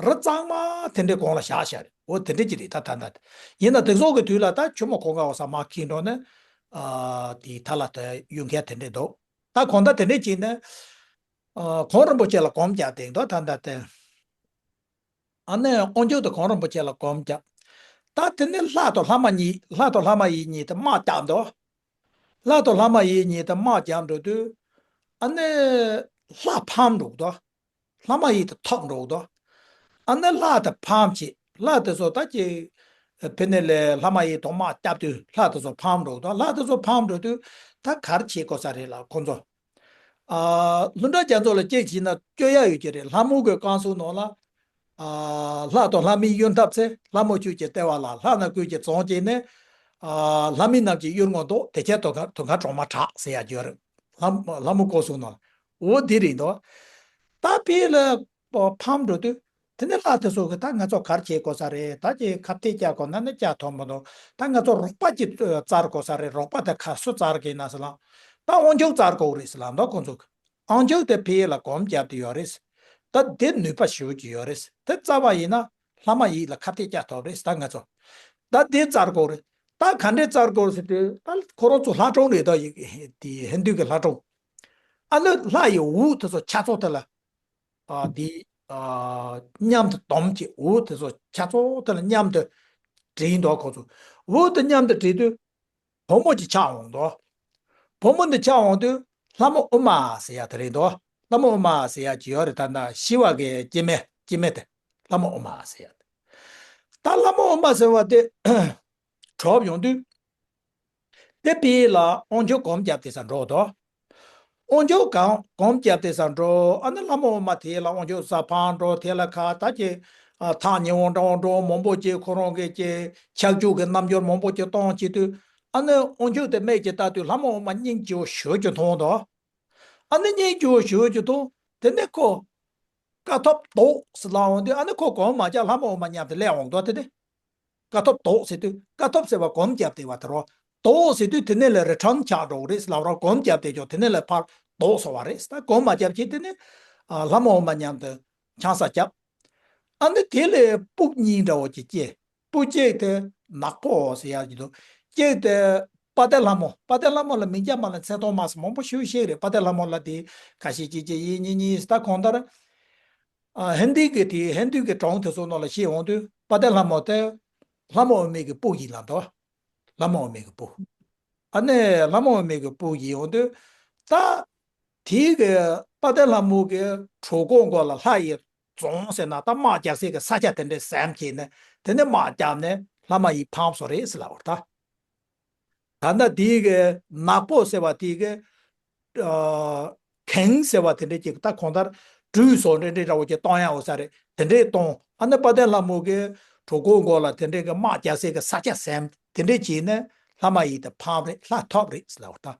རི་གཙང་མ་དེ་འདྲའི་གོང་ལ་བཞག་བཞག་རེད། འོ་དེ་འདྲ་ཅིག་རེད། ད་ད་ད་ཡིན་ན་དེ་ཚོ་གི་དུས་ལ་ད་ཆུ་མོ་གངྒཱ་འོ་ས་མར་འཁྱེར་འགྲོ་ནས། ཨ། དེའི་ཐལ་དེ་གཡུག་མཁན་དེ་འདྲ་འདུག། ད་གང་ལྟར་དེ་འདྲ་བྱས་ནས། ཨ། གངས་རིན་པོ་ཆེ་ལ་སྒོམ་རྒྱག་བསྡད་འདུག། ད་ད་དེ། ཨ་ནི་དབང་ཕྱུག་དང་གངས་རིན་པོ་ཆེ་ལ་སྒོམ་རྒྱག། ད་དེ་ནས་ལྷ་དང་ལྷ་མ་གཉིས། ལྷ་དང་ལྷ་མ་ཡིན་གཉིས་དེ་དམག་རྒྱག་འདུག། ལྷ་དང་ལྷ་མ་ཡིན་གཉིས་དེ་དམག་རྒྱག་འགྲོ་དུས། ཨ་ནི་ལྷ་ཕམ་འགྲོ་གི་འདུག། ལྷ་མ་ཡིན་དེ་ཐོབ་འགྲོ་གི་འདུག། ཨ་ནི་ལྷ་དེ་ཕམ་བྱས། ལྷ་དེ་ཚོ་ད་ཅིག་ཕི་ནས་ལས་ལྷ་མ་ཡིན་དང་དམག་རྒྱབ་དུས་ལྷ་དེ་ཚོ་ཕམ་འགྲོ་གི་འདུག། ལྷ་དེ་ཚོ་ཕམ་འགྲོ་དུས་ད་ག་རེ་བྱེད་དགོས་ས་རེད་ལ་ཁོ་ཚོ། ཨ། ལྷུན་གྲུབ་རྒྱ་མཚོ་ལ་གཅིག་བྱས་ན་སྐྱོ་ཡག་ཡོད་ཀྱི་རེད། ལྷ་མོ་གི་བསྐང་གསོའི་ནང་ལ། ཨ། ལྷ་དང་ལྷ་མིན་གཡུལ་འཐབ་ཚེ། ལྷ་མོ་ཁྱོད་ཀྱིས་ལྟེ་བ་ལ། ལྷ་རྣམས་ཀུན་གྱིས་བྱོན་བྱས་ནས། ཨ། ལྷ་མིན་རྣམས་ཀྱི་གཡུལ་ངོར་ལྡོག། དེ་ཕྱིར་དུང་དཀར་དུང་དཀར་གྲོག་མ་གྲགས་ཟེར་ཡག་ཡོད་རེད། ལྷ་ལྷ་མོ་བསྐང་གསོའི་ནང་ལ། འོ་འདི་རེད་འདུག། ད་ཕི་ལ་ཕམ་འགྲོ་དུས། དེ་ནས་ལྷ་དེ་ཚོ་གིས་ད་ང་ཚོ་ག་རེ་བྱེད་དགོས་ས་རེད། ད་ཅིག་ཁ་གཏད་བཅག་དགོས་ན་ནི་བཅག་ཐུབ་མི་འདུག། ད་ང་ཚོ་རོགས་པ་ཅིག་བཙལ་དགོས་ས་རེད། རོགས་པ་དེ་ག་སུ་བཙལ་གི་ཡིན་ན་ཟེར་ལ། ད་དབང་ཕྱུག་བཙལ་དགོས་རེད་ཟེར་ལ་འདུག་ཁོང་ཚོ་གིས། དབང་ཕྱུག་དེ་ཕི་ལ་སྒོམ་བརྒྱབ་བསྡད་ཡོད་རེད། ད་དེ་ནུས་པ་ཞེ་པོ་ཅིག་ཡོད་རེད། དེ་བཙལ་བ་ཡིན་ན་ལྷ་མ་ཡིན་ལ་ཁ་གཏད་བཅག་ཐུབ་རེད། ད་ང་ཚོ་ད་དེ་བཙལ་དགོས་རེད། ད་ག་འདྲས་བཙལ་དགོས་ཟེར་དུས། ད་ཁོ་རང་ཚོ་ལྷ་སྒྲུང་རེད་དོ། ཡི་དེ་ཧིན་དུ་གི་ལྷ་སྒྲུང་། ཨ་ནི་ལྷ་ཡི་འོད་དེ་ཚོ་ཆ་ཚང་དེ་ལ། ཨ། དེ། ཨ། མཉམ་དུ་བསྡོམས་ཀྱི་འོད་དེ་ཚོ་ཆ་ཚང་དེ་ལ་མཉམ་དུ་བྲིས་འདུག་ཁོ་ཚོ། འོད་དེ་མཉམ་དུ་བྲིས་དུས་བུ་མོ་ཅིག་ཆགས་འོང་འདུག། བུ་མོ་འདི་ཆགས་འོང་དུས་ལྷ་མོ་ཨུ་མ་ཟེར་ཡག་དེ་རེད་འདུག། ལྷ་མོ་ཨུ་མ་ཟེར་ཡག་ཅིག་ཡོད་རེད། ད་ལྟ་ཤི་བ་གི་སྐྱེ་དམན། སྐྱེ་དམན་དེ་ལྷ་མོ་ཨུ་མ་ཟེར་ཡག་དེ། ད་ལྷ་མོ་ཨུ་མ་ཟེར་བ་དེ་གྲོངས་ཡོང་དུས། དེ་ཕི་ལ་དབང་ཕྱུག་སྒོམ་བརྒྱབ་བསྡད་ས་འགྲོ་འདུག། དབང་ཕྱུག་གང་སྒོམ་བརྒྱབ་བསྡད་ས་འགྲོ། ཨ་ནི་ལྷ་མོ་ཨུ་མ་དེ་ལ་དབང་ཕྱུག་ས་ཕམ་འགྲོ། དེ་ལ་ཁ་ད་ཀྱི། ཨ། ཐག་ཉེ་བོ་འདྲ་བོ་འགྲོ། མང་པོ་ཅིག་ཁོ་རང་གི་ཀྱི་ཁྱབ་འཇུག་གི་རྣལ་འབྱོར་མང་པོ་ཅིག་གཏོང་བྱེད་དུས། ཨ་ནི་དབང་ཕྱུག་དེ་སྨད་ཀྱིས་བལྟ་དུས་ལྷ་མོ་ཨུ་མ་སྙིང་རྗེ་བོ་ཞེ་པོ་ཅིག་མཐོང་འདུག། ཨ་ནི་སྙིང་རྗེ་བོ་ཞེ་པོ་ཅིག་མཐོང་། དེ་ནས་ཁོ་དཀའ་ཐུབ་ལྡོག་ཟེར་ལབ་འོང་དུས། ཨ་ནི་ཁོ་སྒོམ་མ་བརྒྱབ་ལྷ་མོ་ཨུ་མ་མཉམ་དུ་སླེབས་འོང་འདུག། དེ་ནས་དཀའ་ཐུབ་ལྡོག་ཟེར་དུས། དཀའ་ཐུབ་ཟེར་བ་སྒོམ་བརྒྱབ་བསྡད་པ་དེ་རེད། ལྡོག་ཟེར་དུས་དེ་ནས་ལས་རི་ཁྲོད་ཆགས་འགྲོ་གི་རེད་ཟེར་ལབ་ར། སྒོམ་བརྒྱབ་བསྡད་ཀྱང་དེ་ནས་ལས་ཕར་ལྡོག་སོང་བ་རེད། ད་སྒོམ་མ་བརྒྱབ་ཀྱི་དེ་ནས། ཨ། ལྷ་མོ་ཨུ་མ་མཉམ་དུ་ཆང་ས་བརྒྱབ། ཨ་ནི་དེ་ལས་སྤུ་གུ་གཉིས་འདྲ་བོ་ཅིག་སྐྱེས། སྤུ་གུ་གཅིག་དེ་ནག་པོ་ཟེར་ཡག་ཅིག་འདུག། གཅིག་དེ་དཔལ་ལྡན་ལྷ་མོ། དཔལ་ལྡན་ལྷ་མོ་ལ་མིང་རྒྱ་མ་ལ་མཚན་མཐོང་མ་སོང་། མང་པོ་ཞེ་པོ་ཤེས་རེད། དཔལ་ལྡན་ལྷ་མོ་ལ་དེ་ཁ་ཤས་ཅིག་ཅིག་ཡིན་གཉིས་གཉིས། ད་གང་ལྟར། ཨ། ཧིན་དི་གི་དེ་ཧིན་དུ་གི་སྒྲུང་དེ་ཚོ་ནང་ལ་བཤད་འོང་དུས། དཔལ་ལྡན་ལྷ་མོ་དེ་ལྷ་མོ་ཨུ་མའི་གི་སྤུ་གུ་ཡིན་ལབ་འདུག། ལྷ་མོ་ཨུ་མའི་གི་སྤུ་གུ། ཨ་ནི་ལྷ་མོ་ཨུ་མའི་གི་སྤུ་གུ་ཡིན་འོང་དུས། ད་དེའི་གི་དཔལ་ལྡན་ལྷ་མོ་གི་གྲོད་ཁོག་མགོ་ལ་ལྷ་ཡི་རྫོང་ཟེར་ན། ད་དམག་རྒྱག་སའི་གི་ས་ཆ་དེ་འདྲ་ཟིན་བྱས་ནས། དེ་ནས་དམག་བརྒྱབ་ནས་ལྷ་མ་ཡིན་ཕམ་སོང་རེད་ཟེར་ལབ་པ་རེད་ད། ད་ལྟ་དེའི་གི་ནག་པོ་ཟེར་བ་དེའི་གི། ཨ། གངས་ཟེར་བ་དེ་འདྲས་ཅིག་ད་གང་ལྟར་སྦྲུལ་སོགས་འདྲ་འདྲ་འདྲ་བོ་ཅིག་གཏོང་ཡག་འོ་ས་རེད། དེ་འདྲས་གཏོང་། ཨ་ནི་དཔལ་ལྡན་ལྷ་མོ་གིས་གྲོད་ཁོག་མགོ་ལ་དེ་འདྲས་ཀྱི་དམག་རྒྱག་སའི་གི་ས་ཆ་ཟིན། དེ་འདྲས་བྱས་ནས་ལྷ་མ་ཡིན་དེ་ཕམ་རེད། ལྷ་ཐོབ་རེད་ཟེར་ལབ་པ་དང་།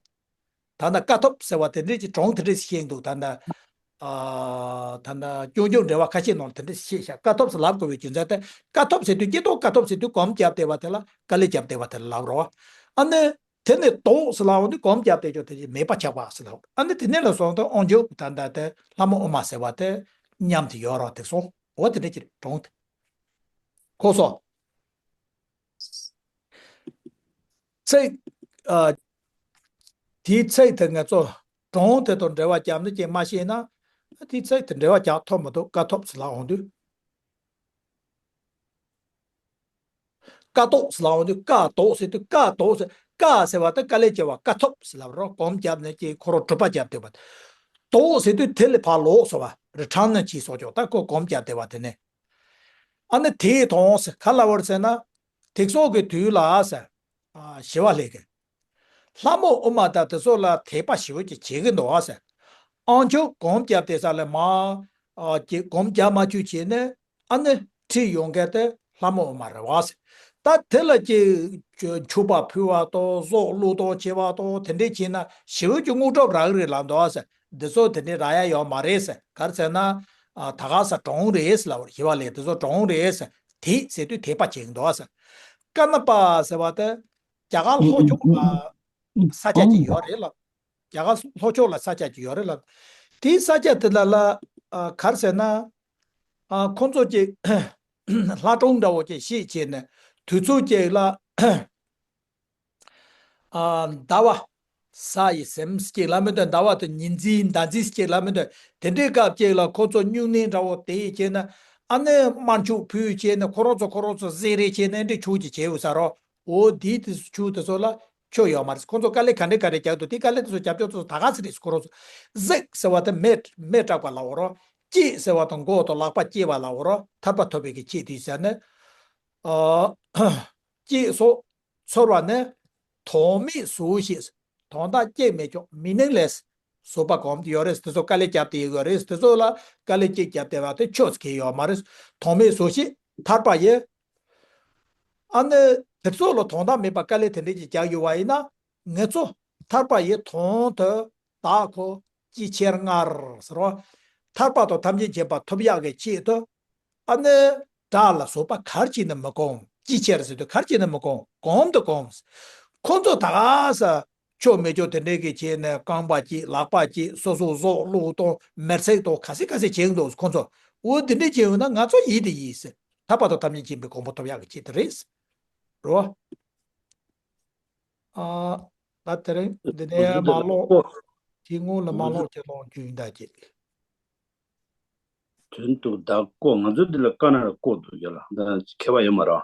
ད་ལྟ་དཀའ་ཐུབ་ཟེར་བ་དེ་འདྲས་ཀྱི་གྲངས་དེ་འདྲས་བཤད་འདུག་ད་ལྟ། ཨ། ད་ལྟ་རྐྱང་རྐྱང་འགྲེལ་བ་ཁ་ཤས་ནང་ལ་དེ་འདྲས་བཤད་ཤག་དཀའ་ཐུབ་ཟེར་ལབ་དགོས་པའི་རྒྱུ་མཚན་དེ། དཀའ་ཐུབ་ཟེར་དུས་སྐྱེ་ཐོག་དཀའ་ཐུབ་ཟེར་དུས་གོམ་བརྒྱབ་བསྡད་པ་དེ་ལ་དཀའ་ལས་བརྒྱབ་བསྡད་པ་དེ་ལ་ལབ་རོགས། ཨ་ནི་དེ་ནས་ལྡོག་ཟེར་ལབ་འོང་དུས་གོམ་བརྒྱབ་བསྡད་ཆོག་དེ་མེད་པ་ཆགས་པ་ཟེར་ལབ། ཨ་ནི་དེ་ནས་ལ་སོང་དུས་དབང་ཕྱུག་ད་ལྟ་དེ་ལྷ་མོ་ཨུ་མ་ཟེར་བ་དེ་མཉམ་དུ་ཡོད་རོགས་དེ་སོང་། འོ་དེ་འདྲས་ཀྱི་གྲངས་དེ། གོ་སོང་། ཚིག་ཨ། དེའི་ཚིག་དེ་ང་ཚོ་གྲངས་དེ་དང་འབྲེལ་བ་བརྒྱབ་ནས་ཅིག་མ་ཤེས་ན། དེའི་ཚིག་དེ་འབྲེལ་བ་རྒྱག་ཐུབ་མི་འདུག་དཀའ་ཐུབ་ཟེར་ལབ་འོང་དུས། དཀའ་ཐུབ་ཟེར་ལབ་འོང་དུས། དཀའ་ཐུབ་ཟེར་དུས་དཀའ་ཐུབ་ཟེར། དཀའ་ཟེར་བ་དེ་དཀའ་ལས་སྐྱེ་བ་དཀའ་ཐུབ་ཟེར་ལབ་རོགས། གོམ་བརྒྱབ་ནས་ཅིག་ཁོ་རང་གྲུབ་པ་བརྒྱབ་བསྡད་པ། ཐུབ་ཟེར་དུས་དེ་ལས་ཕར་ལོག་སོང་བ་རེད། ཕྲང་ནས་ཅིག་སོང་ཆོག་ད་ཁོ་གོམ་བརྒྱབ་བསྡད་པ་དེ་ནས། ཨ་ནི་དེས་དང་ཟེར་ག་ལ་བར་ཟེར་ན། དེ་སོགས་ཀྱི་དུས་ལ་ཟེར། ཨ། ཞི་བ་ལྷས་ཀྱིས། ལྷ་མོ་ཨུ་མ་དང་དེ་ཚོ་ལ་དད་པ་ཞེ་པོ་ཅིག་བྱེད་ཀྱི་འདུག་ཨ་ཟེར། དབང་ཕྱུག་གོམ་བརྒྱབ་བསྡད་ས་ལ་མ། ཨ། ཅིག་གོམ་རྒྱབ་མ་བཅུག་བྱས་ནས་ཨ་ནི་ཁྲིད་ཡོང་མཁན་དེ་ལྷ་མོ་ཨུ་མ་རེད་བ་ཟེར། ད་དེ་ལ་ཅིག་མཆོད་པ་ཕུལ་བ་དང་གཟུགས་བླུགས་གཏོང་བྱེད་པ་དང་དེ་འདྲས་བྱས་ན་ཞེ་པོ་ཅིག་དངོས་གྲུབ་རག་གི་རེད་ལབ་འདུག་ཨ་ཟེར། འདི་ཚོ་དེ་འདྲའི་རག་ཡ་ཡོད་མ་རེད་ཟེར། ག་རེ་ཟེར་ན། ཨ། ད་ག་ས་གྲོངས་རེད་ཟེར་ལབ་པ་རེད། ཞི་བ་ལྷས་དེ་ཚོ་གྲོངས་རེད་ཟེར། དད་ཟེར་དུས་དད་པ་བྱེད་ཀྱི་འདུག་ཟེར། ཀ་ན་པ་ཟེར་བ་དེ་རྒྱ་གར་ལྷོ་ཕྱོགས་ལ་ས་ཆ་ཅིག་ཡོད་རེད་ལབ། རྒྱ་གར་ལྷོ་ཕྱོགས་ལ་ས་ཆ་ཅིག་ཡོད་རེད་ལབ། དེའི་ས་ཆ་དེ་ལ་ལ། ཨ། ག་རེ་ཟེར་ན། ཨ། ཁོང་ཚོ་ཅིག་ལྷ་སྒྲུང་འདྲ་བོ་ཅིག་བཤད་བྱས་ནས་དུས་ཚོད་ཅིག་ལ། ཨ། ཟླ་བ། གཟའ་ཡི་ཟེར་ཅིག་ལབ་མི་འདུག་ཟླ་བ་དང་ཉི་འཛིན་ཟླ་འཛིན་ཅིག་ལབ་མི་འདུག་དེ་འདྲའི་སྐབས་ཅིག་ལ་ཁོ་ཚོ་སྨྱུང་གནས་འདྲ་བོ་དེ་བྱས་ན། ཨ་ནི་དམར་མཆོད་ཕུལ་བྱས་ནས་ཁོ་རང་ཚོ་ཁོ་རང་ཚོ་གཟིགས་རེས་བྱས་ནས་འདི་ཆོས་ཅིག་བྱས་ཡོད་ས་རོ། འོ་དེའི་དུས་ཆོས་དེ་ཚོ་ལ་ཆོས་ཡོད་མ་རེད། ཁོ་ཚོ་དཀའ་ལས་ག་འདྲ་ག་འདྲ་རྒྱག་འདུག་དེ་དཀའ་ལས་དེ་ཚོ་རྒྱབ་སྐྱོར་དེ་ཚོ་ད་ག་ཚོད་རེད། ཁོ་རང་ཚོ་གཟིགས་ཟེར་བ་དེ་མེ་མེ་སྲེག་པ་ལབ་འོ་རོ། བསྐྱེད་ཟེར་བ་དང་མགོ་དང་ལག་པ་བསྐྱེད་པ་ལབ་འོ་རོ། ཐར་པ་ཐོབ་པའི་གི་བསྐྱེད་དུས་ཟེར་ནས། ཨ། བསྐྱེད་སོགས། ཚོར་བ་ནི། དོན་མེད་བཟོ་ཞིག་དོན་དག་ཅིག་མེད་ཀྱང་། མི་ནིང་ལེ་སི། བཟོད་པ་གོམས་ཏེ་ཡོད་རེད། དེ་ཚོ་དཀའ་ལས་བརྒྱབ་སྟེ་ཡོད་རེད། དེ་ཚོ་ལ་དཀའ་ལས་ཅིག་བརྒྱབ་སྟེ་བ་དེ་ཆོས་ཟེར་གྱི་ཡོད་མ་རེད། དོན་མེད་བཟོ་ཞིག་ཐར་པ་ཡི། ཨ་ནི་དེ་ཚོ་ལ་དོན་དག་མེད་པ་དཀའ་ལས་དེ་འདྲས་ཅིག་བརྒྱབ་ཡོད་པ་ཡིན་ན། ངེད་ཚོ་ཐར་པ་ཡི་དོན་དུ་བདག་ཁོ་ཅི་ཕྱིར་སྔར་ཟེར་བ། ཐར་པ་དང་ཐམས་ཅད་མཁྱེན་པ་ཐོབ་ཡག་གི་ཆེད་དུ། ཨ་ནི་དགྲ་ལ་བཟོད་པ་ག་རེ་བྱས་ནས་མི་གོམས། ཅི་ཕྱིར་ཟེར་དུས་ག་རེ་བྱས་ནས་མི་གོམས། གོམས་དུ་གོམས། ཁོ་ཚོ་ད་ག་ས་ཆོ་མེད་ཆོ་དེ་འདྲས་ཀྱི་བྱས་ནས་རྐང་པ་བསྐྱེད། ལག་པ་བསྐྱེད། སོ་སོ་གཟུགས་བླུགས་གཏོང་། མེར་སྲེག་གཏོང་། ག་ཚོད་ག་ཚོད་བྱེད་འདུག་ཁོ་ཚོ། འོ་དེ་འདྲས་བྱས་ཡོད་ན་ང་ཚོ་ཡིད་དེ་ཡིད་ཟེར། ཐར་པ་དང་ཐམས་ཅད་མཁྱེན་པའི་གོ་འཕང་ཐོབ་ཡག་གི་ཆེད་དུ་རེད། རོ། ཨ། ད་དེ་རིང་འདི་ནས་མ་ལོག་དེ་སྔོན་ལ་མ་ལོག་ཅིག་ལོག་རྒྱུ་ཡིན་ད་ཅེས། དོན་དུ་བདག་ཀོ། ང་ཚོ་འདི་ལ་ཀ་ན་ལ་ཀོ་འདུག་ཡ་ལ། འདི་ཁྱད་པར་ཡོད་མ་རེད།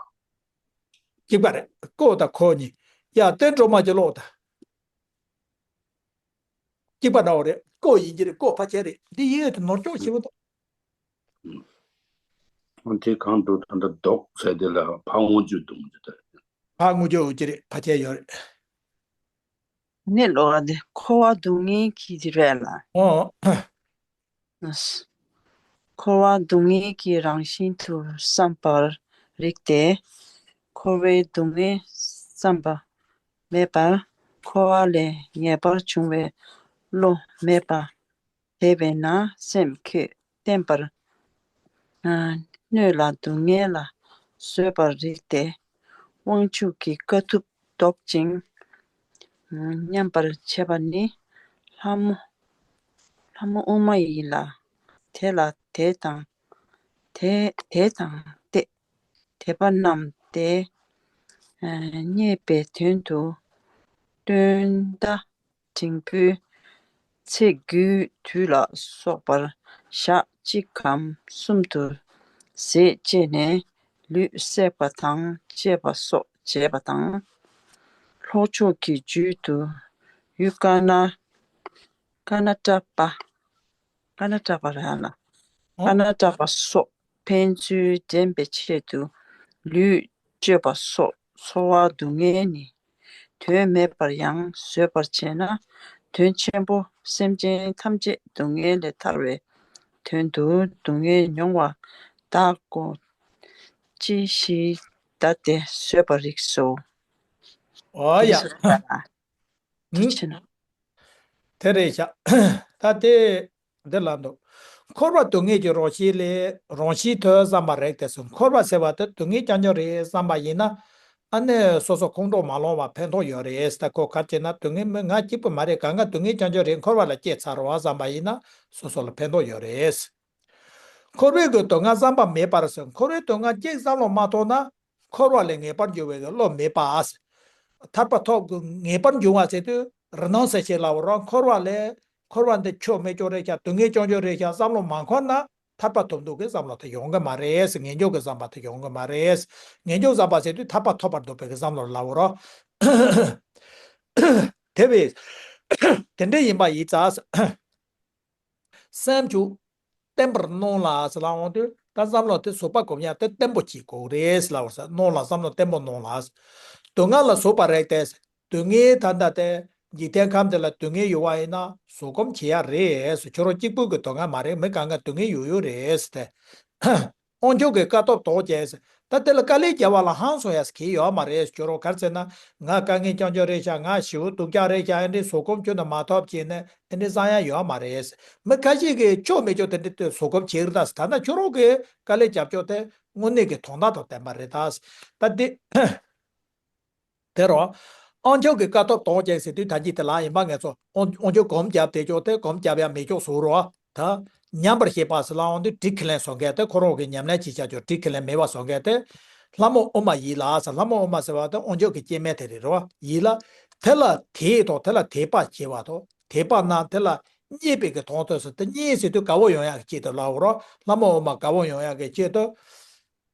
གཅིག་པ་རེད། ཀོ་དང་ཁོ་གཉིས། ཡ་དེ་འགྲོ་མ་ཅིག་ལོག་ད། གཅིག་པ་འདྲ་བོ་རེད། ཀོ་ཡིན་གྱི་རེད། ཀོ་ཕལ་ཆེར་རེད། འདི་ཡིན་ཡོད་དེ་ནོར་སྐྱོན་ཞེ་པོ་འདུག་ཨ་དེ་གང་འདུག་ད་ལྟ་ལྡོག་ཟེར་དེ་ལ་ཕར་དབང་བཅུ་འདུག་མ་འདུག་ད། ཕར་དབང་བཅུ་འོ་ཅི་རེད། ཕལ་ཆེར་ཡོད་རེད། ནི་ལོ་བ་འདི་འཁོར་བ་སྡུག་བསྔལ་གྱི་རེད་ལ། ཨོ། འཁོར་བ་སྡུག་བསྔལ་གྱི་རང་བཞིན་དུ་བསམ་པར་རིགས་ཏེ། འཁོར་བའི་སྡུག་བསྔལ་བསམ་པ་མེད་པར། འཁོར་བ་ལས་ངེས་པར་འབྱུང་བའི་བློ་མེད་པ་དེ་བས་ན་སེམས་ཁོས་བརྟན་པར་སྣོད་ལ་སྡུག་བསྔལ་ལ་བཟོད་པར་རིགས་ཏེ། དབང་ཕྱུག་གི་དཀའ་ཐུབ་བཟློག་ཅིང་མཉམ་པར་བྱེད་པ་ནི་ལྷ་མོ་ལྷ་མོ་ཨུ་མ་ཡིན་ལ། དེ་ལ་དད་དང་དད་དད་དང་དད་དད་པ་རྣམས་ཏེ། རྙེད་པའི་དོན་དུ་སྟོན་ཟླ་འབྲིང་པོའི་ཚེས་དགུའི་དུས་ལ་སོགས་པར་ཞག་གཅིག་གམ་གསུམ་དུ་ཟས་བཅད་ནས་ལུས་བསྲེགས་པ་དང་བཅད་པ་སོགས་བྱས་པ་དང་། ལྷོ་ཕྱོགས་ཀྱི་རྒྱུད་དུ་ཡུལ་ཀ་ན་ཀ་ན་ཏྲ་པ། ཀ་ན་ཏྲ་པ་ར་ལ། ཀ་ན་ཏྲ་པ་སོགས་ཕན་ཚུན་འདྲེན་པའི་ཆེད་དུ་ལུས་གཅོད་པ་སོགས་འཚོ་བ་སྡུག་བསྔལ་ནི་དོན་མེད་པར་ཡང་བཟོད་པར་བྱས་ན་ དོན་ཆེན་པོ། སེམས་ཅན་ཐམས་ཅད་སྡུག་བསྔལ་ལས་ཐར་བའི་དོན་དུ་སྡུག་བསྔལ་མྱོང་བ་དག་གོ། ཅི་ཞིག་བདག་དེ་བཟོད་པར་རིགས་སོ། འོ་ཡ། དེ་རེད་ཤག་ད་དེ་འདི་ལ་འདུག་འཁོར་བ་སྡུག་བསྔལ་གྱི་རང་བཞིན་ལས་རང་བཞིན་དུ་བསམ་པ་རེད་དེ་སོ། འཁོར་བ་ཟེར་བ་དེ་སྡུག་བསྔལ་རྐྱང་རྐྱང་རེད་བསམ་པ་ཡིན་ན། ཨ་ནི་སོ་སོ་ཁོང་ཁྲོ་མ་ལངས་བ་ཕན་ཐོགས་ཡོད་རེད། ད་ཁོ་ག་རེ་བྱས་ན་སྡུག་བསྔལ་མི་ང་གཅིག་པུ་མ་རེད། གང་ག་སྡུག་བསྔལ་རྐྱང་རྐྱང་རེད། འཁོར་བ་ལ་སྐྱེས་ཚར་བ་བསམ་པ་ཡིན་ན་སོ་སོ་ལ་ཕན་ཐོགས་ཡོད་རེད། འཁོར་བའི་གི་སྡུག་བསྔལ་བསམ་པ་མེད་པར་ཟེར། འཁོར་བའི་སྡུག་བསྔལ་གཅིག་བསམ་བློ་མ་ཐོངས་ན། འཁོར་བ་ལས་ངེས་པར་འབྱུང་བའི་གི་བློ་མེད་པ། ཐར་པ་ཐོབ་དགོས། ངེས་པར་འབྱུང་བ་ཟེར་དུས་རི་སྣང་ཟེར་ཞེས་ལབ་པ་རེད། འཁོར་བ་ལས་འཁོར་བ་འདི་ཆོས་མེད་ཅོག་རེད་ཤག་སྡུག་བསྔལ་རྐྱང་རྐྱང་རེད་ཤག་བསམ་བློ་མ་འཁོར་ན་ཐར་པ་ཐོབ་འདོད་ཀྱི་བསམ་བློ་དེ་ཡོང་གི་མ་རེད། ངེས་འབྱུང་གི་བསམ་པ་དེ་ཡོང་གི་མ་རེད། ངེས་འབྱུང་བསམ་པ་ཟེར་དུས་ཐར་པ་ཐོབ་པར་འདོད་པའི་གི་བསམ་བློ་ལབ་པ་རེད། དེ་བས་དེ་འདྲ་ཡིན་པ་ཡིན་ཙང་། སེམས་ཆུ་བརྟན་པོར་གནོན་ལ་ཟེར་ལབ་འོང་དུས་ད་བསམ་བློ་དེ་བཟོད་པ་སྒོམ་ཡག་དེ་བརྟན་པོ་བྱེད་དགོས་རེད་ལབ་པ་ཟེར། གནོན་ལ་བསམ་བློ་བརྟན་པོ་གནོན་ལ། སྡུག་བསྔལ་ལ་བཟོད་པ་རེད་དེ། སྡུག་བསྔལ་ད་ལྟ་དེ་འཇིག་རྟེན་ཁམས་དེ་ལ་སྡུག་བསྔལ་ཡོད་པ་ཡིན་ན་བཟོད་སྒོམ་བྱེད་ཡག་རེད། ཁྱོད་རང་གཅིག་པུ་གི་སྡུག་བསྔལ་མ་རེད། མི་གང་ག་སྡུག་བསྔལ་ཡོད་ཡོད་རེད་དེ། དབང་ཕྱུག་གི་དཀའ་ཐུབ་དོགས་བཅས། ད་དེ་ལ་དཀའ་ལས་བརྒྱབ་པ་ལ་ཧང་སང་ཡག་གི་ཡོད་མ་རེད། ཁྱོད་རང་ག་རེ་ཟེར་ན་ང་དཀའ་ངལ་རྐྱང་རྐྱང་རེད་ཤག་ང་ཞེ་པོ་སྡུག་ཅག་རེད་ཤག་ཨེ་འདྲའི་བཟོད་སྒོམ་ཁྱོན་ནས་མ་ཐོབ་བྱས་ནས་ཨེ་འདྲའི་བསམ་ཡག་ཡོད་མ་རེད། མི་ཁ་ཤས་ཀྱིས་ཆོ་མེད་ཆོ་དེ་འདྲའི་བཟོད་སྒོམ་བྱེད་ཀྱི་རེད། ད་ད་ནི་ཁྱོད་རང་གི་དཀའ་ལས་རྒྱབ་ཕྱོགས་དེ་དངོས་གནས་ཀྱི་དོན་དག་དང་ལྡན་པ་རེད་ད། ད་དེ་དེ་རོ། དབང་ཕྱུག་གི་དཀའ་ཐུབ་དོགས་བཅས་ཟེར་དུས་ད་གིན་དེ་ལ་ཡིན་པ་ངེས་སོ། དབང་དབང་ཕྱུག་སྒོམ་བརྒྱབ་དེ་ཕྱོགས་དེ་སྒོམ་བརྒྱབ་ཡག་མེད་ཕྱོགས་སུ་རོ། ད་ཉམས་པར་བྱེད་པ་ཟེར་ལབ་འོང་དུས་དྲི་ཁས་ལེན་བཟོ་མཁན་དེ་ཁོ་རང་གི་ཉམས་ལེན་བྱེད་བྱ་ཆོག་དྲི་ཁས་ལེན་མེད་པ་བཟོ་མཁན་དེ། ལྷ་མོ་ཨུ་མ་ཡིན་ལ་ཟེར། ལྷ་མོ་ཨུ་མ་ཟེར་བ་དེ་དབང་ཕྱུག་གི་སྐྱེ་དམན་དེ་རེད་རོ། ཡིན་ལ། དེ་ལ་དད་དང་དེ་ལ་དད་པ་བྱེད་པ་དང་དད་པ་ན་དེ་ལ་མཉེས་པའི་གི་དོན་དུ་ཟེར། དེ་མཉེས་ཟེར་དུས་དགའ་བོ་ཡོང་ཡག་གི་ཆེད་དུ་ལབ་རོ། ལྷ་མོ་ཨུ་མ་དགའ་བོ་ཡོང་ཡག་གི་ཆེད་དུ།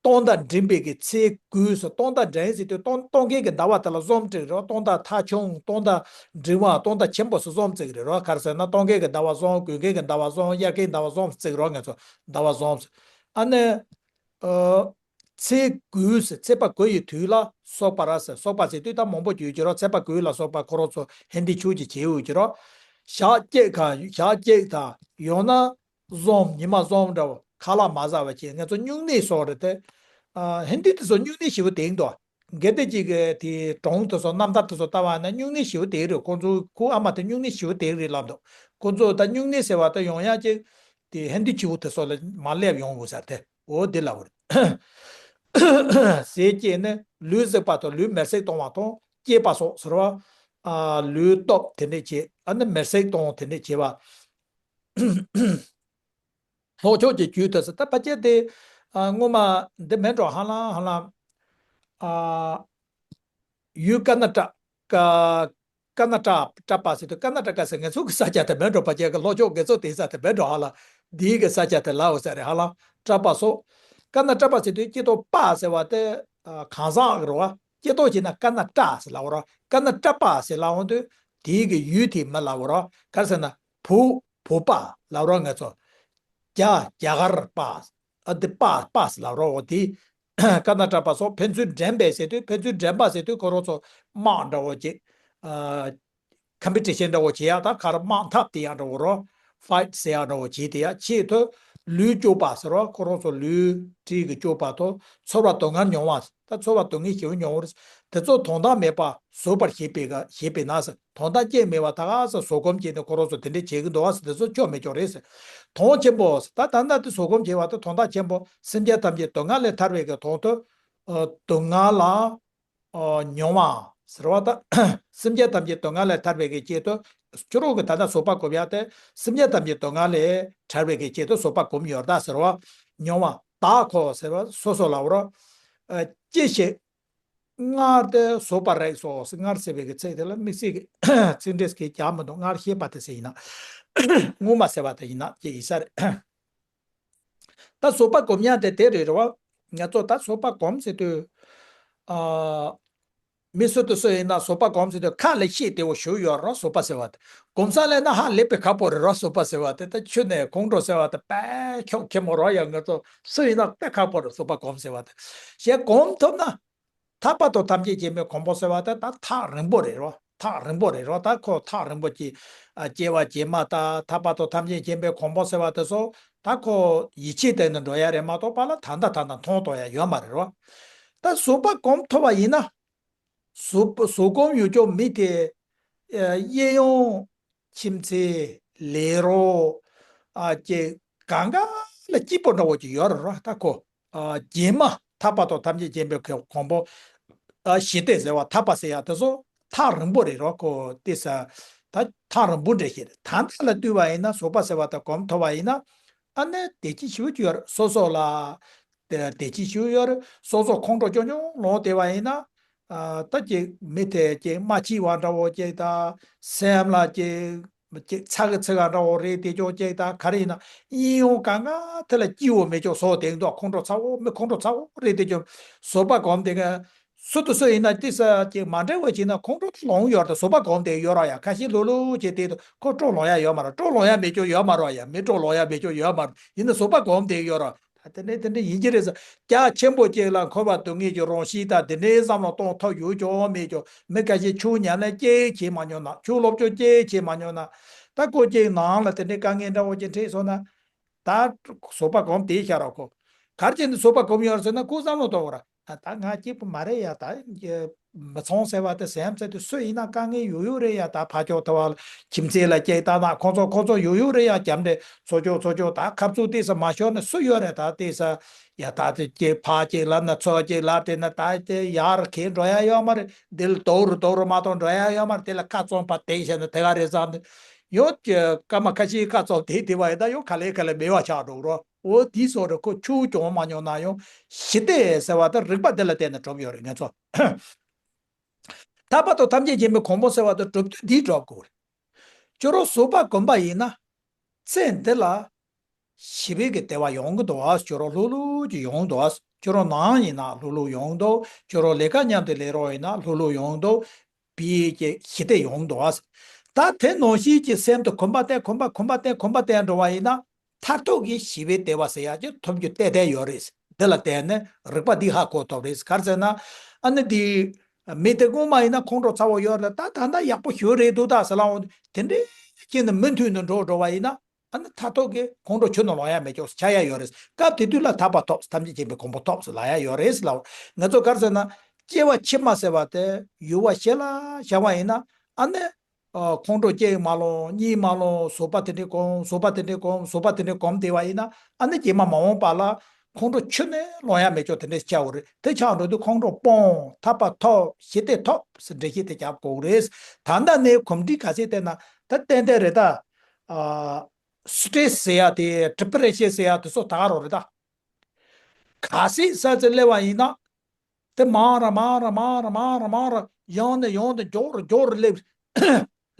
སྟོང་དང་འགྲིག་པའི་གི་ཚེ་དགུས་སུ། སྟོང་དང་འགྲིག་ཟེར་དུས་སྟོང་སྟོང་གི་གི་ཟླ་བ་དེ་ལ་བཟུང་བརྩི་རོ། སྟོང་དང་ཐ་ཆུང་སྟོང་དང་འགྲིག་པ་སྟོང་དང་ཆེན་པོ་སུ་བཟུང་བརྩི་རེད་རོ། ག་རེ་ཟེར་ན་སྟོང་གི་གི་ཟླ་བ་བཟུང་དགུན་གི་གི་ཟླ་བ་བཟུང་དབྱར་གི་ཟླ་བ་བཟུང་བརྩི་རོ། ངེས་སོ་ཟླ་བ་བཟུང་ཨ་ནི། ཨ། ཚེ་དགུས་ཟེར། ཚེས་པ་དགུ་ཡི་དུས་ལ་སོགས་པ་ར་ཟེར། སོགས་པ་ཟེར་དུས་ད་མང་པོ་ཡོད་ཀྱི་རོ། ཚེས་པ་དགུ་ལ་སོགས་པ་ཁོ་རང་ཚོ་ཧན་དི་ཆོས་ཀྱི་བྱེད་འོས་ཀྱི་རོ། ཞག་གཅིག་ག་ཞག་གཅིག་དང་ཡང་ན། བཟུང་། ཉི་མ་བཟུང་འདྲ་བོ། ཁ་ལག་མ་ཟ་བ་བྱས། ང་ཚོ་སྨྱུང་གནས་སོགས་རེད་དེ། ཨ། ཧིན་དི་དེ་ཚོ་སྨྱུང་གནས་ཞེ་པོ་དེ་འདུག་གལ་ཏེ་ཅིག་གི་དེ་སྒྲུང་དེ་ཚོ་རྣམ་ཐར་དེ་ཚོ་ལྟ་བ་ན་སྨྱུང་གནས་ཞེ་པོ་དེ་རེད། ཁོང་ཚོ་ཁོའི་ཨ་མ་དེ་སྨྱུང་གནས་ཞེ་པོ་དེ་རེད་ལབ་འདུག་ཁོང་ཚོ་ད་སྨྱུང་གནས་ཟེར་བ་དེ་ཡོང་ཡག་ཅིག་དེ་ཧིན་དི་ཆེ་བོ་དེ་ཚོ་ལ་མར་སླེབས་ཡོང་དགོས་ས་རེད་དེ། འོ་དེ་ལབ་པ་རེད། ཟས་བཅད་ནས་ལུས་གཟིགས་པ་དང་ལུས་མེར་སྲེག་གཏོང་བ་དང་བཅད་པ་སོགས་ཟེར་བ། ཨ། ལུས་གཏུབ་དེ་འདྲས་བྱས། ཨ་ནི་མེར་སྲེག་གཏོང་དེ་འདྲས་བྱས་པ། ལྷོ་ཕྱོགས་ཀྱི་རྒྱུད་དུ་ཟེར། ད་ཕལ་ཆེར་དེ། ཨ། སྔོན་མ་འདི་མེད་འགྲོ། ཧ་ལམ་ཧ་ལམ། ཨ། ཡུལ་ཀར་ན་ཊ་ཀ་ཀར་ན་ཊ་ཀྲ་པ་ཟེར་དུས་ཀར་ན་ཊ་ཀ་ཟེར། ང་ཚོ་གི་ས་ཆ་དེ་མེད་འགྲོ། ཕལ་ཆེར་གི་ལྷོ་ཕྱོགས་དགེ་ཚོགས་དེ་ས་དེ་མེད་འགྲོ། ཧ་ལམ་འདིའི་གི་ས་ཆ་དེ་ལ་འོ་ས་རེད། ཧ་ལམ་ཀྲ་པ་སོགས། ཀར་ན་ཊ་པ་ཟེར་དུས་སྐྱེ་ཐོག་པ་ཟེར་བ་དེ། ཨ། གང་ཟག་གི་རེད་བ། སྐྱེ་ཐོག་བྱས་ན་ཀར་ན་ཊ་ཟེར་ལབ་པ་རེད། ཀར་ན་ཊ་པ་ཟེར་ལབ་འོང་དུས་དེའི་གི་ཡུལ་དེ་མི་ལབ་པ་རེད། ག་རེ་ཟེར་ན་བོད་བོད་པ་ལབ་རོགས། ང་ཚོ་རྒྱ་རྒྱ་གར་པ། ཨ། དེ་པ་པ་ཟེར་ལབ་རོགས། འོ་དེ་ཀར་ན་ཊ་པ་སོགས། ཕན་ཚུན་འགྲན་པའི་ཟེར་དུས། ཕན་ཚུན་འགྲན་པ་ཟེར་དུས་ཁོ་རང་ཚོ་དམག་འདྲ་བོ་ཅིག་ཨ། ཀམ་པི་ཊི་ཤན་འདྲ་བོ་བྱེད་ཡག་ད་ག་རེ་དམག་འཐབ་དེ་ཡག་འདྲ་བོ་རོ། ཕའིཊ་ཟེར་ཡག་འདྲ་བོ་བྱེད་དེ་ཡག་ཆེད་དུ། ལུས་སྐྱོབ་པ་ཟེར་བ། ཁོ་རང་ཚོ་ལུས་གྲིས་གི་སྐྱོབ་པ་དང་། ཚོར་བ་སྡུག་བསྔལ་མྱོང་བ། ད་ཚོར་བ་སྡུག་བསྔལ་ཞེ་པོ་མྱོང་བ་རེད། དེ་ཚོ་དོན་དག་མེད་པ་བཟོད་པར་བྱེད་པའི་ག་བྱེད་པས་ན་ཟེར། དོན་དག་ཅིག་མེད་པ་ད་ག་ཟེར་བཟོད་སྒོམ་བྱས་ནས་ཁོ་རང་ཚོ་དེ་འདྲས་བྱེད་ཀྱི་འདུག་བ་ཟེར། དེ་ཚོ་ཆོ་མེད་ཆོ་རེད་ཟེར། དོན་ཆེན་པོ་ཟེར། ད་ད་ལྟ་དེ་བཟོད་སྒོམ་བྱེད་པ་དེ་དོན་དག་ཆེན་པོ། སེམས་ཅན་ཐམས་ཅད་སྡུག་བསྔལ་ལས་ཐར་བའི་གི་དོན་དུ། ཨ། སྡུག་བསྔལ་ལ། ཨོ། མྱོང་བ་ཟེར་བ་དང་། སེམས་ཅན་ཐམས་ཅད་སྡུག་བསྔལ་ལས་ཐར་བའི་གི་ཆེད་དུ། ཁྱོད་རང་གི་ད་ལྟ་བཟོད་པ་སྒོམ་ཡག་དེ་སེམས་ཅན་ཐམས་ཅད་སྡུག་བསྔལ་ལས་ཐར་བའི་གི་ཆེད་དུ་བཟོད་པ་སྒོམ་ཡོད་ད་ཟེར་བ། མྱོང་བ་དག་གོ་ཟེར་བ་སོ་སོ་ལ་འོ་རོ། ཨ། ཅི་ཞིག་སྔར་དེ་བཟོད་པ་རིགས་སོ། སྔར་ཟེར་བའི་གི་ཚིག་དེ་ལ་དམིགས་བསལ་གྱི་ཚིག་འགྲེལ་གྱི་རྒྱག་མི་འདུག་སྔར་བཤད་པ་དེ་ཟེར་ཡིན་ན། སྔོན་མ་ཟེར་བ་དེ་ཡིན་ན་ཅི་ཡིན་ས་རེད། ད་བཟོད་པ་སྒོམ་ཡག་དེ་དེ་རེད་རེད་བ། ང་ཚོ་ད་བཟོད་པ་སྒོམ་ཟེར་དུས། ཨ། མི་སུ་དང་སུ་ཡིན་ན་བཟོད་པ་སྒོམ་ཟེར་དུས་ཁ་ལ་བཤད་བདེ་བོ་ཞིག་ཡོད་རོ། བཟོད་པ་ཟེར་བ་དེ་སྒོམ་ས་སླེབས་ན་ཧ་ལས་པའི་ཁག་པོ་རེད་རོ། བཟོད་པ་ཟེར་བ་དེ་ད་ཆུ་ནས་ཁོང་ཁྲོ་ཟེར་བ་དེ་དཔེ་ཁྱོག་ཁེ་མོ་རོ། ཡང་ང་ཚོ་སུ་ཡིན་ན་དཔེ་ཁག་པོ་རེད། བཟོད་པ་སྒོམ་ཟེར་བ་དེ་ཞེས་སྒོམ་ཐུབ་ན། ཐར་པ་དང་ཐམས་ཅད་མཁྱེན་པའི་གོ་འཕང་ཟེར་བ་དེ་ད་ཐག་རིང་པོ་རེད་རོ། ཐག་རིང་པོ་རེད་རོ། ད་ཁོ་ཐག་རིང་པོ་ཅིག་ཨ་སྐྱེ་བ་རྗེས་མ་དང་ཐར་པ་དང་ཐམས་ཅད་མཁྱེན་པའི་གོ་འཕང་ཟེར་བ་དེ་ཚོ་ད་ཁོ་ཡིད་ཆེས་གཏོང་ནས་འགྲོ་ཡ་རེད་མ་གཏོགས་པ་ལ་ད་ལྟ་ད་ལྟ་མཐོང་ཐུབ་ཡ་ཡོད་མ་རེད་རོ། ད་བཟོད་པ་སྒོམ་ཐུབ་པ་ཡིན་ན། བཟོད་པ་བཟོད་སྒོམ་ཡོད་ཀྱོག་མི་དེ་ཨ་གཡས་གཡོན་ཁྱིམ་མཚེས་ལས་རོགས་ཨ་ཅེ་གང་ག་ལ་སྐྱིད་པོ་འདྲ་བོ་ཅིག་ཡོད་རེད་རོ། ད་ཁོ་ཨ་རྗེས་མ་ཐར་པ་དང་ཐམས་ཅད་མཁྱེན་པའི་གོ་གོ་འཕང་ཨ་ཞི་བདེ་ཟེར་བ་ཐར་པ་ཟེར་ཡ་དེ་ཚོ་ཐག་རིང་པོ་རེད་རོ། ཁོ་དེ་ས་ད་ཐག་རིང་པོ་འདྲ་ཞིག་རེད། ད་ལྟ་ལ་ལྟོས་པ་ཡིན་ན་བཟོད་པ་ཟེར་བ་དང་སྒོམ་ཐུབ་པ་ཡིན་ན་ཨ་ནི་བདེ་སྐྱིད་ཞེ་པོ་ཅིག་ཡོད་རེད། སོ་སོ་ལ་དེ་བདེ་སྐྱིད་ཞེ་པོ་ཡོད་རེད། སོ་སོ་ཁོང་ཁྲོ་སྐྱོ་སྐྱོ་ལངས་བསྡད་པ་ཡིན་ན། ཨ་ད་ཅིག་མི་དེ་ཅིག་མ་སྐྱིད་པ་འདྲ་བོ་ཅིག་དང་སེམས་ལ་ཅིག་ཅིག་ཚ་གི་ཚ་ག་འདྲ་བོ་རེད་དེ་ཅོག་ཅིག་དང་ག་རེ་ཡིན་ན་ཡིན་ཡང་གང་ག་དེ་ལ་སྐྱིད་པོ་མེད་ཅོག་བཟོ་བསྡད་འདུག་ཁོང་ཁྲོ་ཚ་བོ་མི་ཁོང་ཁྲོ་ཚ་བོ་རེད་དེ་ཅོག་བཟོད་པ་སྒོམ་དེ་ག་སུ་དང་སུ་ཡིན་ན་དེ་ས་ཅིག་མ་འདྲ་བ་ཅིག་ན་ཁོང་ཁྲོ་དེ་ལངས་ཡོད་དེ་བཟོད་པ་སྒོམ་དེ་ཡོད་ར་ཡ། ཁ་ཤས་ལྷོད་ལྷོད་ཅིག་དེ་དུ་ཁོ་ཁྲོ་ལངས་ཡ་ཡོད་མ་ར། ཁྲོ་ལངས་ཡ་མེད་ཅོག་ཡོད་མ་ར་ཡ། མི་ཁྲོ་ལངས་ཡ་མེད་ཅོག་ཡོད་མ་ར། ཡིན་ན་བཟོད་པ་སྒོམ་དེ་ཡོད་ར། ད་དེ་འདྲ་དེ་འདྲ་ཡིན་གྱི་རེད་ཟེར། རྒྱ་ཆེན་པོ་ཅིག་ལ་འཁོར་བ་སྡུག་བསྔལ་གྱི་རང་བཞིན་དང་དེ་འདྲའི་བསམ་བློ་གཏོང་ཐུབ་ཡོད་ཀྱང་མེད་ཀྱང་མི་ཁ་ཤས་ཆུ་ཉམས་ལེན་ཅིག་བྱེད་མ་མྱོང་ན་ཆུ་སློབ་སྦྱོང་ཅིག་བྱེད་མ་མྱོང་ན་ད་ཁོ་ཅིག་ནང་ལ་དེ་འདྲའི་དཀའ་ངལ་འདྲ་བོ་ཅིག་འཕྲད་སོང་ན་ད་བཟོད་པ་སྒོམ་དེ་ཤར་ར་ཁོ། གར་ཅིག་ནི་བཟོད་པ་སྒོམ་ཡོད་ཟེར་ན་ཁོ་བསམ་བློ་གཏོང་བ་ར། ད་ང་སྐྱིད་པོ་མ་རེད་ཡ། ད་མི་ཚང་ཟེར་བ་དེ་སེམས་ཚེ་དེ་སུ་ཡིན་ན་དཀའ་ངལ་ཡོད་ཡོད་རེད་ཡ། ད་ཕ་ཅོག་ཐུ་བ་ཁྱིམ་མཚེས་ལ་སྐྱེས་ད་ན་ཁོང་ཚོ་ཁོང་ཚོ་ཡོད་ཡོད་རེད་ཡ། རྒྱབ་འདྲེ་ཚོ་ཅོག་ཚོ་ཅོག་ད་ཁབ་ཚུགས་དེ་ས་མ་ཤོར་ནས་སུ་ཡོད་རེད། ད་དེ་ས་ཡ་ད་དེ་སྐྱེས་ཕ་སྐྱེས་ལབ་ན་ཚོ་སྐྱེས་ལབ་དེ་ན་ད་དེ་ཡར་ཁེལ་འགྲོ་ཡ་ཡོད་མ་རེད། འདི་ལ་དོག་རུ་དོག་རུ་མ་གཏོང་འགྲོ་ཡ་ཡོད་མ་རེད། དེ་ལ་ཁ་བཙོམ་པ་དེ་བྱས་ན་དེ་ག་རེད་བསམ་ནས་ཡོད་ཀྱི་སྐར་མ་ཁ་ཤས་ཁ་བཙོམ་དེ་དེ་བ་ཡིན་ད་ཡོད་ག་ལེ་ག་ལེ་མེད་བ་ཆགས་འགྲོ་རོ། འོ་དེའི་སོགས་རེ་ཁོ་ཆུ་གྱོང་མ་མྱོང་ན་ཡང་ཞི་བདེ་ཟེར་བ་དེ་རིག་པ་འདི་ལ་བརྟེན་ནས་གྲུབ་ཡོད་རེད། ངེད་ཚོ་ཐར་པ་དང་ཐམས་ཅད་མཁྱེན་པའི་གོ་འཕང་ཟེར་བ་དེ་གྲུབ་དུས་འདིའི་གྲོགས་དགོས་རེད། ཁྱོད་རང་བཟོད་པ་སྒོམ་པ་ཡིན་ན་ཚེ་འདི་ལ་ཞི་བའི་གི་བདེ་བ་ཡོང་གི་འདུག་ཨ། ཁྱོད་རང་ལྷོད་ལྷོད་ཀྱི་ཡོང་གི་འདུག་ཨ། ཁྱོད་རང་ནང་ཡིན་ན་ལྷོད་ལྷོད་ཡོང་གི་འདུག་ཁྱོད་རང་ལས་ཀ་མཉམ་དུ་ལས་རོགས་ཡིན་ན་ལྷོད་ལྷོད་ཡོང་གི་འདུག་བི་ཀྱི་ཞི་བདེ་ཡོང་འདུག་ཨ། ད་དེ་ནང་བཞིན་གྱི་སེམས་དུ་གོམས་པ་བསྟེན་གོམས་པ་གོམས་པ་བསྟེན་གོམས་པ་བསྟེན་འགྲོ་བ་ཡིན་ན་མཐར་ཐུག་གི་ཞི་བའི་བདེ་བ་ཟེར་ཡག་ཅིག་ཐོབ་རྒྱུ་ཏན་ཏན་ཡོད་རེད། འདི་ལ་བརྟེན་ནས་རིག་པ་འདི་ཧ་གོ་ཐུབ་རེད། ག་རེ་ཟེར་ན་ཨ་ནི་འདི་མི་དེ་སྔོན་མ་ཡིན་ན་ཁོང་ཁྲོ་ཚ་བོ་ཡོད་རེད། ད་ད་ལྟ་ཡག་པོ་ཞུ་རེད་འདུག་ད་ཟེར་ལ་འོང་དེ་འདྲའི་ཅིག་ནི་མུ་མཐུད་ནས་འགྲོ་འགྲོ་བ་ཡིན་ན། ཨ་ནི་མཐར་ཐུག་གི་ཁོང་ཁྲོ་ཆུ་ནང་ལོང་ཡ་མེད་ཅོག་ཆགས་ཡ་ཡོད་རེད། སྐབས་དེ་དུས་ལ་ཐར་པ་ཐོབ་ཐམས་ཅད་མཁྱེན་པའི་གོ་འཕང་ཐོབ་ལ་ཡ་ཡོད་རེད་ལ། ང་ཚོ་ག་རེ་ཟེར་ན་སྐྱེ་བ་ཕྱི་མ་ཟེར་བ་དེ་ཡུལ་བ་ཞེ་ལ་བཞག་པ་ཡིན་ན་ཨ་ནི་ཨ་ཁོང་ཁྲོ་སྐྱེ་མ་ལོང་གཉིད་མ་ལོང་བཟོད་པ་དེ་འདྲས་སྒོམ་བཟོད་པ་དེ་འདྲས་སྒོམ་བཟོད་པ་དེ་འདྲས་སྒོམ་བསྡད་པ་ཡིན་ན་ཨ་ནི་རྗེས་མ་མ་འོངས་པ་ལ་ཁོང་ཁྲོ་ཆུ་ནང་ལོང་ཡ་མེད་ཅོག་དེ་འདྲས་ཆགས་འོ་རེད། དེ་ཆགས་འགྲོ་དུས་ཁོང་ཁྲོ་སྤོང་ཐར་པ་ཐོབ་ཞི་བདེ་ཐོབ་ཟེར་འགྲེལ་བཤད་དེ་རྒྱབ་དགོས་རེད། ད་ལྟ་ནས་གོམས་འདྲིས་ག་ཚད་བསྟན་ན་ད་ཏན་ཏན་རེད་ད། ཨ། སི་ཊེ་རེ་སི་ཟེར་ཡ་དེ་ཌི་པི་རེ་ཤན་ཟེར་ཡ་དེ་ཚོ་ད་ག་རང་རེད་ད། ག་ཚད་ས་ཚད་སླེབས་པ་ཡིན་ན། དེ་མང་ར་མང་ར་མང་ར་མང་ར་མང་ར་ཡང་ནས་ཡང་དུ་མགྱོགས་རུ་མགྱོགས་རུ་སླེབས་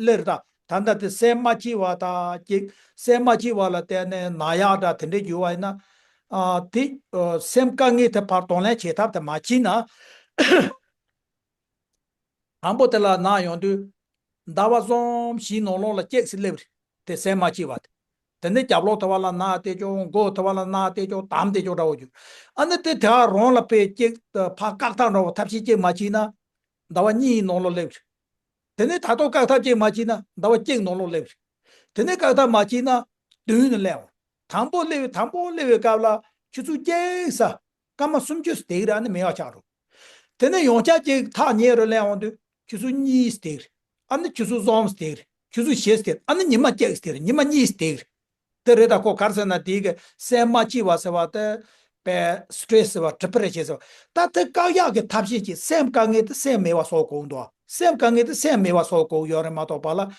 སླེབས་རེད་ད། ད་ལྟ་དེ་སེམས་མ་སྐྱིད་པ་དང་ཅིག་སེམས་མ་སྐྱིད་པ་ལ་བརྟེན་ནས་ན་ཡག་འདྲ་དེ་འདྲས་གྱུར་བ་ཡིན་ན། ཨ། དེ་ཨ། སེམས་དཀའ་ངལ་དེ་ཕར་གདོང་ལེན་བྱེད་ཐབས་དེ་མ་བྱས་ན། དང་པོ་དེ་ལ་ན་ཡོང་དུས། ཟླ་བ་གསུམ་བཞིའི་ནང་ལོགས་ལ་སྐྱེས་སུ་སླེབས་རེད། དེ་སེམས་མ་སྐྱིད་པ་དེ། དེ་ནས་རྒྱབ་ལོགས་དེ་བ་ལ་ན་དེ་ཅོག་མགོ་དེ་བ་ལ་ན་དེ་ཅོག་དམ་དེ་ཅོག་འདྲ་བོ་རྒྱུ། ཨ་ནི་དེ་དེ་བ་རང་ལ་དཔེ་སྐྱེས་ཕར་བཀག་ཐབས་འདྲ་བོ་ཐབས་ཤེས་སྐྱེས་མ་བྱས་ན། ཟླ་བ་གཉིས་ནང་ལོགས་སླེབས་རེད། དེ་ནས་ད་ལྟ་བཀག་ཐབས་སྐྱེས་མ་བྱས་ན་ཟླ་བ་གཅིག་ནང་ལོགས་སླེབས་རེད། དེ་ནས་བཀག་ཐབས་མ་བྱས་ན་བདུན་ནས་སླེབས་འོང་། དང་པོ་སླེབས་པའི་དང་པོ་སླེབས་པའི་སྐབས་ལ་ཆུ་ཚོད་གཅིག་ས། སྐར་མ་སུམ་ཅུ་སྟེགས་རེ་ཨ་ནི་མེད་པ་ཆགས་འགྲོ། དེ་ནས་ཡང་བསྐྱར་གཅིག་ཐག་ཉེ་རུ་སླེབས་འོང་དུས་ཆུ་ཚོད་གཉིས་སྟེགས་རེ། ཨ་ནི་ཆུ་ཚོད་གསུམ་སྟེགས་རེ། ཆུ་ཚོད་བཞི་སྟེགས་ཨ་ནི་ཉི་མ་གཅིག་སྟེགས་རེ་ཉི་མ་གཉིས་སྟེགས་རེ། དེ་རེད་ད་ཁོ་ག་རེ་ཟེར་ན་དེའི་གི་སེམས་མ་སྐྱིད་པ་ཟེར་བ་དེ། པའི་སི་ཊེ་རེ་སི་ཟེར་བ་ཌི་པི་རེ་ཤན་ཟེར་བ། ད་དེ་བཀག་ཡག་གི་ཐབས་ཤེས་ཀྱིས་སེམས་དཀའ་ངལ་དེ་སེམས་མེད་པ་བཟོ་དགོས་འདུག་སེམས་དཀའ་ངལ་དེ་སེམས་མེད་པ་བཟོ་དགོས་ཡོད་རེད་མ་གཏོགས་པ་ལ། ཨ།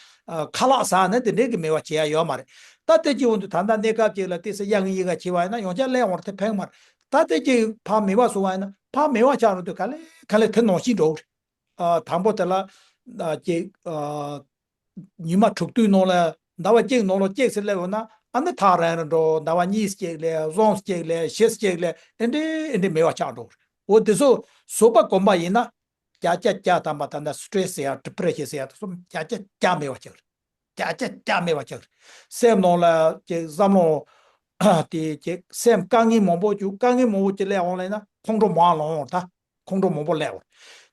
ཁ་ལག་ཟ་ནས་དེ་འདྲས་ཀྱི་མེད་པ་བྱེད་ཡ་ཡོད་མ་རེད། ད་དེ་ཅི་འོང་དུས་ད་ལྟ་གནས་སྐབས་ཅིག་ལ་དེ་ས་ཡ་ངི་ཡི་ག་བྱེད་པ་ཡིན་ན་ཡང་བསྐྱར་སླེབས་འོང་དེ་ཕན་མ་རེད། ད་དེ་ཅི་ཕར་མེད་པ་བཟོ་བ་ཡིན་ན་ཕར་མེད་པ་ཆགས་འགྲོ་དུས་ག་ལེ་ག་ལེ་དེ་ནང་བཞིན་འགྲོ་གི་རེད། ཨ། དང་པོ་དེ་ལ། ཨ། ཅིག་ཨ། ཉི་མ་དྲུག་དུས་ནང་ལ་ཟླ་བ་གཅིག་ནང་ལ་གཅིག་ཙམ་སླེབས་ཡོང་ན་ཨ་ནི་ཐག་རིང་རུ་འགྲོ། ཟླ་བ་གཉིས་གཅིག་ལས་གསུམ་གཅིག་ལས་བཞི་གཅིག་ལས་ཨེ་འདྲས་ཨེ་འདྲས་མེད་པ་ཆགས་འགྲོ། འོ་དེ་ཚོ་བཟོད་པ་སྒོམ་པ་ཡིན་ན་བརྒྱ་ཆ་བརྒྱ་ཐམ་པ་ད་ལྟ་སི་ཊེ་རེ་སི་ཟེར་ཡ་ཌི་པི་རེ་ཤན་ཟེར་ཡ་དེ་ཚོ་བརྒྱ་ཆ་བརྒྱ་མེད་པ་ཆགས་རེད། བརྒྱ་ཆ་བརྒྱ་མེད་པ་ཆགས་རེད། སེམས་ནང་ལ་ཅིག་བསམ་བློ་དེ་ཅིག་སེམས་དཀའ་ངལ་མང་པོ་བྱུང་དཀའ་ངལ་མང་པོ་ཅིག་སླེབས་འོང་ལབ་ན་ཁོང་ཁྲོ་མང་ལངས་འོང་ད། ཁོང་ཁྲོ་མང་པོ་སླེབས་འོང་།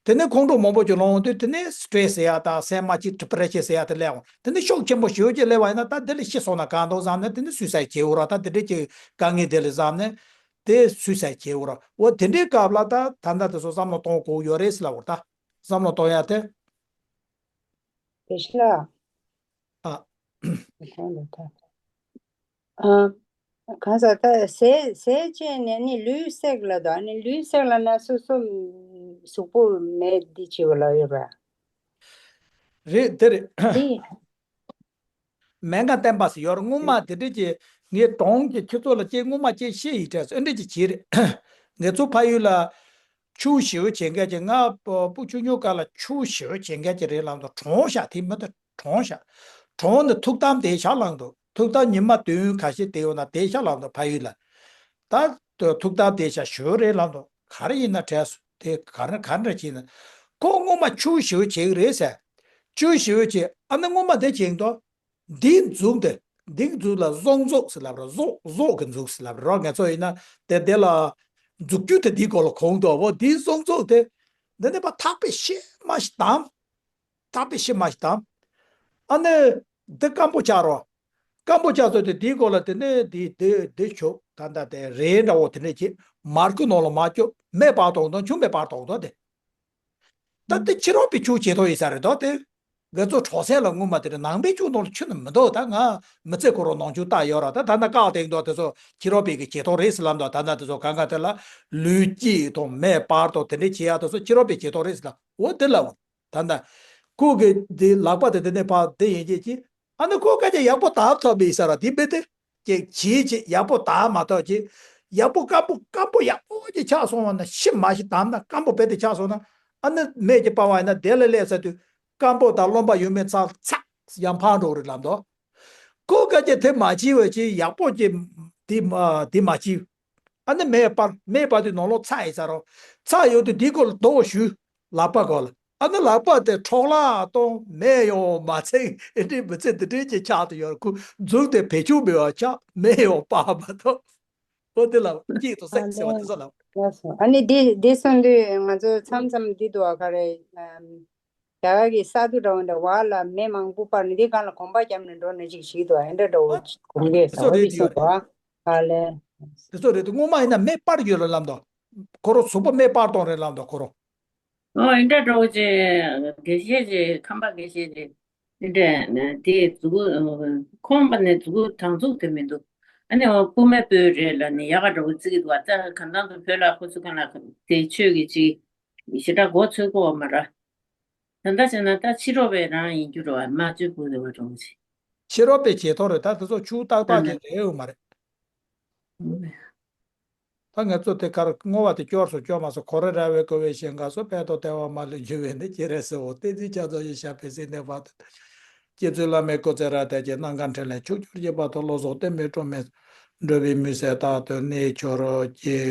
དེ་ནས་ཁོང་ཁྲོ་མང་པོ་ཅིག་སློང་འོང་དུས་དེ་ནས་སི་ཊེ་རེ་སི་ཟེར་ཡ་དང་སེམས་མ་སྐྱིད་ཌི་པི་རེ་ཤན་ཟེར་ཡ་དེ་སླེབས་འོང་། དེ་ནས་ཤུགས་ཆེན་པོ་ཞེ་པོ་ཅིག་སླེབས་པ་ཡིན་ན་ད་དེ་ལས་ཤི་སོང་ན་གང་འདུག་བསམ་ནས་དེ་ནས་སུའི་སའིཌ་བྱེད་འོ་ར། ད་དེ་འདྲས་ཀྱི་དཀའ་ངལ་དེ་ལས་བསམ་ནས་དེ་སུའི་སའིཌ་བྱེད་འོ་ར། འོ་དེ་འདྲའི་སྐབས་ལ་ད་ད་ལྟ་དེ་ཚོ་བསམ་བློ་གཏོང་དགོས་ཡོད་རེད་ཟེར་ལབ་པ་རེད། ད་བསམ་བློ་གཏོང་ཡ་དེ། དེ་ཤི་ལ། ཨ། གང་ལ་ད། ཨ། གང་ཟག་ད་ཟས་ཟས་བཅད་ནས་ནི་ལུས་བསྲེགས་ལ་དོ། ཨ་ནི་ལུས་བསྲེགས་ལ་ན་སོ་སོ་གཟུགས་པོ་མེད་འདི་བྱེད་པ་ལ་ཡོད་པ། རེད་དེ་རེད། འདི། སྨན་ཁང་བསྟན་པ་ཟེར་ཡོད་རེད། སྔོན་མ་དེ་འདྲས་ཀྱི་ངས་གྲོངས་ཀྱི་ཁྱེད་ཚོ་ལ་ཅིག་སྔོན་མ་ཅིག་བཤད་ཡིན་དྲན་སོང་། ཨེ་འདྲས་ཀྱི་བྱས་རེད། ངེད་ཚོ་ཕ་ཡུལ་ལ་ཆུ་ཞེ་པོ་བྱེད་མཁན་གྱི། ང་སྤུ་གུ་ཆུང་ཆུང་སྐབས་ལ་ཆུ་ཞེ་པོ་བྱེད་མཁན་གྱི་རེད་ལབ་འདུག་གྲོངས་ཤག་དེ་མི་ད་གྲོངས་ཤག་གྲོངས་ནས་ཐུགས་དམ་བདེ་ཤག་ལངས་འདུག་ཐུགས་དམ་ཉི་མ་བདུན་ཁ་ཤས་བསྡད་ཡོད་ན་བདེ་ཤག་ལངས་འདུག་ཕ་ཡུལ་ལ། ད་ཐུགས་དམ་བདེ་ཤག་ཞེ་པོ་རེད་ལབ་འདུག་ག་རེ་ཡིན་ན་དྲན་སོང་། དེ་ག་རེ་ག་འདྲ་བྱས་ན། ཁོ་སྔོན་མ་ཆུ་ཞེ་པོ་བྱེད་ཀྱི་རེད་ཟེར། ཆུ་ཞེ་པོ་བྱེད། ཨ་ནི་སྔོན་མ་དེ་བྱེད་འདུག་འདིའི་མཛུབ་དེ། འདིའི་མཛུབ་ལ་ཟོག་མཛུབ་ཟེར་ལབ་ར། ཟོག་ཟོག་གི་མཛུབ་ཟེར་ལབ་ར། ངེད་ཚོ་ཡིན་ན་དེ་དེ་ལ་མཛུབ་གུ་དེ་འདིའི་སྐོར་ལ་གོན་འདུག་འོ་འདིའི་ཟོག་མཛུབ་དེ་འདི་ནས་ཕར་ཐག་པས་ཤི་མ་ཞིག་བསྡམས། ཐག་པས་ཤི་མ་ཞིག་བསྡམས། ཨ་ནི་འདི་སྐམ་པོ་ཆགས་རོ། སྐམ་པོ་ཆགས་ཚོ་དེ་འདིའི་སྐོར་ལ་དེ་ནས་འདི་འདི་འདི་ཆོག་ད་ལྟ་དེ་རས་འདྲ་བོ་དེ་འདྲས་ཀྱིས་མར་ཁུ་ནང་ལ་མར་བཅུག་མེ་སྤར་གཏོང་དང་། ཆུ་མེ་སྤར་གཏོང་དང་དེ། ད་དེ་ཕྱི་རོལ་པའི་ཆུ་བྱེད་ཐོག་ཡིན་ས་རེད་དོ། དེ་ང་ཚོ་གྲོགས་སེམས་ལ་ངོ་མ་དེ་རེད། ནང་པའི་ཆུ་ནང་ལ་ཆུ་ནི་མི་འདུག་ད་ང་མི་ཚེ་ཁོ་རང་ནང་ཆུ་བཏགས་ཡོད་ར། ད་ད་ནི་བཀག་སྟེ་འདུག་དེ་ཚོ་ཕྱི་རོལ་པའི་གི་བྱེད་ཐོག་རེད་ཟེར་ལབ་འདུག་ད་ལྟ་དེ་ཚོ་གང་ག་དེ་ལ་ལུས་སྐྱེས་དང་མེ་སྤར་དང་དེ་འདྲས་བྱེད་ཡ་དེ་ཚོ་ཕྱི་རོལ་པའི་བྱེད་ཐོག་རེད་ཟེར་ལབ། འོ་དེ་ལབ། ད་ལྟ་ཁོ་གི་དེ་ལག་པ་དེ་དེ་ནས་ཕར་དེ་ཡིན་གྱི་ཅི། ཨ་ནི་ཁོ་སྐད་ཆ་ཡག་པོ་བརྡབ་ཐུབ་པའི་ས་ར་དེ་དཔེ་དེ། ཅིག་བྱེད་ཅིག་ཡག་པོ་བརྡབ་མ་ཐུབ་ཅིག་ཡག་པོ་སྐམ་པོ་སྐམ་པོ་ཡག་པོ་ཅིག་ཆགས་སོང་བ་ན། ཤི་མ་ཤི་བསྡམས་ན་སྐམ་པོ་དཔེ་དེ་ཆགས་སོང་ན། ཨ་ནི་མེ་ཅིག་སྤར་བ་ཡིན་ན་དེ་ལ་སླེབས་ཚར་དུས་སྐམ་པོ་དང་རློན་པ་ཡོད་མེད་ཚང་ཚག་ཡང་འཕར་འགྲོ་གི་རེད་ལབ་འདུག་ཁོ་སྐད་ཆ་དེ་མ་བྱས་པ་ཅིག་ཡག་པོ་ཅིག་དེ་མ་དེ་མ་བྱས། ཨ་ནི་མེ་སྤར། མེ་སྤར་དུས་ནང་ལོགས་ཚྭ་ཡིན་ས་རོ། ཚྭ་ཡོད་དུས་འདི་སྐོར་ལ་རྡོ་གཞུས། ལག་པ་སྐོར་ལ། ཨ་ནི་ལག་པ་དེ་འཕྲོག་བརླག་གཏོང་། མེ་ཡོང་མ་ཚིག་ཨེ་འདྲའི་མི་ཚེ་འདི་འདྲའི་ཅིག་ཆགས་དུ་ཡོད། ཁོ་མཛུབ་དེ་བེད་སྤྱོད་མེད་པ་ཆགས། མེ་ཡོང་སྤར་མ་ཐུབ། ཨོ་དེ་ལ་སྐྱིད་དུ་སེམས་ཟེར་བ་དེ་ཚོ་ལ། ལགས་སོ། ཨ་ནི་འདི་འདི་གསུང་དུས་ང་ཚོ་མཚམས་མཚམས་འདི་འདུག་ག་རེ། རྒྱ་གར་གྱི་ས་རྡོ་འདྲ་བོ་འདྲ་བ་ལ་མེ་མང་པོ་སྤར་ནས་འདི་སྒང་ལ་གོམ་པ་བརྒྱབ་ནས་འགྲོ་ནས་ཅིག་ཞིག་འདུག་ཨེ་འདྲ་འདྲ་བོ་གོམ་གས་ས་འོ་དེ་གསུང་འདུག་ཨ་ལས། དེ་ཚོ་རེད་དེ། སྔོན་མ་ཡིན་ན་མེ་སྤར་ཡོད་རེད་ལབ་འདུག་ཁོ་རང་གཟུགས་པོ་མེ་སྤར་གཏོང་རེད་ལབ་འདུག་ཁོ་རང་། ཨོ་ཨེ་འདྲ་འདྲ་བོ་ཅིག་དགེ་བཤེས་ཅིག་ཁམས་པ་དགེ་བཤེས་ཅིག་ཨེ་འདྲ་དེ་མཛུ་གུ་ཁོམ་པ་ནས་མཛུ་གུ་དང་མཛུག་དེ་མི་འདུག་ཨ་ནི་འོ་སྐུ་མེ་སྤོས་རེད་ལ་ནི་ཡག་ག་འདྲ་བོ་བརྩི་གི་འདུག་ཨ་ཙ་གང་ལྟར་དུ་བོད་ལ་ཁོ་ཚོ་གང་ལ་དེ་ཆོས་ཀྱི་ཅིག་ཞེ་དྲག་མགོ་ཚོས་གོ་མ་ར། ད་ལྟ་བྱས་ན་ད་ཕྱི་རོལ་པའི་རང་ཡིན་རྒྱུ་རེད་བ། མ་བཅོས་བུ་རེད་བ་འགྲོ་གི་ཕྱི་རོལ་པའི་བྱེད་ཐོག་རེད། ད་དེ་ཚོ་ཆུ་ཏག་ཏག་ཅིག་རེད་ཡོད་མ་རེད། ད་ང་ཚོ་དེ་གར་བསྔོ་བ་དེ་སྐྱོར་སོང་སྐྱོར་མ་སོང་། ཁོ་རེ་ར་བའི་ཀོ་བའི་ཞིང་ཁ་སོ་ཕན་ཐོགས་དལ་བ་མ་ལུས་འབྱུང་བའི་གནས་ཀྱི་རེ་སོ། དེ་ཚེ་ཕྱག་རྫོགས་ཡི་ཞབས་པད་སྲིད་མཐའི་བར་དུ། སྐྱེ་ཚུལ་བླ་མེད་སྐུ་ཚེ་རབ་བརྟན་ཅིང་། ནམ་མཁའ་འཕྲིན་ལས་ཕྱུག་གྱུར་ཅིག་བར་དུ་བློ་བཟང་བསྟན་པའི་སྒྲོན་མེ། འགྲོ་བའི་མུན་སེལ་རྟག་ཏུ་གནས་གྱུར་ཅིག